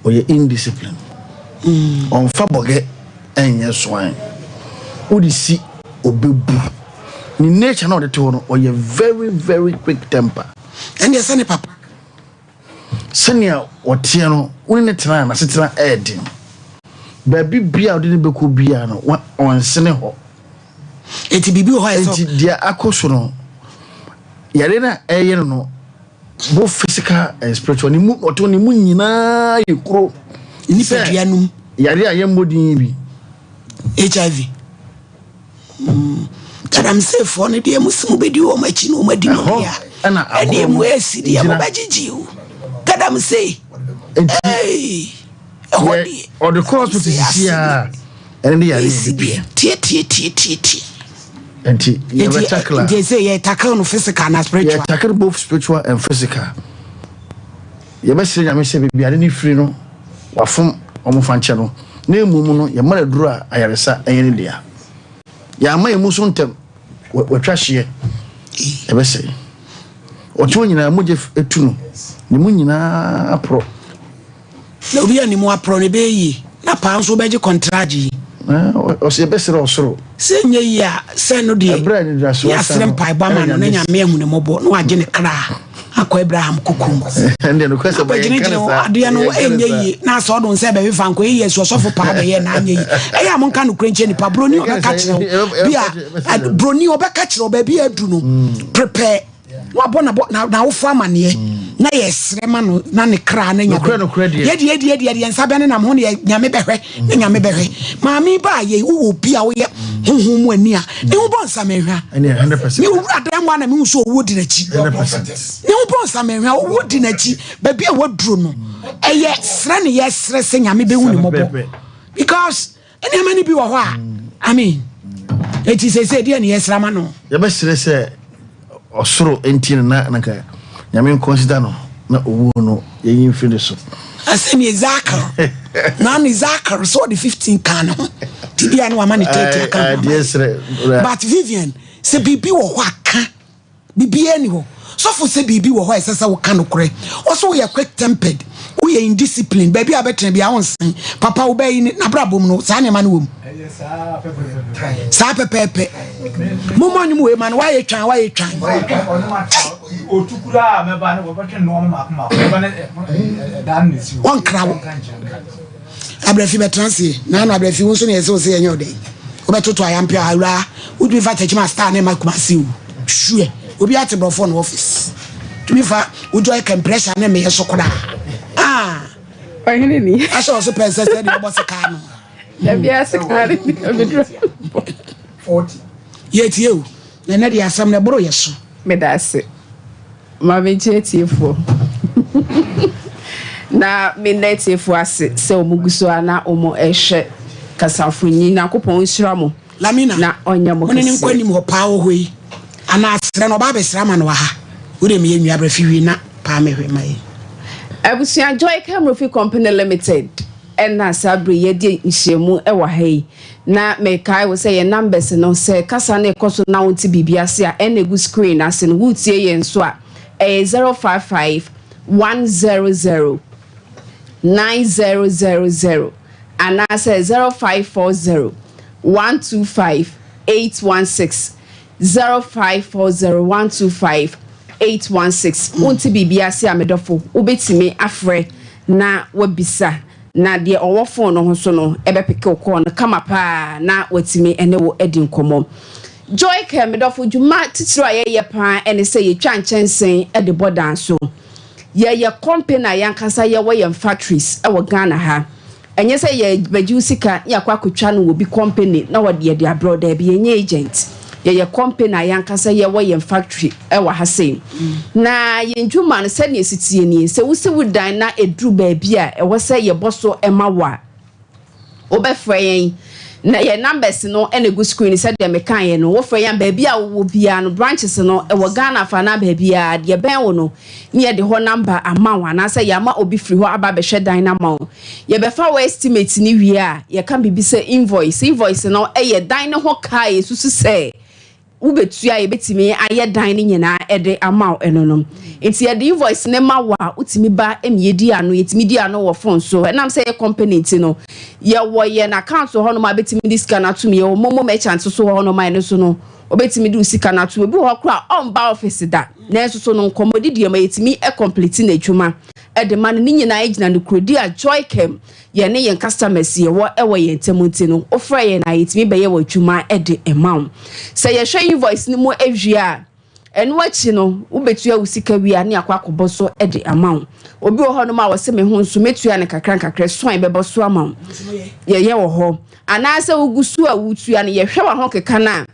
ɔyɛ indiscipline. Ɔnfa bɔgɛ. Ɛnyɛ soan. Wode si ɔbɛbu. Ne nature na ɔde te hɔ no, ɔyɛ very very quick temper. Ɛndeɛ sɛ ne papa. Sɛnea ɔteɛ no, wo ne no tena a, n'asetena ɛyɛ den. Baabi biara a wode no bɛkɔ biara no, ɔnsene hɔ. Enti biribi wɔ hɔ a ɛsɛ. Enti deɛ akɔ so no, yareɛ no a ɛreyɛ no no, both physical and spiritual ne mu ɔtɔ ne mu nyinaa yɛ kuro. Nipadua no mu. Yare a yɛmmɔ din yi bi. HIV. Mm. Galamseyfoɔ no deɛ mo si mo bɛdi wɔn akyi na wɔn adi mo Ɛhɔ dea. ɛna Ɛdeɛ agorɔ mo no asi deɛ gyina. mo bɛgyegye o. Galamsey. Nti Ei, ɛhɔ yɛ deɛ. ɔde kɔ hospital Galamsey sisi ase a ɛne ne yare Esi yɛ deɛ. Tie tie tie tie tie. Nti Nti yɛbɛ tackle a. nti ɛsɛ yɛ tackle no physical na spiritual. Yɛ tackle both spiritual and physical. Yɛbɛsrɛ Nyame sɛ baabi ade no firi no wafom wɔn fa nkyɛ no na mmom no yɛma no aduro a ayaresa ɛnyɛ ne dea. Yɛamma yɛn mu so ntɛm watwa hyeɛ ɛbɛsɛe. Ɔte hɔ nyinaa mogya tu no ne mu nyinaa aporɔ. Na obi a ne mu aporɔ no ɛbɛyɛ yie na paa nso wobɛgye kɔntragye yi. Ɔsɛ yɛbɛsrɛ ɔsoro. Sɛ ɛnyɛ yie a sɛ no deɛ Ɛberɛ a anidasoɔ ne asa asrɛ no, mpaebɔ ama no na Nyame ahu ne mmɔbɔ na wagye ne kra akɔ Abraham koko mu. Ɛndeɛ nokorɛ sɛ bɔ yɛnka Akɔgyinagyina ne hɔ saa. adeɛ no Yɛnka ne ɛnyɛ saa. yie na asɛ ɔdo nsɛ bɛfefa nkɔ yɛ yie so ɔsɔfo paa bɛyɛ na anyɛ yie. Ɛyɛ a monka nokorɛ nkyerɛ nipa broni Yɛnka ne ɔbɛka saa. kyerɛ wo bi a broni ɔbɛka kyerɛ wo baabi a adu no prepare na wabɔ nabɔ na n'awofo amaneɛ na yɛsrɛ ma no na ne kra na nya Nokorɛ, nokorɛ deɛ. yɛdeɛ yɛdeɛ yɛdeɛ yɛn nsa bɛne nam ho ne yɛ nyame bɛhwɛ ne nyame bɛhwɛ maame ba a yɛ wowɔ obi a woyɛ honhom mu ani a ne ho bɔ nsamahwa Ɛne 100%. me wura dan mu a na mehu sɛ owuo di n'akyi 100%. ne ho bɔ nsamahwa owuo di n'akyi baabi a waduro no ɛyɛ srɛ ne yɛsrɛ sɛ nyame bɛhu ne mmɔbɔ because Nneɛma no bi wɔ hɔ a, I mean, eti sese deɛ ne yɛsra ma no. Yɛbɛsrɛ sɛ ɔsoro nti no na nanka Nyame nkɔnsida no na owuo no yɛnyi mfiri ne so. Asɛ ne Zakar na ne Zakar sɛ ɔde 15 kan ne ho ti bia no wama ne 30 aka ho ama. But Vivian sɛ biribi wɔ hɔ a ka. Biribiara nni hɔ. Sɔfo sɛ biribi wɔ hɔ a ɛsɛ sɛ woka nokorɛ. Ɔsɛ woyɛ quick tempered, woyɛ indiscipline, baabi a wobɛtena biara wonsen. Papa wo bɛyi ne n'abrabɔ mu no saa nneɛma no wɔ mu. Saa pɛpɛɛpɛ. Mommɔ nnwom wei ma no, woayɛ twan, woayɛ twan. Wɔnkra wo. Abrafi bɛtena ase na ano abrafi wo nso na yɛsɛ wo sɛ yɛnyɛ ɔdɛn wobɛtoto ayampe a awura wotumi fa kyɛkyima star ne ma kumase o sure obi ate borɔfoɔ no office tumi fa wodwa ɛkɛm pressure ne meyɛ so koraa ah ɔhene ni ahyɛ ɔso pɛ sɛ sɛ deɛ ɔbɔ sekaa no dabi ase kaa ne ni abɛdura yɛtie o na ɛnɛ deɛ asɛm no ɛboro yɛ so meda ase Ma menkyɛ atiefoɔ na menda atiefoɔ ase sɛ wɔn gu so a na wɔn rehwɛ kasafonyi. Nyankopɔn nhyira mo Lamina, na ɔnyɛ mo mo ne ne nkɔ kɛseɛ. anim hɔ paa wɔ hɔ yi anaa srɛ no ɔba abɛsra ama no wɔ ha. Wo deɛ meyɛ nua bra fi wie na paa mehwɛ ma yɛ. Abusua Joy Camrofi Company Limited ɛna saa bere yi yɛadi nhyiamu wɔ ha yi. Na mekae wo sɛ yɛn numbers no, sɛ kasa no rekɔ so na wonte biribi ase a, ɛna egu screen no ase no, woretie yɛn nso a, ɛyɛ 055 100 9000 anaasɛ 0540 125 816, 0540 125 816. Wonte biribi ase a, me dɔfo, wobɛtumi afrɛ na woabisa. Na deɛ ɔwɔ phone no ho so no bɛpeke wo call no kama paa na watumi ne wo adi nkɔmmɔ. Joy Care, me dɔfo, dwuma titiriw a yɛyɛ paa ne sɛ yɛtwa nkyɛnsee de bɔ dan so. Yɛyɛ company a yɛn ankasa yɛwɔ yɛn factories wɔ Ghana ha. Ɛnyɛ sɛ yɛbɛgye wo sika na yɛakɔ akɔtwa no wɔ obi company na wɔde yɛde abrɛ wo, daabi, yɛnyɛ agent. Yɛyɛ company a yɛn ankasa yɛwɔ yɛn factory wɔ ha sei. Na yɛn dwuma no sɛnea ɛsi teɛ nie, sɛ wosi wo dan na ɛduru baabi a ɛwɔ sɛ yɛbɔ so ma wo a, wobɛfrɛ yɛn na yɛn numbers no na ɛgu screen sɛdeɛ mekaeɛ no. Wofrɛ yɛn a baabi a wowɔ biara no, branches no ɛwɔ Ghana fa anaa baabiara, deɛ ɛbɛn wo no ne yɛde hɔ number ama wo anaasɛ yɛama obi firi hɔ aba abɛhwɛ dan no ama wo. Yɛbɛfa wo estimate no wie a, yɛka biribi sɛ invoice. Invoice no yɛ dan no ho ka a yɛsusu sɛ wobɛtua a yɛbɛtumi ayɛ dan no nyinaa de ama wo ɛno no. Nti yɛde invoice no ma wo a, wotumi ba ma yɛdi ano. Yɛtumi di ano wɔ phone so. Ɛnam sɛ yɛ company nti no, yɛwɔ yɛn account wɔ hɔnom a bɛtumi de sika no atom. Yɛwɔ momo merchant nso wɔ hɔnom a ɛno nso no, wobɛtumi de wo sika no atom. Obi wɔ hɔ koraa a ɔmba office da, nanso so no nkɔmmɔdi deɛ ma yɛtumi complete n'adwuma de ma no. Ne nyinaa gyina nokorɛdi a Joycam yɛne yɛn customers yɛwɔ wɔ yɛn ntam nti no, wofrɛ yɛn a yɛtumi bɛyɛ w'adwuma de ma wo. Sɛ yɛhwɛ invoice no mu wie a, ɛno akyi no wobɛtua wo sika wie a ne akɔ akɔbɔ so de ama wo. Obi wɔ hɔnom a wɔse me ho nso mɛtua no kakra nkakra, so a yɛbɛbɔ so ama wo. Yɛyɛ wɔ hɔ. Anaasɛ wogu so a wotua no, yɛhwɛ w'ahokeka no a,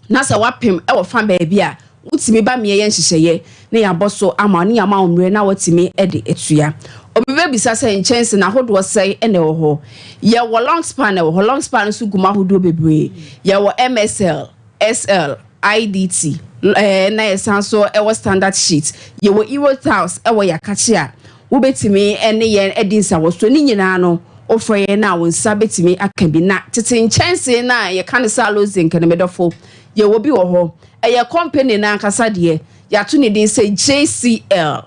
Na sɛ woapem wɔ fa baabi a, wotumi ba meɛ yɛ nhyehyɛeɛ na yɛabɔ so ama wo ne yɛama wo mmerɛ na woatumi de atua. Obi bɛbisa sɛ nkyɛnse no ahodoɔ sɛn na ɛwɔ hɔ? Yɛwɔ long span wɔ hɔ, long span nso gu mu ahodoɔ bebree. Yɛwɔ MSL, SL, IDT, ɛna yɛsan nso wɔ standard sheet. Yɛwɔ Euro tiles wɔ Yakakye a wobɛtumi ne yɛn adi nsawɔsoɔ. Ne nyinaa no, wofrɛ yɛn a wo nsa bɛtumi aka bi. Na tete nkyɛnsee no a yɛka no sɛ aloe zinc no, me dɔfo, yɛwɔ bi wɔ hɔ. Ɛyɛ company no ankasa deɛ, yɛato ne din sɛ JCL.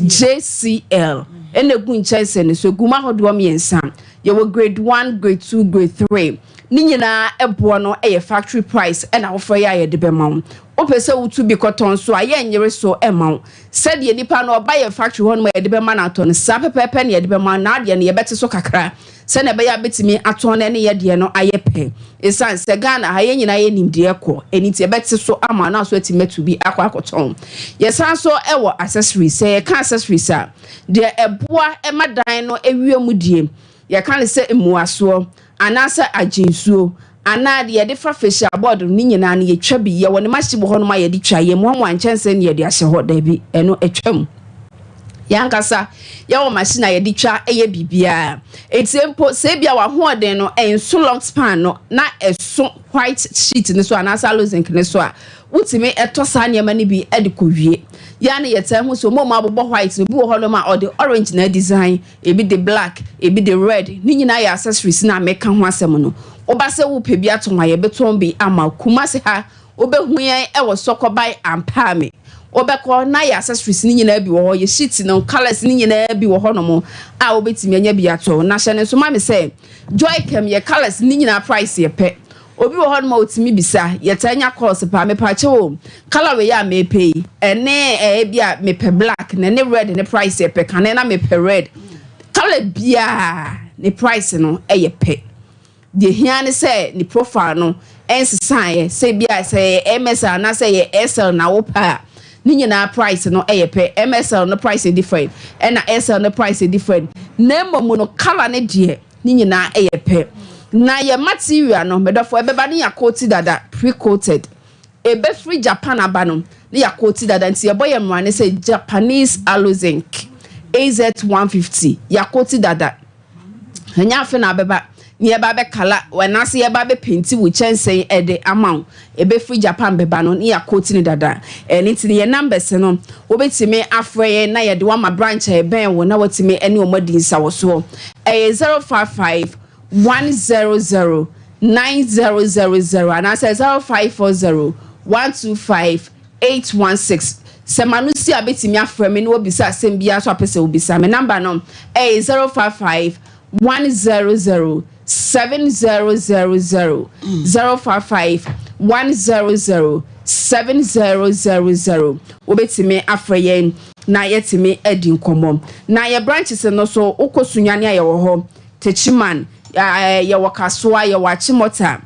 JCL ɛna ɛgu nkyɛnsee no so. Ɛgu mu ahodoɔ mmiɛnsa. Yɛwɔ grade one, grade two, grade three. Ne nyinaa ɛboɔ no yɛ factory price ɛna wofrɛ yɛ a yɛde bɛma wo. Wopɛ sɛ wotu bi kɔtɔn nso a, yɛnyere so mma wo. Sɛdeɛ nipa no ɔba yɛn factory hɔ nom a yɛde bɛma no atɔ no, saa pɛpɛɛpɛ na yɛde bɛma no. N'adeɛ no yɛbɛte so kakra sɛdeɛ ɛbɛyɛ a bɛtumi atɔn no ɛne yɛn deɛ no ayɛ pɛ. Ɛsiane sɛ Ghana ha yɛn nyinaa yɛnim deɛ ɛkɔ, ɛno nti yɛbɛte so ama wo na wo nso atumi atu bi akɔ akɔtɔn. Yɛsan nso wɔ accessories. Sɛ yɛka accessories a, deɛ ɛboa ma dan no wie mu die, yɛka no sɛ mmuasoɔ anaasɛ agyensuo anaa deɛ yɛde fa facial board no ne nyinaa no yɛtwa bi. Yɛwɔ ne machine wɔ hɔnom a yɛde twa, yɛmmoamoa nkyɛnsee na yɛde ahyɛ hɔ, daabi, ɛno ɛtwa mu. Yɛn ankasa yɛwɔ machine a yɛde twa yɛ biribiara. Enti mpo sɛ ebia w'ahoɔden no ɛnso long span no na ɛso white sheet no so anaasɛ aloe zinc no so a, wotumi tɔ saa nneɛma no bi de kɔwie. Yɛn a na yɛtaa hu sɛ wɔn a wɔabobɔ white no, obi wɔ hɔnom a ɔde orange na adesign, ebi de black, ebi de red. Ne nyinaa yɛ accessories no a meka ho asɛm no. Woba sɛ wopɛ bi atɔn a, yɛbɛtɔn bi ama wo. Kumasi ha, wobɛhu yɛn wɔ Sɔkɔban Ampaame. Wobɛkɔ na yɛn accessories no nyinaa bi wɔ hɔ, yɛn sheet no, colours no nyinaa bi wɔ hɔnom a wobɛtumi anya bi atɔ. Na hyɛ no nso ma me sɛ, Joycam, yɛn colours no nyinaa price yɛ pɛ. Obi wɔ hɔnom a otumi bisa, yɛtaa nya calls paa, mepaakyɛw o, colour wei a mepɛ yi, ɛne ɛɛ ebia mepɛ black na ɛne red ne price yɛ pɛ, kane na mepɛ red. Colour biara ne price no yɛ pɛ. Deɛ ehia ne sɛ ne profile no nsesaeɛ, sɛ ebia sɛ ɛyɛ MSL anaasɛ ɛyɛ SL na wopɛ a, ne nyinaa price no yɛ pɛ. MSL no price yɛ different, ɛna SL no price yɛ different. Na mmom no colour no deɛ, Ne nyinaa yɛ pɛ. Na yɛ material no, medɔfo, ɛbɛba ne yɛakooti dada, pre-coated. Ɛbɛfiri Japan aba no, ne yɛakooti dada. Nti yɛbɔ yɛn mmara ne sɛ Japanese Aloe Zinc, AZ-150, yɛakooti dada. Ɛnyɛ afe na abɛba ne yɛba abɛkala anaasɛ yɛba abɛpenti wo kyɛnsee de ama wo. Ɛbɛfiri Japan bɛba no, ne yɛakooti no dada. Ɛno nti no, yɛn numbers no, wobɛtumi afrɛ yɛn na yɛde wo ama branch a ɛbɛn wo na woatumi ne wɔn adi nsawɔsoɔ. Ɛyɛ 055 100 9000 anaasɛ 0540 125 816. Sɛ m'ano si a bɛtumi afrɛ me na wabisa asɛm biara nso a pɛ sɛ wobisa. Me number no ɛyɛ 055 100 7000 055 100 7000. Wobɛtumi afrɛ yɛn na yɛatumi adi nkɔmmɔ. Na yɛ branches no so, wokɔ Sunyani a yɛwɔ hɔ, Techiman, yɛwɔ Kasoa, yɛwɔ Achimota,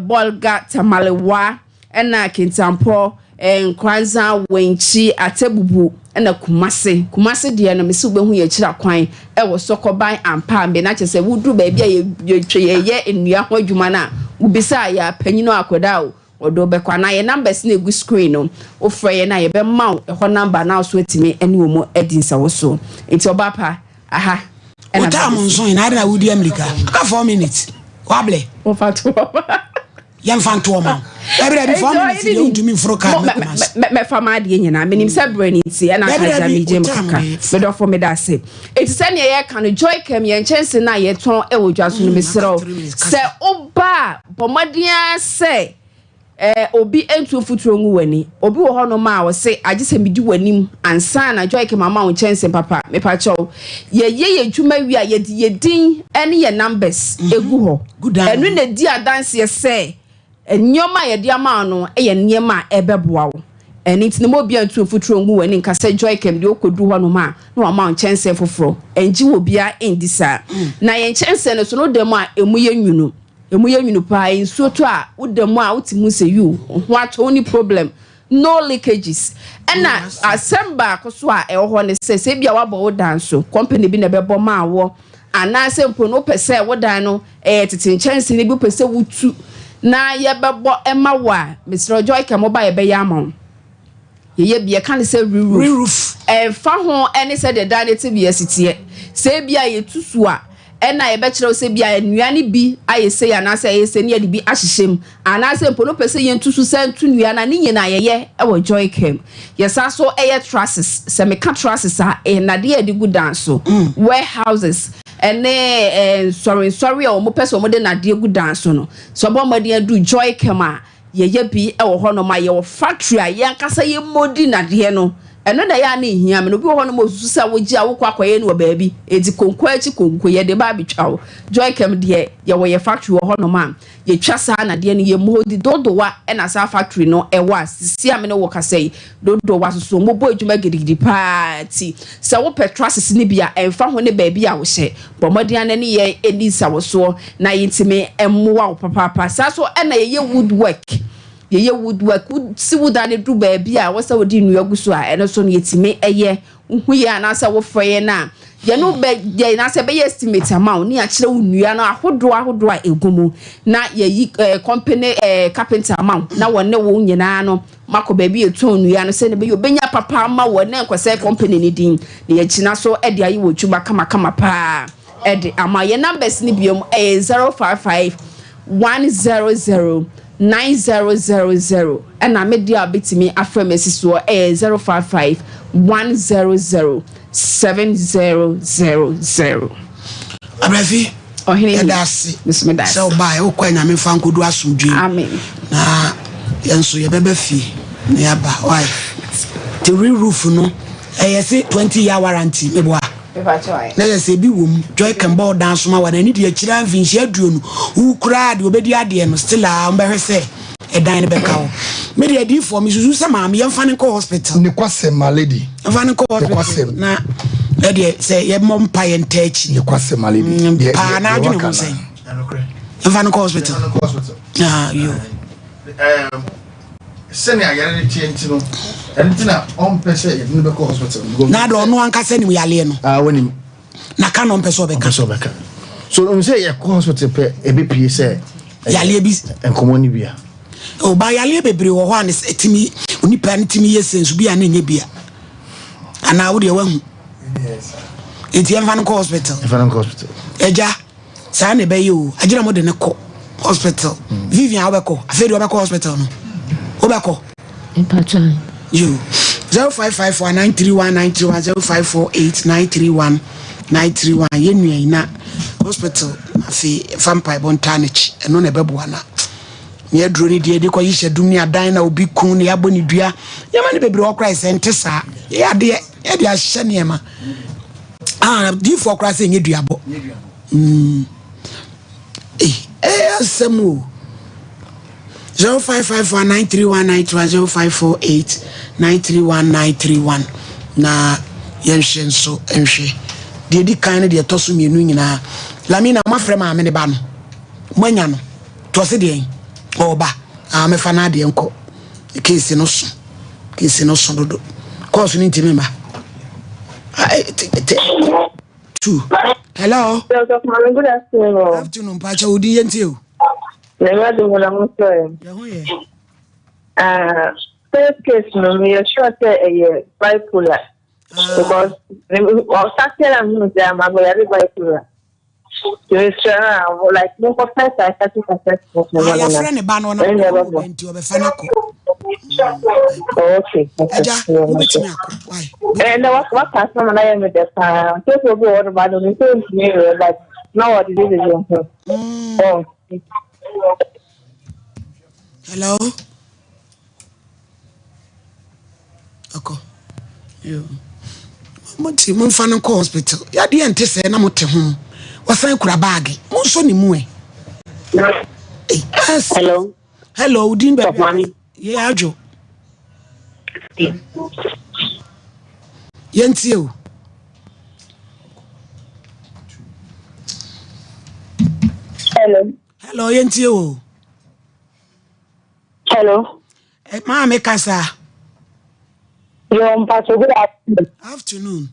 Bolga, Tamale, Wa, ɛna Kintampo, Nkoranza, Wenchi, Atebubu, ɛna Kumase. Kumase deɛ no, mese wobɛhu yɛn akyiri akwan ɛwɔ Sɔkɔban Ampaambe. Na kyerɛ sɛ woduru baabi a yɛtwa yɛyɛ nnua ho adwuma no a, wobisa a yɛ apanyin o akwadaa o, wɔde wo bɛkɔ. Anaa yɛn numbers no egu screen no, wofrɛ yɛn a yɛbɛma wo ɛhɔ number na wo so atumi ne wɔn adi nsawɔsoɔ. Nti ɔbaa pa, aha ɛna Wo time bɛbɛsi. nso ɛ, na adɛn na wodi amirika? Aka 4 minutes. Wablɛ. Wofa to hɔ. Yɛmfa nto ɔma wo. Dabi dabi, 4 minutes deɛ wontumi mforo kaa mɛ Kumasi. Mɛfa m'adeɛ nyinaa. Menim sɛ berɛ no nti ɛna Dabi aka gya dabi, megye wo mu time kakra. deɛ. Medɔfo meda ase. Enti sɛdeɛ yɛreka no, Joy Kem yɛn nkyɛnse no a yɛtɔn wɔ dwa so no, mesrɛ wo sɛ woba a, bɔ mmɔden ara sɛ eh, obi ntu mfuturo ngu w'ani. Obi wɔ hɔnom a ɔse agye sɛ medi w'anim ansa na Joy Kem ama wo nkyɛnse papa. Mepakyɛw, yɛyɛ yɛn adwuma wie a, yɛde yɛn din ne yɛn numbers gu hɔ. Ɛno na ɛdi adanseɛ sɛ nneɛma a yɛde ama wo no yɛ nneɛma a ɛbɛboa wo. Ɛno nti no, mma obiara ntu mfuturo ngu w'ani nka sɛ Joy Kem deɛ wokɔduru hɔnom a na wama wo nkyɛnsee foforɔ. Ɛngye wɔ obiara ndi saa. Na yɛn nkyɛnsee no so no, woda mu a, ɛmu yɛ nwunu. Ɛmu yɛ nwunu paa. Nsuo tɔ a, woda mu a, wote mu sɛ yiw, wo ho atɔ wo, wonni problem. No leakages. Ɛna asɛm baako so a ɛwɔ hɔ ne sɛ, sɛ ebia woabɔ wo dan so, company bi na ɛbɛbɔ maa woɔ, anaasɛ mpo no wopɛ sɛ wo dan no ɛyɛ tete nkyɛnsee no bi wopɛ sɛ wotu na yɛbɛbɔ ma wo a, mesrɛ wo, Joycare mo ba yɛbɛyɛ ama wo. Yɛyɛ bi, yɛka no sɛ re-roof. Ɛmfa ho ne sɛdeɛ dan no tebea si teɛ. Sɛ ebia yɛtu so a, ɛna yɛbɛkyerɛ wo sɛ ebia nnua no bi ayɛ sei anaasɛ ɛyɛ sei na yɛde bi ahyehyɛ mu. Anaasɛ mpo no wopɛ sɛ yɛntu so sɛ nto nnua no a, ne nyinaa yɛyɛ wɔ Joycare mu. Yɛsan nso yɛ trusses. Sɛ meka trusses a, ɛyɛ nnadeɛ a yɛde gu dan so. Warehouses ne nsɔrensɔre a wɔpɛ sɛ wɔde nnadeɛ gu dan so no, sɛ wɔbɔ mmɔden aduru Joycare mu a, Yɛyɛ bi wɔ hɔnom a, yɛwɔ factory a yɛn ankasa yɛ modi nnadeɛ no. Ɛno na ɛyɛ a na ɛhia me no. Obi wɔ hɔnom a ɔsusu sɛ wogye a wokɔ akɔyɛ no wɔ baabi. Enti konko akyi konko, yɛde ba abɛtwa wo. Joycam deɛ, yɛwɔ yɛn factory wɔ hɔnom a yɛtwa saa nnadeɛ no, yɛ modi. Dodowa na saa factory no wɔ a seesei a me ne wo kasa yi, Dodowa nso so, wɔbɔ adwuma gidigidi pa ara nti sɛ wopɛ trusses no bi a, ɛmfa ho ne baabi a wohyɛ, bɔ mmɔden ara na ne yɛn nni nsawɔsoɔ na yɛntumi mmoa wo papaapa. Saa nso na yɛyɛ wood work. Yɛyɛ wood work. Wosi wo dan no duru baabi a ɛwɔ sɛ wode nnua gu so a, ɛno nso no yɛtumi yɛ. Wohu yɛn anaasɛ wofrɛ yɛn a, yɛne wo bɛyɛ anaasɛ yɛbɛyɛ estimate ama wo ne yɛakyerɛ wo nnua no ahodoɔ ahodoɔ a ɛgu mu na yɛyi eh, company eh, carpenter ama wo na wɔne wo nyinaa no Moakɔ baabi a yɛtɔn nnua no sɛdeɛ ɛbɛyɛ ɔbɛnya papa ama wo na ɛnkɔsɛe company no din na yɛagyina so de ayɛ wɔ adwuma kamakama paa de ama yɛn numbers no biom ɛyɛ 055 100 9000 ɛna me deɛ a wobɛtumi afrɛ me asi soɔ ɛyɛ 055 100 7000. Abrafi, yɛda ase sɛ wobaeɛ wokɔ anyame mfa nkɔdu asomdwoe mu na yɛn nso yɛbɛba fie na yɛaba why te re-roof no ɛyɛ se 20 year warranty meboa na yɛ sɛ ebi wɔ mu joy can bɔ ɔdan so ma wa na ɛne deɛ akyire mfinhyia aduonu wo koraa deɛ obɛdi adeɛ no still a wɔbɛhwɛ sɛ ɛdan no bɛka wo me deɛ adiifoɔ mesusu sɛ maame yɛmfa no nkɔ hospital ne kwasɛm my lady mfa no nkɔ hospital na ɛdeɛ sɛ yɛmmɔ mpa yɛ nta akyi ne kwasɛm my lady mm, paa na adwene ho sɛn mfa no nkɔ hospital ah, yo sɛnea yare no teɛ nti no ɛno nti na ɔmpɛ sɛ yɛde no bɛkɔ hospital na de ɔno ankasa nim yareɛ no ah, wɔnim na ka na ɔmpɛ sɛ ɔbɛka. Ɔmpɛ sɛ ɔbɛka. So ɔno sɛ yɛkɔ hospital pɛ ɛbɛpie sɛ yareɛ bi nkɔmmɔ no bi a. Ɔba yareɛ bebree wɔ hɔ a ne sɛ ɛtumi onipa no tumi yɛ sɛ nso bi a ne nyɛ bi a anaa wo deɛ wahu nti yɛmfa no kɔ hospital. Yɛmfa no kɔ hospital. Ɛgya saa na ɛbɛyɛ o agyina mo de ne kɔ hospital. Mm. Vivian wobɛkɔ afei deɛ wobɛkɔ hospital no wobɛkɔ. Mpakyɛw. Yo. 0554 931 931 0548 931 931 yɛn nua yi na hospital afei fa mpaebɔ ntaa n'akyi ɛno na ɛbɛboa na ne aduro ne deɛ de kɔ hyehyɛ dum ne adan na obi kun ne abɔ ne dua nneɛma no bebree wɔ koraa sɛ nte saa yɛ adeɛ yɛde ahyɛ nneɛma ah diifoɔ koraa sɛ nyɛ duabɔ mm. Eh, eh, asɛm o. 0554 931 931 0548 931 931 na yɛnhwɛ nso nhwɛ deɛ di kan no deɛ ɛtɔ so mmienu nyinaa lamina moafrɛ maame ne ba no moanya no to ɔse deɛn ɔɔba ah, mɛfa no adeɛ nkɔ keesi no so keesi no so dodo kɔɔso no ntimi mma ah, eh, two hello. Good afternoon. Afternoon mpakyɛ wo din yɛ ntie o. Nyame adom na mo sɔ ɛ. Yɛ ho yɛ. Ah, first case no me yɛ sure sɛ ɛyɛ bipolar. Ah. Because ɔsase na mi sɛ ama mo yare bipolar. Mesrɛ a like mo kɔ pɛ psychiatric assessment. Ah, yɛafrɛ ne ba no ɔnam kɔ wɔ nti ɔbɛfa no akɔ. Okay. Ɛgya wobɛtumi akɔ why? Ɛnna waka asɛm na yɛ me dɛ paa. Sɛ obi wɔ hɔ no ba no ne sɛ ntumi yɛ but na wɔde de de ho. Oh. Hello. Ɔkɔ. Yo. Mo ti mo nfa no nkɔ hospital. Yadeɛ nte sɛ na mo te ho. Wɔsan kura baagi. Mo nso ne mu ɛ. Hello. Hello, din baabi. Yɛ adwo. Yɛntie o. Hello. Hello, yɛntie o. Hello. Eh, maame kasa. Yo, mpacho, good afternoon. Afternoon.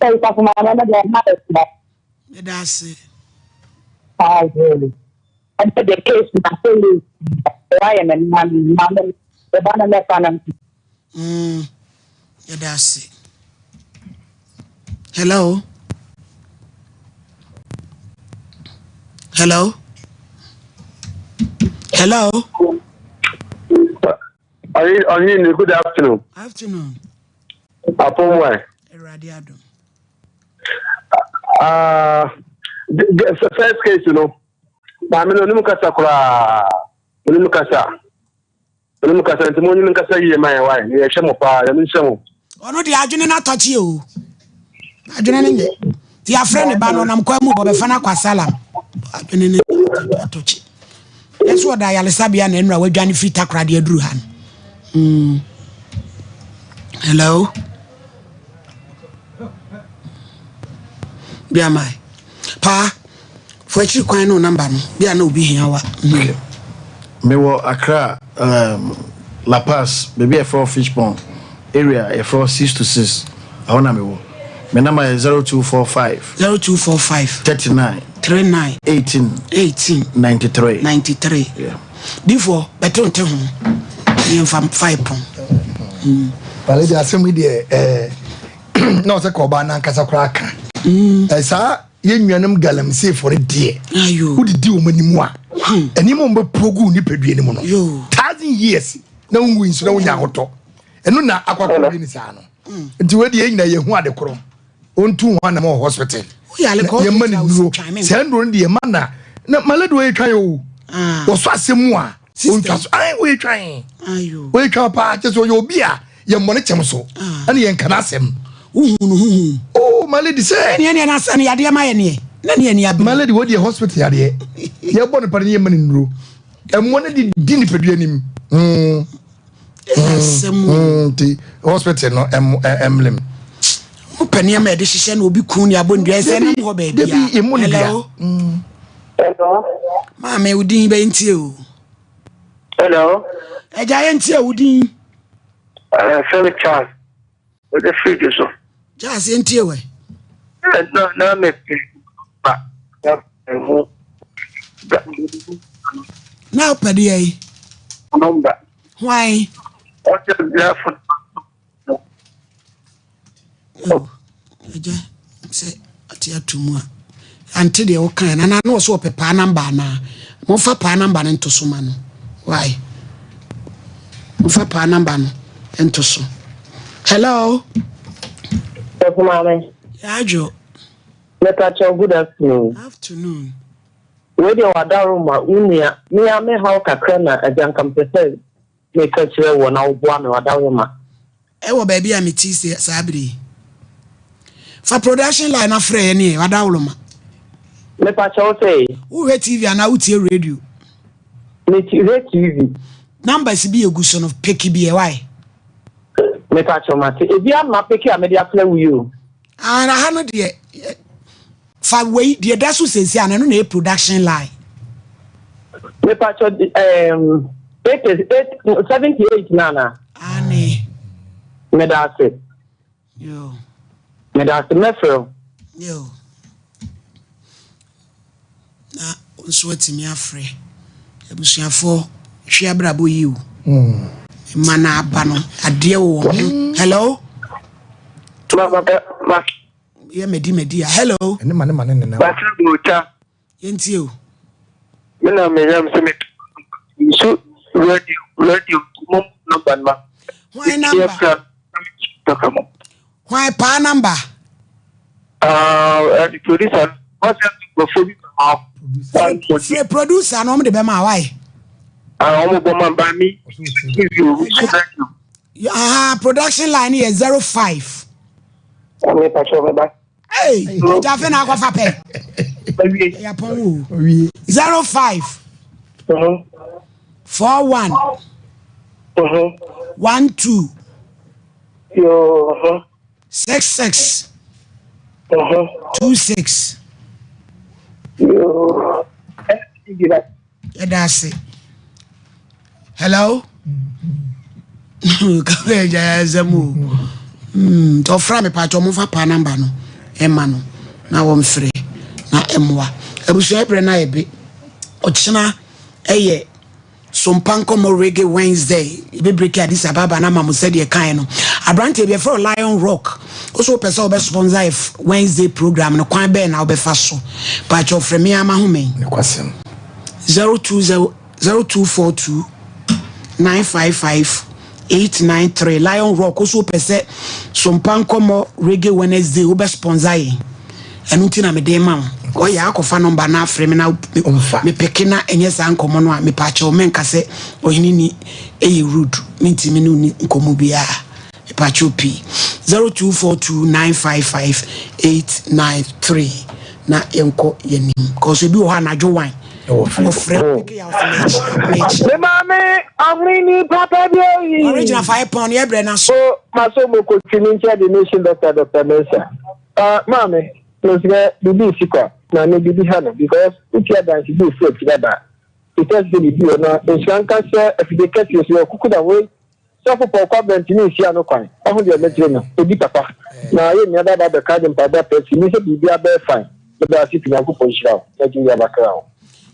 Sɛ ìpapò maame na deɛ ɔma ɛsɛ. Meda ase. Ah, really. Ɛnɛ de case na sɛ yi ayɛ me mma mma me ba no mɛfa no. Yɛda ase. Hello. Hello. Hello. Ɔhene, good afternoon. Afternoon. Apɔmwae. Awurade adom. Ah, the first case no, maame no onim kasa koraa, onim kasa, onim kasa nti mo onim kasa yie ma yɛn wae, yɛhwɛ mo paa, yɛn nhyɛ mo. Ɔno deɛ adwene no atɔkye o, adwene no nyɛ nti yɛafrɛ ne ba no ɔnam kwan mu bɔbɛfa no akɔ asalam, adwene no atɔkye. Yɛso ɔda ayaresabea na ɛnura wadwane firi Takoradi aduru ha no. Hello. Bia mai. Paa, fo akyiri kwan no namba no. Bia na obi hia wa. Okay. Mewɔ Accra, La Paz, baabi a yɛfrɛ hɔ Fish Pond area, yɛfrɛ hɔ 6 to 6. Ɛhɔ na mewɔ. Me namba yɛ 0245. 0245. 39. 39. 18. 18. 93. 93. Yeah. Difoɔ, bɛte nte ho. Yɛmfa fa pɔn. Wale de asɛm yi deɛ ɛɛ na ɔsɛ ka ɔbaa n'ankasa koraa ka. Saa yɛn nuanom galamseyfoɔ no deɛ wodidi wɔn anim a nneɛma wɔn bɛpuo gu nipadua no mu no thousand years na wonwu nso na wonya ahotɔ ɛno na akɔ akɔ wie ne saa no nti wei deɛ yɛn nyinaa yɛhu ade korɔ ɔntu ho anam wɔ hospital yɛma no nnuro saa nnuro no deɛ yɛma na na malady wɔyɛ twan o wɔsɔ asɛm mu a ɔntwa so ai wɔyɛ twan wɔyɛ twan paa kyɛ sɛ ɔyɛ obi a yɛmmɔ ne kyɛm so ɛne yɛnka n'asɛm wohu no huhu oh malady sɛ ɛneɛ neɛ n'asɛ no yadeɛ ma yɛ neɛ na neɛ ni abiri malady wɔ deɛ hospital yadeɛ yɛbɔ no pa no yɛma no nnuro ɛmmoa no de di nipadua nim mm. Asɛm o. Nti hospital no ɛmlem. Wopɛ nneɛma yɛde hyehyɛ na obi kun ne abɔ nnua sɛ nam hɔ baabi a. Emu ne dua. Hello. Maame wo din bɛyɛ ntie o. Hello. Ɛgya yɛ ntie wo din. Fɛmi Charles. Ɔde fridge so. Charles yɛ ntie wɛ. Na na me ba na ho. Na wopɛ deɛ yi. Number. Hwan? Ɔsɛ biafo. Oh, agya sɛ ɔte ato mu a ante deɛ wokae no anaa na ɔsɛ ɔpɛ paa namba anaa momfa paa namba no nto so ma no why momfa paa namba no nto so hello Sɔfo maame. Yɛadwo. Mepakyɛw good afternoon. Afternoon. Wei deɛ w'adaworo ma wo nua. Me ara me haw kakra na agya nka mepɛ sɛ meka kyerɛ woɔ na woboa me w'adaworo ma. Ɛwɔ baabi a mete saa bere yi. Fa production line na frɛ yɛn ɛ, w'adaworo ma. Mepakyɛ wo sɛ. Wohwɛ TV anaa wotie radio? Mehwɛ TV. Numbers bi egu so no, pick bi ɛ, why? Mepakyɛ mate. Ebi ama pick a mede afrɛ wo yi o. Ah, na ha no deɛ, fa wei deɛ da so sɛsi a na ɛno na ɛyɛ production line. Mepakyɛ um, eight, eight, 78 na ana? Ane. Meda ase. Yo. Meda ase mɛfrɛ wo. Yo. Na wo nso atumi afrɛ. Abusuafoɔ hwɛ abrabɔ yi o. Mma no aba no adeɛ wɔ wɔn ho. Hello. Yɛ madi madi a. Hello. Ɛne ma ne ma ne nena. Basa bota. Yɛntie o. Me na me yam sɛ me nsu radio radio mo number ma. Hwan number? Hwan paa number? Ah, producer. What's that? Frɛ producer na wɔn de bɛma wae. Ah, wɔn bɔ ma ba mi. Aha, production line yɛ 05. Ɔmo pàṣẹ ɔmo ba. Hey, ɛgya afei na akɔfa pɛ. Ɛyɛ pɔn wo. 05. 41. 12. 66. 26. Yɛda ase. Hello. Kafɛ agya yɛ asɛm o. Nti ɔfra me paatwa ɔmo fa paa namba no ɛma no na wɔmfrɛ na ɛmmoa. Abusua ɛbrɛ no ayɛ be. Ɔkyena ɛyɛ Sompa Nkɔmmɔ Reggae Wednesday. Yɛbɛbreki Addis Ababa no ama mo sɛdeɛ ɛkaeɛ no. Aberanteɛ bi yɛfrɛ wo Lion Rock. Wo so wopɛ sɛ wobɛ sponsor yɛ Wednesday program no, kwan bɛn na wobɛfa so? Pakyɛ frɛ me ara m'ahome. Nokwasɛm. 020 0242 955 893 Lion Rock wo so wopɛ sɛ Sompa Nkɔmmɔ Reggae Wednesday wobɛ sponsor yɛn. Ɛno nti na mede ma wo. Ɔyɛ akɔfa nɔmba no afrɛ me na mepeke na ɛnyɛ saa nkɔmmɔ no a mepaakyɛw menka sɛ ɔhene ni ɛyɛ rude mentimi ne wo ni nkɔmmɔ biara mepaakyɛw pii 0242955893 na yɛnkɔ yɛnim kɔsɛ ebi wɔ hɔ anadwo wan ɔfrɛ peke yɛ ɔsɛ mɛkyi mɛkyi. Me maame ɔhene papa bi oyi. Original fa ɛpɔn no yɛbrɛ no so. O maso mo kotwi ne nkyɛn de nation doctor Doctor Mensah. Ah maame mesrɛ biribi nsi kwa maame biribi ha no because wotie adanse bi ɛfiri akyiri aba a it tells sɛ biribi wɔ na nhyira nka sɛ afidie kɛseɛ so yɛkuku da wei sɔfo Paul Kwabena ntumi nsi ano kwan ɔho deɛ mɛkyerɛ no ɛdi papa na yɛ nua ba ba bɛka de mpaebɔ apɛ si mi sɛ biribi abɛyɛ fine meda ase pii Nyankopɔn nhyira wo na gye yɛ abakra wo.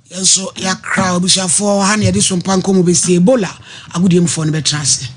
Yɛn nso yɛakra abusuafoɔ ha na yɛde so mpa nkɔmmɔ bɛsi Ebola agodiemufoɔ no bɛtena ase.